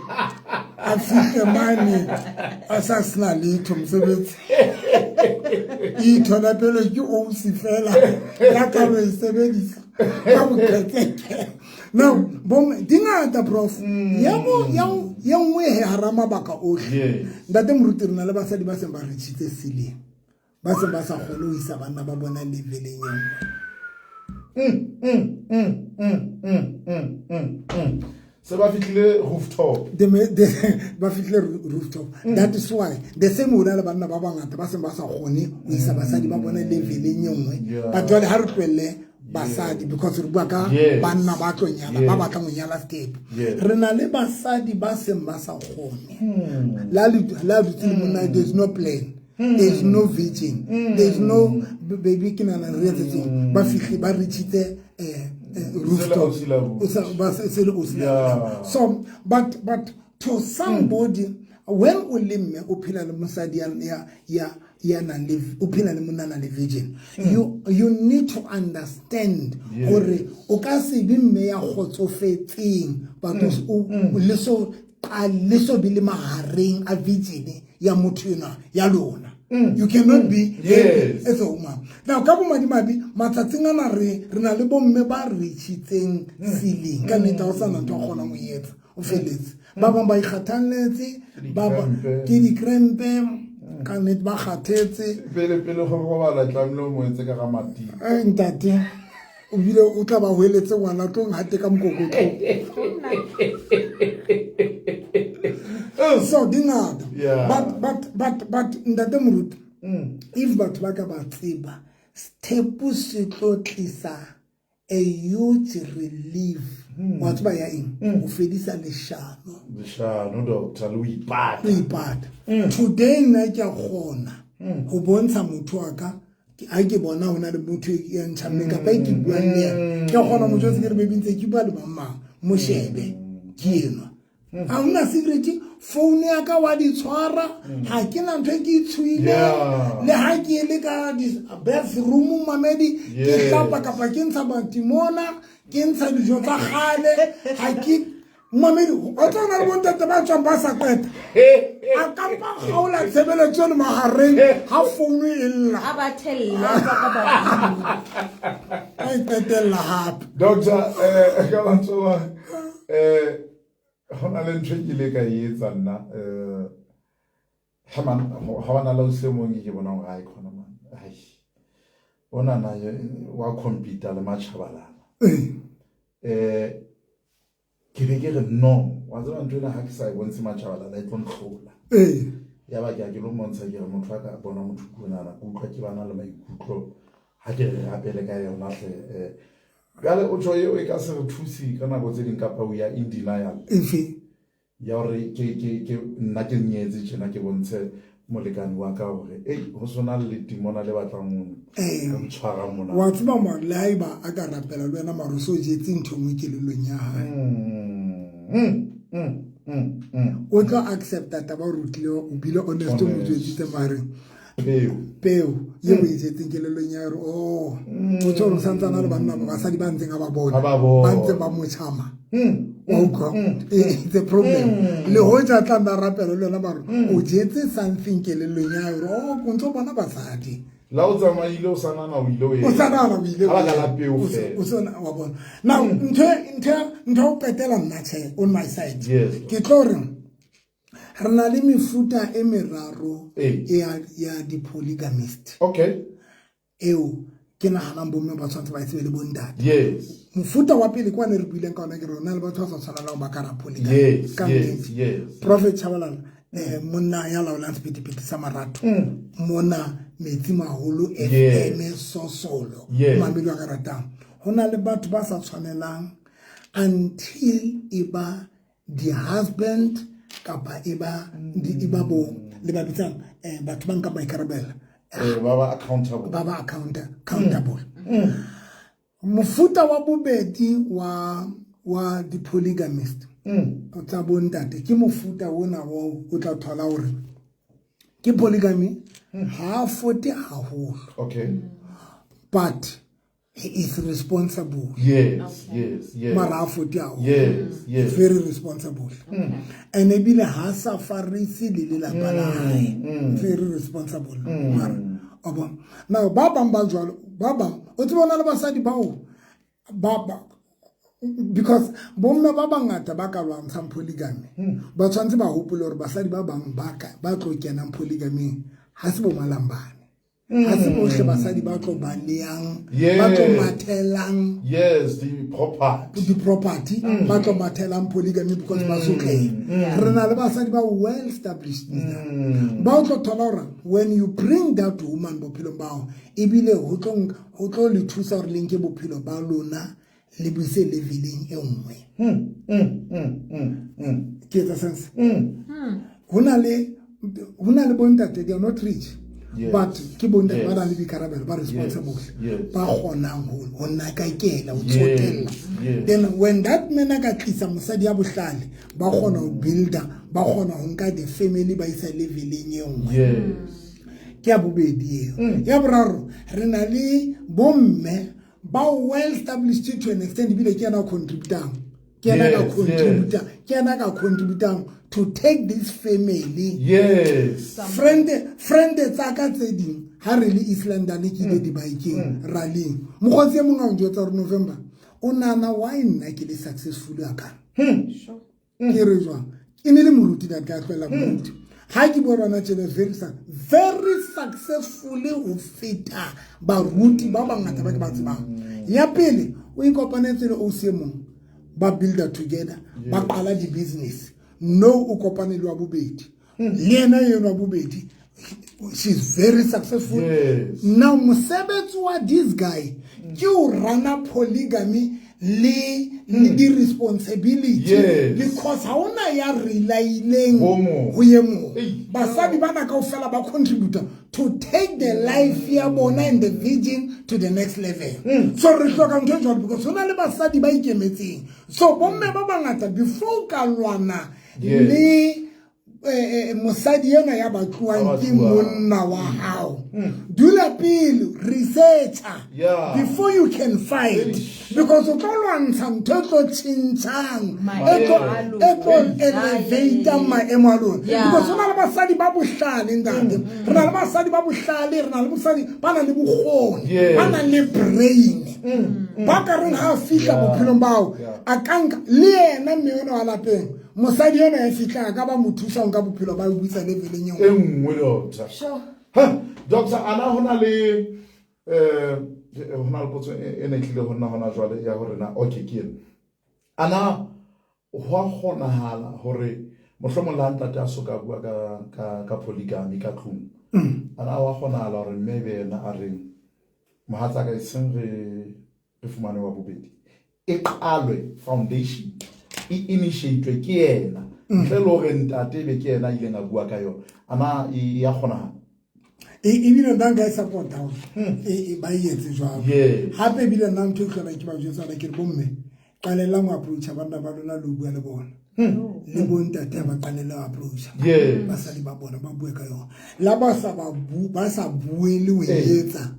A fihle mane, a sa sena letho mosebetsi. E ithola pele ke ousi fela, ya ka lo e sebedisa ka boqhetseke. Now, bom, di ngata, prof. Ya mo, ya o, ya nngwe he hara mabaka ohle. Ntate Moruti, re na le basadi ba seng ba reachitse ceiling. Ba seng ba sa kgone ho isa banna ba bona leveleng e nngwe. Se ba fihlile rooftop. Ba fihlile rooftop. That is why the same o na le banna ba bangata ba seng ba sa kgone ho isa basadi ba bona leveleng e nngwe. But jwale ha re tlohelle basadi because re bua ka banna ba tlo nyala, ba batlang ho nyala step. Re na le basadi ba seng ba sa kgone. La la dutse le monna, there's no plan. There's no vision. There's no baby ke nana re etsetseng. Ba fihle ba reachitse, rooftop. Sele o O sa, ba se, sele o sila. So, but to somebody, when o le mme, o phela le mosadi ya, ya, ya, ya nang le, o phela le monna nang le virgin. You need to understand hore o ka se be mme ya kgotsofetseng, but o, le so qale, le so be le mahareng a virgin ya motho enwa ya lona. You cannot be as a woman. Now, ka bomadimabe, matsatsing ana re na le bomme ba reachitseng ceiling. Ka nnete ha o sana ntho a kgonang ho e etsa, o felletse. Ba bang ba ikgathalletse, ba ba ke dikrempe, ka nnete ba kgathetse. Pele, pele go robala, tlamehile o mo etse ka ga matini. Ntate, o bile o tla ba hweletse ngwana, tlo nghate ka mokokotlo. So, di ngata. But, Ntate Moruti, if batho ba ka ba tseba, sethepu se tlo tlisa a huge relief. Wa tseba ya eng? Ho fedisa leshano. Leshano, doctor, le ho ipata. Le ho ipata. Today nna ke a kgona ho bontsha motho wa ka Ha ke bona ho na le motho ya ntjhamme kapa e ke buang le yena, ke kgona mo jwetsa ke re baby ntse ke bua le mang mang, mo shebe ke enwa. Ha hona secret, phone ya ka wa di tshwara, ha ke na ntho e ke e tshuileng. Le ha ke le ka bathroom mamedi, ke hlapa kapa ke ntsha matimona, ke ntsha dijo tsa kgale, ha ke mamedi o tla na le bontate ba tswang ba sa qeta, a kampa kgaola tshebeletso le mahareng ha founu e lla, a ba thella ka ba a e qetella hape. Doctor, ka mantswe a mang, ho na le ntho e ke ile ka e etsa nna, ha man ha bana le o mong ke bonang hore ha e khona man, ai ona na wa computer le matjhabalala, ke be ke re no, wa tseba ntho ena ha ke sa e bontshe matjhabalala e tlo ntlhola. Ya ba ke a ke lo montsha, ke re motho a ka bona motho ke onana, ke utlwa ke bana le maikutlo ha ke re rapele ka yona hle. Jwale o tjho eo e ka se re thuse ka nako tse ding, kapa o ya in denial? Efe? Ya hore ke nna ke nyetse tjena, ke bontshe molekane wa ka hore ei, ho sona le letimona le batlang ho ntshwara mona. Wa tseba mo le haeba a ka rapela le wena, mara o so jetse ntho e nngwe kelellong ya hae, o tlo accepta taba hore o tlile o bile honest, o mo jwetsitse, mare peo peo ye o e jetseng kelellong ya hore o o tjho hore o santsana le banna ba basadi ba ntseng a ba bona, A ba bona. Ba ntse ba mo tjhama, wa utlwa? It's a problem le hoja tla nna rapela le wena, mare o jetse something kelellong ya hore o ntso bona basadi. La o tsamaile, o sa nana o ile o O sa nahana o ile Ka baka la peo o fela. O sona wa bona. Now ntho ya ho qetela nna, tjhe, on my side, ke tlo re re na le mefuta e meraro ya di-polygamist eo ke nahanang bomme ba tshwanetse ba e tsebe le bontate. Mofuta wa pele ke wane re buileng ka ona, ke rona le batho ba sa tshwanelang ba ka ra polygamy. Ka nnete. Prophet Chabalala, monna ya laolang sephethephethe sa marato mona metsi maholo FM Sosolo, mamedi wa ka ratang, ho na le batho ba sa tshwanelang until e ba di-husband kapa e ba e ba bo le ba bitsang batho ba nkang maikarabelo. Ba ba accountable. Ba ba accountable. Mofuta wa bobedi wa di-polygamist tsa bontate ke mofuta ona wa o tla thola hore ke polygamy, ha a fote haholo, but he is responsible. Mara a fote haholo. Very responsible, and ebile ha sa farise le lelapa la hae. Very responsible, mara wa bona. Now ba bang ba jwalo, ba bang o tseba ona le basadi bao ba because bomme ba bangata ba ka lwantshang polygamy ba tshwanetse ba hopole hore basadi ba bang ba ka ba tlo kenang polygaming ha se bo malambane, ha se bohle basadi ba tlo baleyang, ba tlo mathelang. Yes, the property. Di-property, ba tlo mathelang polygamy because ba sotleha. Re na le basadi ba well established ba o tlo thola hore when you bring that woman bophelong ba hao, ebile ho tlo le thusa hore le nke bophelo ba lona le buise leveleng e nngwe. Ke etsa sense? Ho na le bontate, they are not rich, but ke bontate ba nang le boikarabelo, ba responsible, ba kgonang ho nakakela, ho tsotella. Then when that man a ka tlisa mosadi ya bohlale, ba kgona ho builda, ba kgona ho nka the family ba isa leveleng e nngwe. Ke ya bobedi eo. Ya boraro, re na le bomme ba well established to an extent, ebile ke yena a contributang, ke yena ka contributa, ke yena ka contributang to take this family. Friend tsa ka tse ding, ha re le East London, ke ile di-bikeng rallying, mokgotsi e mong a njwetsa hore November o nana why nna ke le successful ya kana. Ke re jwang? E ne le moruti that ka tlohela moruti ha ke bua rona tjena, very successfully ho feta baruti ba bangata ba ke ba tsebang. Ya pele, o ikopanetse le ausi e mong, ba builder together, ba qala di-business. No, o kopane le wa bobedi, le yena eno wa bobedi, she's very successful. Now mosebetsi wa this guy ke o rana polygamy. le di-responsibility, because ha ona ya relaileng Ho mong. ho ye mong. Ei. Basadi bana kaofela ba contributor to take the life ya bona and the vision to the next level. So re hloka ntho e jwalo because ho na le basadi ba ikemetseng. So bomme ba bangata, before o ka lwana le mosadi ena ya batluwang Ba ke batluwang. monna wa hao, dula pele, researcha before you can fight, because o tlo lwantsha ntho e tlo tjhentjhang, e tlo Maemo a lona. e tlo elevata maemo a lona. Because ho na le basadi ba bohlale, ntate. Re na le basadi ba bohlale, re na le basadi ba nang le bokgoni, ba nang le brain, ba ka reng ha a fihla bophelong bao, a ka nka le yena mme ona wa lapeng, mosadi ena ya fihla, a ka ba mo thusa ho nka bophelo ba o isa leveleng e e nngwe. Nngwe, doctor. Ha, doctor, ana hona le hona le potso e ne e tlile ho nna hona jwale ya hore na, okay, ke ena, ana ho a kgonahala hore mohlomong le ha ntate a so ka bua ka polygamy ka tlung, ana wa kgonahala hore mme ebe yena a reng, mohatsaka, e seng re fumane wa bobedi, e qalwe foundation, e initiatwe ke yena, ntle le hore ntate ebe ke yena a ileng a bua ka yona? Ana e ya kgonahala? Ebile nna nka e support-a hore ba e etse jwalo. Hape ebile nna ntho e hlolang ke ba jwetsa yona, ke re, bomme, qalellang ho approacha banna ba lona le ho bua le bona, le bontate ha ba qalelle ho approacha basadi ba bona, ba bue ka yona. La ba sa ba ba sa bue le ho etsa.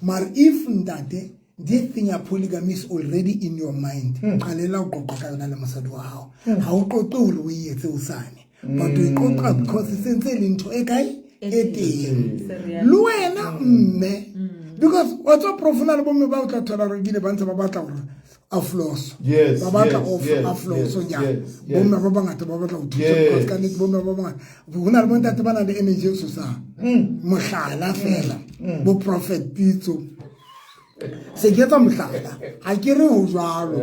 Mara if ntate, this thing ya polygamy is already in your mind, qalela ho qoqa ka yona le mosadi wa hao. Ha o qoqe hore o e etse hosane, but o e qoqa because e sentse e le ntho e kae, e teng. Le wena mme, because wa tswa, prof, na le bomme ba o tla thola hore ebile ba ntse ba batla hore a floso, ba batla off a floso nyana. Bomme ba bangata ba batla ho thusa because ka nnete bomme ba bangata, ho na le bontate ba nang le energy e tshosang. Mohlala fela, bo Prophet Pitso, se ke etsa mohlala, ha ke re ho jwalo.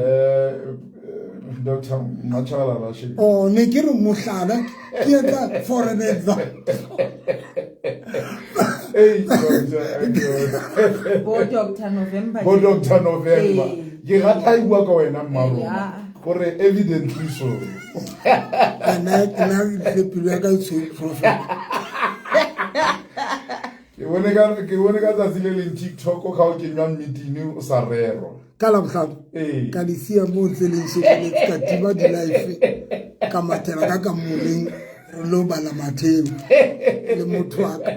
Dr. Machalala she. Oh, ne ke re mohlala, ke etsa for an example. Hey, Doctor. Bo Dr. November. Bo Dr. November. Ee. Ke rata e bua ka wena, mmarona. Gore evidently so. Nna le pelo ya ka e tshweu, prophet. Ke bone ka tsatsi le leng TikTok ka o kenywa meeting o sa rerwa. Ka Labohlano ka le siya moo ntse leng shebeletse, ka tima di-live, ka mathela ka kamoreng, re lo bala matheo le motho wa ka.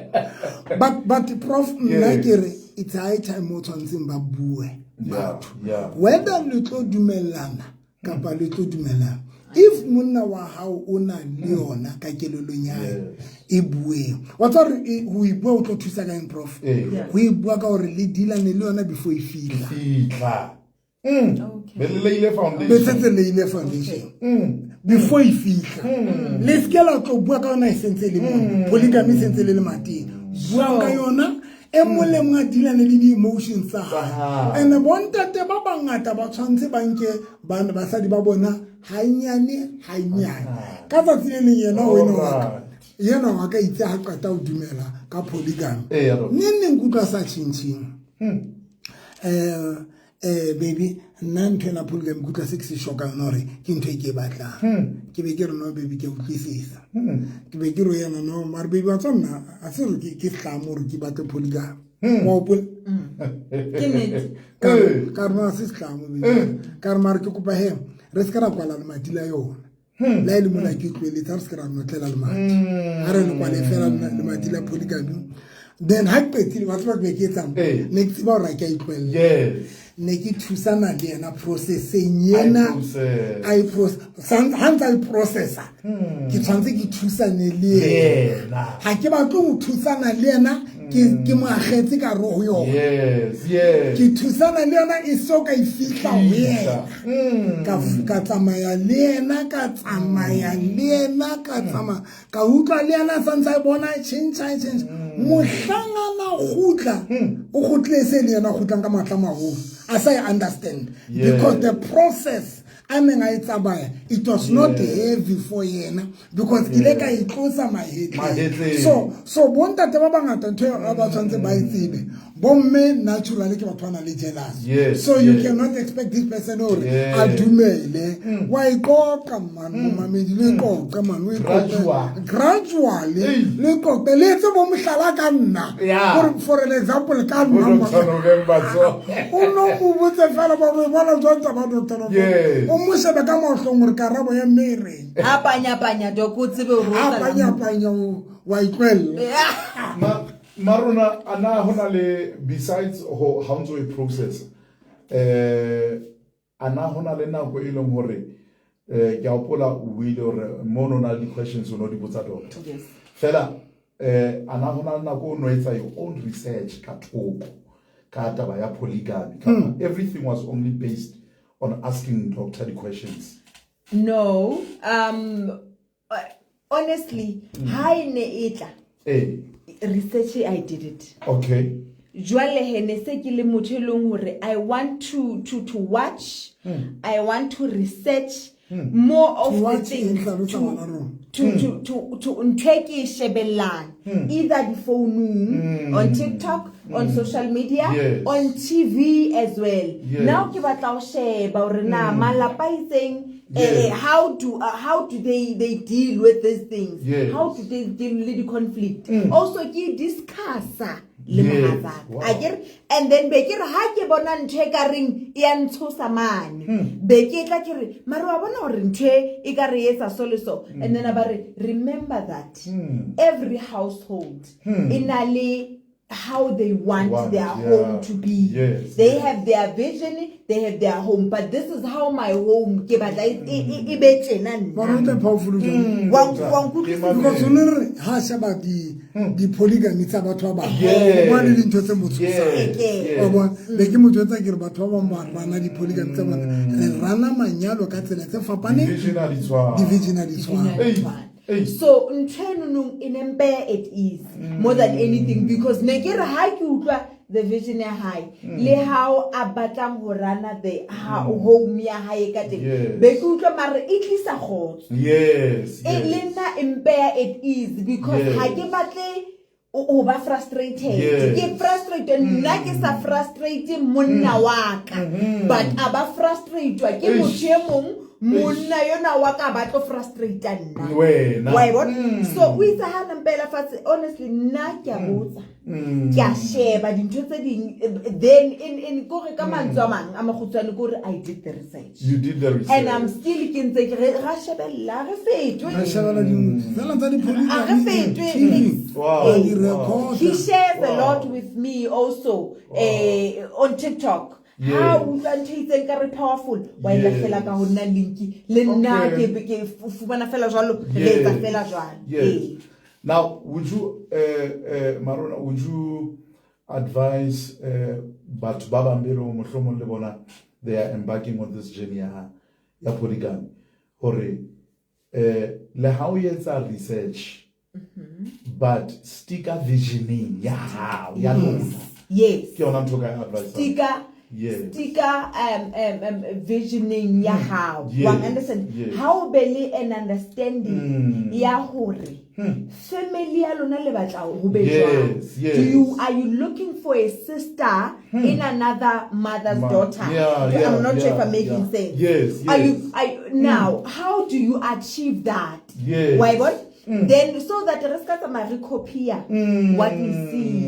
But prof, nna ke re it's high time mo tshwanetseng ba bue batho, whether le tlo dumellana kapa le tlo dumellana. If monna wa hao o na le yona ka kelellong ya hae, e bueng. Wa tseba hore ho e bua o tlo thusa ka eng, prof? Ho e bua ka hore le dealane le yona before e fihla. Fihla. Be le leile foundation. Be setse leile foundation before e fihla. Le seke la tlo bua ka yona e sentse e le mona, polygamy e sentse e le lemateng. Buang ka yona, e mong le mong a dealane le di-emotions tsa hae. Hae. And bontate ba bangata ba tshwanetse ba nke bana basadi ba bona hanyane hanyane. Ka tsatsi le leng yena wena wa ka, yena wa ka itse ha qeta ho dumela ka polygamy, Doctor. neng neng kutlwa sa tjhentjheng, baby, nna ntho ena polygamy kutlwa se ke se shoka yona hore ke ntho e ke e batlang. Ke be ke re, no baby, ke a utlwisisa. Ke be ke re ho yena, no mare baby, wa tswa nna a se re ke tlamo hore ke batle polygamy, wa hopola? Ke nnete. Ka re no, a se setlamo baby. Ka re mare ke kopa he re se ka ra kwala lemati la yona, la e le mona ke tlohelletse, ha re se ke ra notlela lemati, ha re le kwale fela lemati la polygamy. Then ha ke qetile, wa tseba ke be ke etsang? Ne ke tseba hore ha ke a itlohella. Ne ke thusana le yena processeng ena. A e process. A e ha ntse a e processa, ke tshwanetse ke thusane le Le yena. yena. Ha ke batle ho thusana le yena ke mo akgetse ka hare ho yona. Yes, yes. Ke thusana le yona e so ka e fihla ho yena. Ka tsamaya le yena, ka tsamaya le yena, ka tsamaya, ka utlwa le yena a santse a e bona e tjhentjha, e tjhentjha. Mohlang a na kgutla, o kgutlile se le yena a kgutlang ka matla a maholo, a sa e understand because the process a neng a e tsamaya, it was not heavy for yena because ke ile ka e tlosa mahetleng. Mahetleng. So bontate ba bangata, ntho e ba tshwanetse ba e tsebe. Bomme naturally ke batho ba nang le jealous. Yes, So you yes. cannot expect this person hore Yes. a dumele. Wa iqoqa man, momamedi, le iqoqe man, o iqoqe. Gradual. Gradually, Ei. le iqoqe. Le etse bo mohlala ka nna. Yeah. For an example, ka Bo nna. Dr. November so. O no mo botse fela ba re bona jwang taba Dr. November. Yes. O mo shebe ka mahlong hore karabo ya mme e reng. A panya-panya dok o tsebe hore o A tla- panya-panya wa itlwella. Ma Marona ana hona le besides ho ha o ntso e process ana hona le nako e leng hore ke a hopola o buile hore mono na le di-questions o no di botsa doctor. Yes. Fela ana hona le nako o no etsa your own research ka thoko ka taba ya polygamy kapa everything was only based on asking doctor the questions. No, honestly, ha e ne e tla research I did it. Okay. Jwale he ne se ke le motho e leng hore I want to watch, I want to research more of To the watch things e hlalosa ngwana rona. to ntho e ke e shebellang either difounung, on TikTok, on social media, Yes. on TV as well. Yes. Now ke batla ho sheba hore na malapa a itseng Yes. how do they deal with these things? Yes. How do they deal with the conflict? Also ke discussa le Yes. mohatsaka. Wow. Akere, and then be ke re ha ke bona ntho e ka reng e ya ntshosa mane. Be ke tla ke re mare wa bona hore ntho e ka re etsa so le so. And then a ba re remember that every household e na le how they want their home to be. Yes, They yes. have their vision, they have their home, but this is how my home ke batla e be tjena nna. Mara o tla powerful jwang? Wa nkutlwisisa? Because o ne re ha sheba di polygamy tsa batho ba bang. Yes. O bona le dintho tse mo tshosang. Yes, yes. Wa bona? Be ke mo jwetsa ke re batho ba bang ba rana di polygamy tsa bona. Re rana manyalo ka tsela tse fapaneng. Division ha di tshwane. Division ha di tshwane. Ei, ei. So ntho eno nong e ne mpeya at ease more than anything because ne ke re ha ke utlwa the vision ya hae le how a batlang ho rana the home ya hae ka teng. Yes. Be ke utlwa mare e tlisa kgotso. Yes, E yes. le nna e mpeya at ease because Yes. ha ke batle o ba frustrated. Yes. Ke frustrated nna ke sa frustrate monna wa ka. But a ba frustratewa ke Eish. motho e mong monna yona wa ka ba tlo frustrate nna. Wena. Wa e bona? So o itse ha na mpela fatshe honestly nna ke a botsa. Ke a sheba dintho tse ding then in kore ka mantswe a mang a makgutshwane kore I did the research. You did the research. And I'm still ke ntse ke re ra shebella re fetwe. Re shebella di tsela tsa di polygamy. A re fetwe. TV. Wow. Di record. He shares a lot with me also on TikTok. Yes. Ha o utlwa ntho e itseng ka re powerful, wa e Yes. lahlela ka ho nna linki. Le nna Okay. ke fumana fela jwalo, re etsa fela jwalo. Yes. Ee. Now, would you, Marona, would you advise batho ba bang be leng mohlomong le bona they are embarking on this journey ya polygamy hore le ha o etsa research but stick a visioning ya hao ya lona. Yes. Ke yona ntho ka e advise. Stick-a Yes. Stick-a, visioning ya hao. Yes. Wa understand? Yes. Ha o be le an understanding ya hore family ya lona le batla ho be jwang. Yes, yes. Are you looking for a sister in another mother's daughter? Yeah, yeah, I'm not sure if yeah, I'm making yeah. sense. Yes, Are yes. now, how do you achieve that? Yes. Why what? Then so that re ska tsamaya re copy-a what we see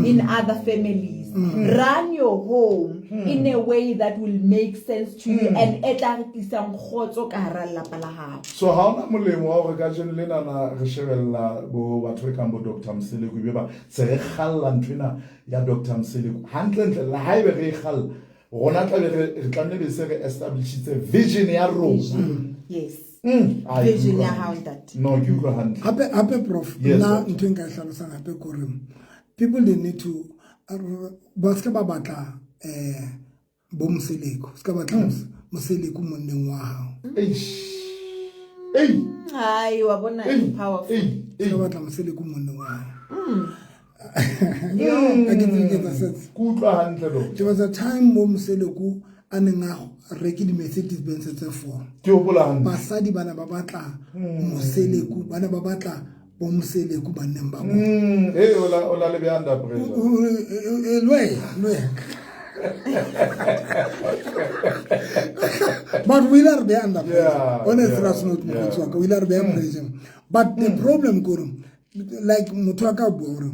in other families. Run your home in a way that will make sense to you and e tla re tlisang kgotso ka hara lelapa la hao. So ha hona molemo wa hore kajeno lenana re shebella bo batho e kang bo Doctor Mseleku ebe ba se re kgalla nthwena ya Doctor Mseleku. Hantlentle le haebe re e kgalla, rona tla be re tlamehile be se re establishitse vision ya rona. Yes. Ai, Vision ke ya utlwa hao, hantle. ntate. No, ke utlwa hantle. Hape prof, Yes, nna doctor. ntho e nka e hlalosang hape ke hore people they need to ba se ka ba batla bo Mseleku, se ka batla Mseleku monneng wa hao. Eish. Ei. Hai, wa bona Ei. powerful. Ei. Se ka Ei. batla Mseleku monneng wa hao. Ha ke tsebe ke etsa sense. Ke utlwa hantle doctor. There was a time mo Mseleku a neng a reke di-Mercedes Benz tse 4. Ke hopola hantle. Basadi bana ba batla Mseleku, bana ba batla Bo Moseleku banneng ba bona. Hey, o la le beha under pressure. Le wena. But o ile a re beha under pressure. On a serious note, mokgotsi wa ka, o ile a re beha pressure. But the problem ke gore, like motho a ka bua gore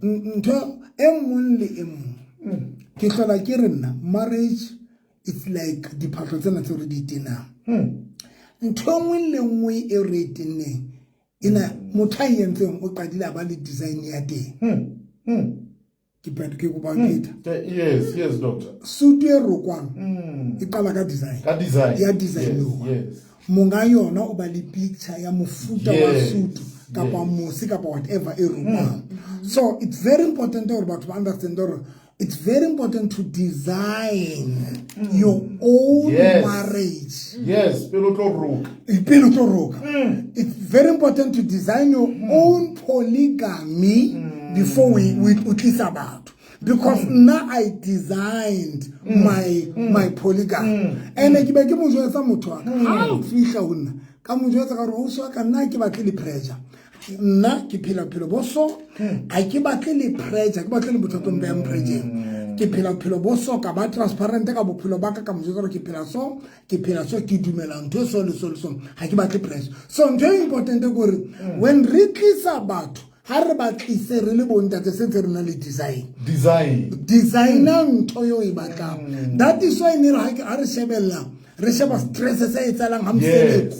ntho e mong le e mong, ke hlola ke re nna marriage it's like diphahlo tsena tseo re di tenang. Ntho e nngwe le nngwe e re e tenneng ena, motho a e entseng o qadile a ba le design ya teng. Ke ke kopa pheta. Yes, doctor. Sutu e rokwang e qala ka design. Ka design. Ya design. Monga yona o ba le picture ya mofuta wa sutu kapa mose kapa whatever e rokwang. So it's very important gore batho ba understand gore it's very important to design your own marriage. Yes, pele o tlo roka. Pele o tlo roka. It's very important to design your own polygamy before we o tlisa batho. Because nna I designed my polygamy. And ke be ke mo jwetsa motho wa ka. Ha o fihla ho nna, ka mo jwetsa ka hore ausi wa ka, nna ke batle le pressure. Nna ke phela bophelo bo so, ha ke batle le pressure, ke batle le motho a tlo mpehang pressure. Ke phela bophelo bo so, ka ba transparent ka bophelo ba ka, ka mo jwetsa hore ke phela so, ke phela so, ke dumela ntho e so le so le so, ha ke batle pressure. So ntho e important ke hore when re tlisa batho, ha re ba tlise re le bontate se ntse re na le design. Design. Designer ntho eo e batlang. That is why ne re ha re shebella, re sheba stress se etsahalang ha Moseleku.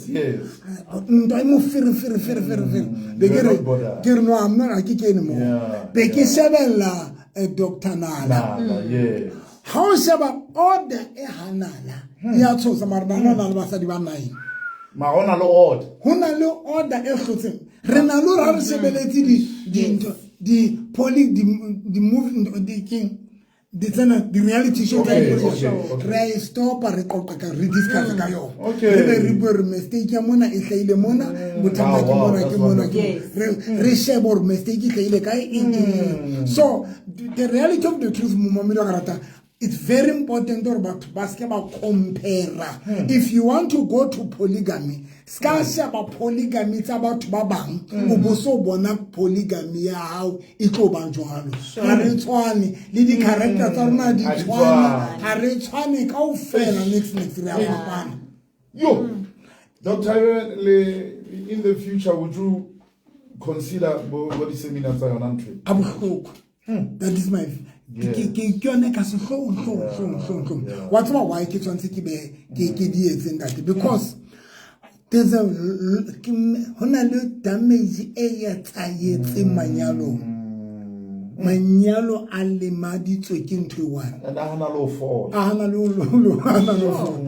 Ntwa e mo fere, fere, fere, fere, fere. Be ke re, ke re no, I'm not, ha ke kene moo. Be ke shebella Doctor Nala. Nala, yes. Ha o sheba order e ha Nala, ya tshosa, mara Nala o na le basadi ba 9. Mara ho na le order. Ho na le order e hlotseng. Re na le hore ha re shebeletse dintho, di poly, di, di movie, di keng, di tsena, di reality show tsa di show. Re a e stopa, re qoqa ka, re discuss ka yona. Re be re bue re mistake ya mona e hlahile mona, bothata ke mona, ke mona, ke mona. Re shebe hore mistake e hlahile kae, eng, eng, eng. So the reality of the truth, momamedi wa ka rata, it's very important hore batho ba se ke ba compare. If you want to go to polygamy, ska sheba polygamy tsa batho ba bang, o bo so bona polygamy ya hao e tlo ba jwalo. Ha re tshwane le di character tsa rona di Ha di tshwane. tshwane. Ha re tshwane kaofela, next, next re a fapana. Yo, Doctor Ivan, le in the future would you consider bo di seminar tsa yona ntho e? A bohloko. That is my ke yone ka sehloohong, hloohong, hloohong, hloohong, hloohong. Wa tseba why ke tshwanetse ke be ke di etse ntate? Because there's a ke ho na le damage e etsahetseng manyalong. Manyalo a lemaditswe ke ntho e one. And a hana le ho fola. A hana le ho lo, a hana le ho fola.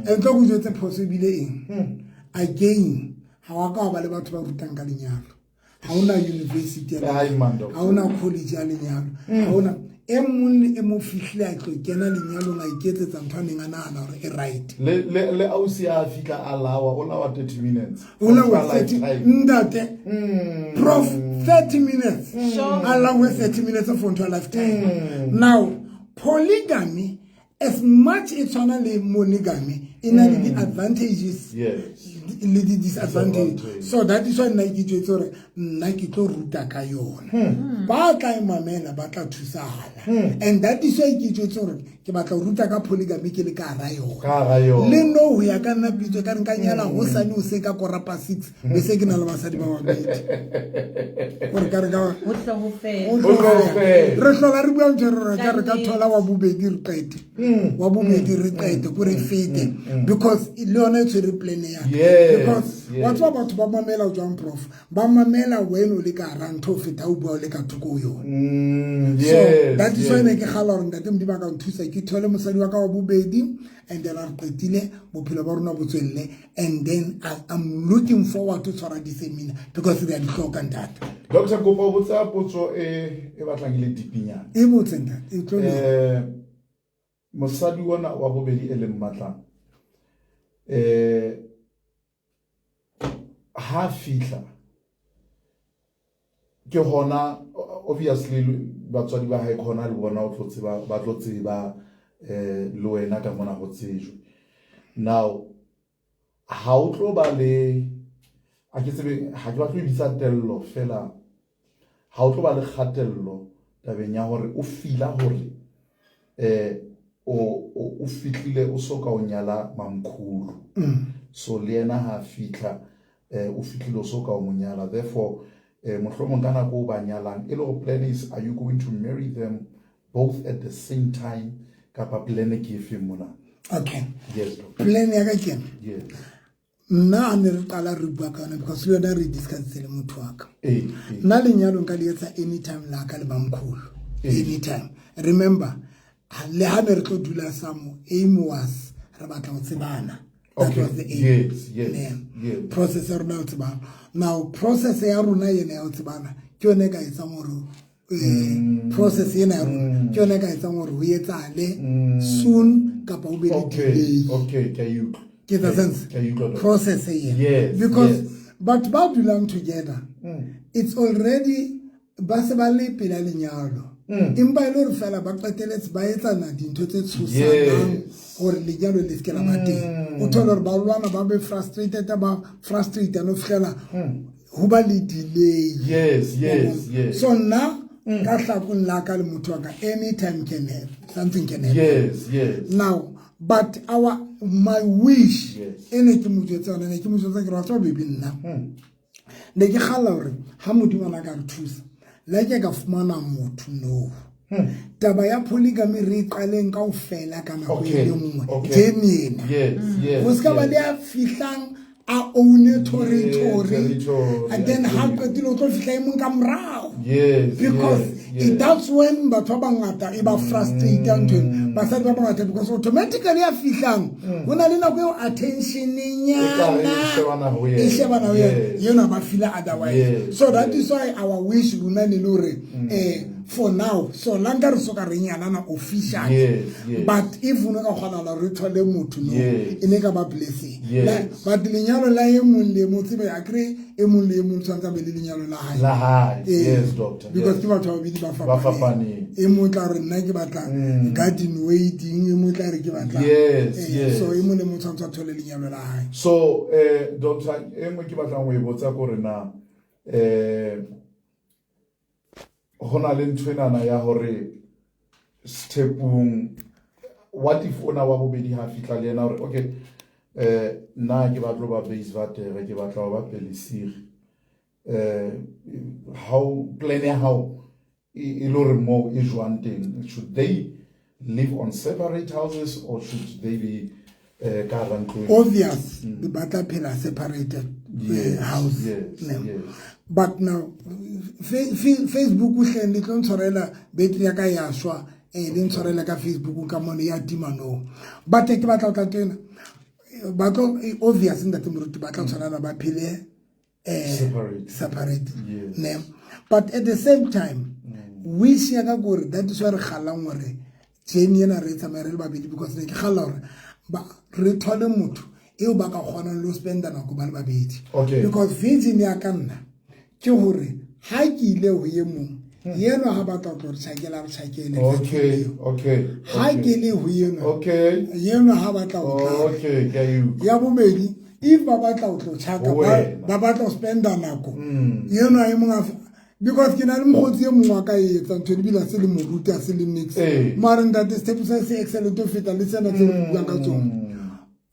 And tlo go jwetse phoso ebile eng? Again, ha wa ka wa ba le batho ba rutang ka lenyalo. Ha hona university ya Le hae lenyalo. mang, doctor? Ha hona college ya lenyalo. Ha hona e mong le e mong fihlile a tlo kena lenyalong a iketsetsa ntho a neng a nahana hore e right. Le ausi a fihla a lawa, o lawa 30 minutes. O lawa Ka 30, lifetime. ntate. Prof, 30 minutes. A lawe 30 minutes for ntho ya lifetime. Now, polygamy, as much e tshwana le monogamy, e na le di-advantages le di-disadvantage. Disadvantage. So that is why nna ke itjwetse hore nna ke tlo ruta ka yona. Ba tla e mamela, ba tla thusahala. And that is why ke itjwetse hore ke batla ho ruta ka polygamy ke le ka hara yona. Ka hara yona. Le no ho ya ka nna pitso, ka re nka nyala hosane hoseng ka 6:15, be se ke na le basadi ba babedi. Hore ka re ka Ho tle ho fele. Ho tle ho Ho tle ho fele. fele. Re hlola re bua ntho e re re ka re ka Ka nnete. thola wa bobedi re qete. Wa bobedi re qete, ko re fete. Because le yona e tshwere plan ya ka. Because wa tseba batho ba mamela jwang, Prof? Ba mamela wena o le ka hara ntho ho feta o bua o le ka thoko ho yona. So, that is why ne ke kgala hore ntate Modimo a ka nthusa ke thole mosadi wa ka wa bobedi, and then a re qetile bophelo ba rona bo tswelle, and then I'm looking forward to tshwara di-seminar because re a di hloka, ntate. Doctor, kopa ho botsa potso e batlang e le deep-nyana. E botse, ntate, e tlo le. Mosadi ona wa bobedi e leng matlang, ha fihla ke hona, obviously batswadi ba hae ke hona le bona o tlo tseba, ba tlo tseba, le wena ka mona ho tsejwe. Now ha o tlo ba le, A ke tsebe, ha ke batle ho bitsa tello fela, ha o tlo ba le kgatello tabeng ya hore o fila hore o fihlile o soka o nyala mamkhulu. So le yena ha fihla, o fihlile o soka o mo nyala. Therefore, mohlomong ka nako o ba nyalang, e le hore plan is, are you going to marry them both at the same time, kapa plan ke efe mona? Okay. Yes, doctor. Plan ya ka ke ena. Yes. Nna a ne re qala re bua ka yona, because le yona re discussitse le motho wa ka. Ee. Nna lenyalo nka le etsa anytime la ka le mamkhulu. Anytime. Remember, le ha ne re tlo dula samo, aim was re batla ho tsebana. That was the aim. Yes. Process ya rona ya ho tsebana. Now, process ya rona ena ya ho tsebana, ke yona e ka etsang hore, process ena ya rona, ke yona e ka etsang hore ho etsahale soon kapa ho be le delay. Okay, ke a utlwa. Ke the sense. Ke a utlwa, doctor. Process ena. Yes, Because yes. batho ba dulang together, it's already ba se ba le pela lenyalo. Empa e le hore fela ba qeteletse ba etsana dintho tse tshosanang hore lenyalo le se ke la ba teng. O thole hore ba lwana, ba be frustrated, ba frustrated no fihlela ho ba le delay. Yes. So nna ka hlakong la ka le motho wa ka, anytime can happen, something can happen. Yes. Now, but my wish, Yes. e ne ke mo jwetsa yona, ne ke mo jwetsa ke re, wa tseba baby nna. Ne ke kgalla hore ha Modimo a na ka re thusa, le ha ke ka fumana motho no. Taba ya polygamy re e qaleng kaofela ka nako e le nngwe. Journey ena. Yes, Ho ska ba yes. le ya fihlang a own territory. Territory, And then ha yes. qetile o tlo fihla e mong ka morao. Yes, Because yes, yes. that's when batho ba bangata e ba frustrate ntho ena. Basadi ba bangata, because automatically ya fihlang, ho na le nako eo attention nyana E tla re e shebana ho yena. e shebana ho yena. Yes. Yena ba feel otherwise. Yes, So that yes. is why our wish rona ne le hore, for now, so la nka re so ka re nyalana officially. Yes, yes. But if o ne ka kgona hore re thole motho no, Yes. e ne ka ba blessing. Yes. But lenyalo la e mong le e mong, tsebe a kry e mong le e mong tshwanetse a be le lenyalo la hae. La hae. Eh, Yes, doctor. Because Yes. ke batho ba babedi ba Ba fapaneng. fapaneng. E mong tla re nna ke batla garden wedding, e mong tla re ke batla. Yes, Eh, yes. So e mong le mong tshwanetse a thole lenyalo la hae. So, doctor, e nngwe ke batlang ho e botsa ke hore na, ho na le ntho enana ya hore stepong, what if ona wa bobedi ha fihla le yena hore, okay, nna ke batla ho ba base vatere, ke batla ho ba Pelesiri. How plan ya hao e le hore moo e jwang teng? Should they live on separate houses or should they be ka hara ntlo e? Obvious, ba tla phela separated, Yes, house. yes, Ne. yes. But now, Facebook o hleng le tlo ntshwarela battery ya ka ya shwa, le ntshwarela ka Facebook ka mone ya tima no. But ke batla ho tla tena. Ba tlo, obvious ntate Moruti ba tla tshwanela ba phele, Separate. separate. Yes. Ne. But at the same time, wish ya ka kore that is why re kgallang hore journey ena re e tsamaye re le babedi, because ne ke kgalla hore ba re thole motho eo ba ka kgonang le ho spenda nako ba le babedi. Okay. Because vision ya ka nna ke hore ha ke ile ho e mong, yena ha batla ho tlo re tjhakela, re tjhakele. Okay, okay, Ha okay. ke le ho enwa, Okay. yena ha batla ho tla. Okay, ke a e utlwa. Ya bobedi, if ba batla ho tlo tjhaka, Ho wena. ba batla ho spenda nako, yena e mong a because ke na le mokgotsi e mong wa ka e etsang ntho ebile a se le moruti, a se le nix. Ee. Mare ntate, sethepu sa se excellent ho feta le sena tse re buang ka tsona.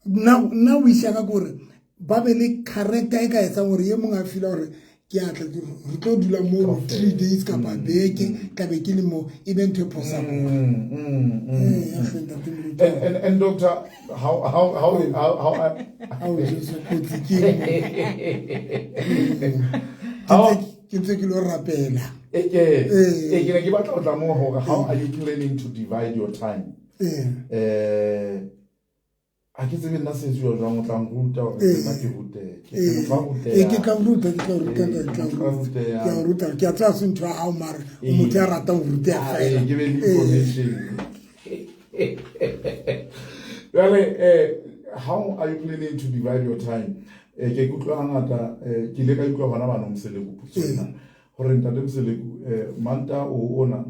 Nna wish ya ka ke hore ba be le character e ka etsang hore e mong a feel hore ke a tla, re tlo dula moo Kaofela. 3 days kapa beke, ka be ke le moo, e be ntho e possible. Eh, ya hle, ntate Moruti. And doctor, how I, Ao, Jesu, kotsi ke eng? How- Ke ntse ke lo rapela. Eh, ke, Eh. eh, ke ne ke batla ho tla moo hore how are you planning to divide your time? Eh. Ha ke tsebe nna se etsuwa jwang, o tla nruta hore Eh. nna ke rutehe. Ke Eh, motho a rutehang. eh, ke tla o ruta, ke tla o ruta, Eh, ke tla o motho a ruta. rutehang. Ke a o ruta, ke a tseba se ntho ya hao mare, o Eh. motho ya ratang ho ruteha Ah, fela. eh, ke be le Eh. information. Jwale, how are you planning to divide your time? Ke utlwa hangata, ke ile ka utlwa hona bana Moseleku potso ena. Hore ntate Moseleku, Manta o ona,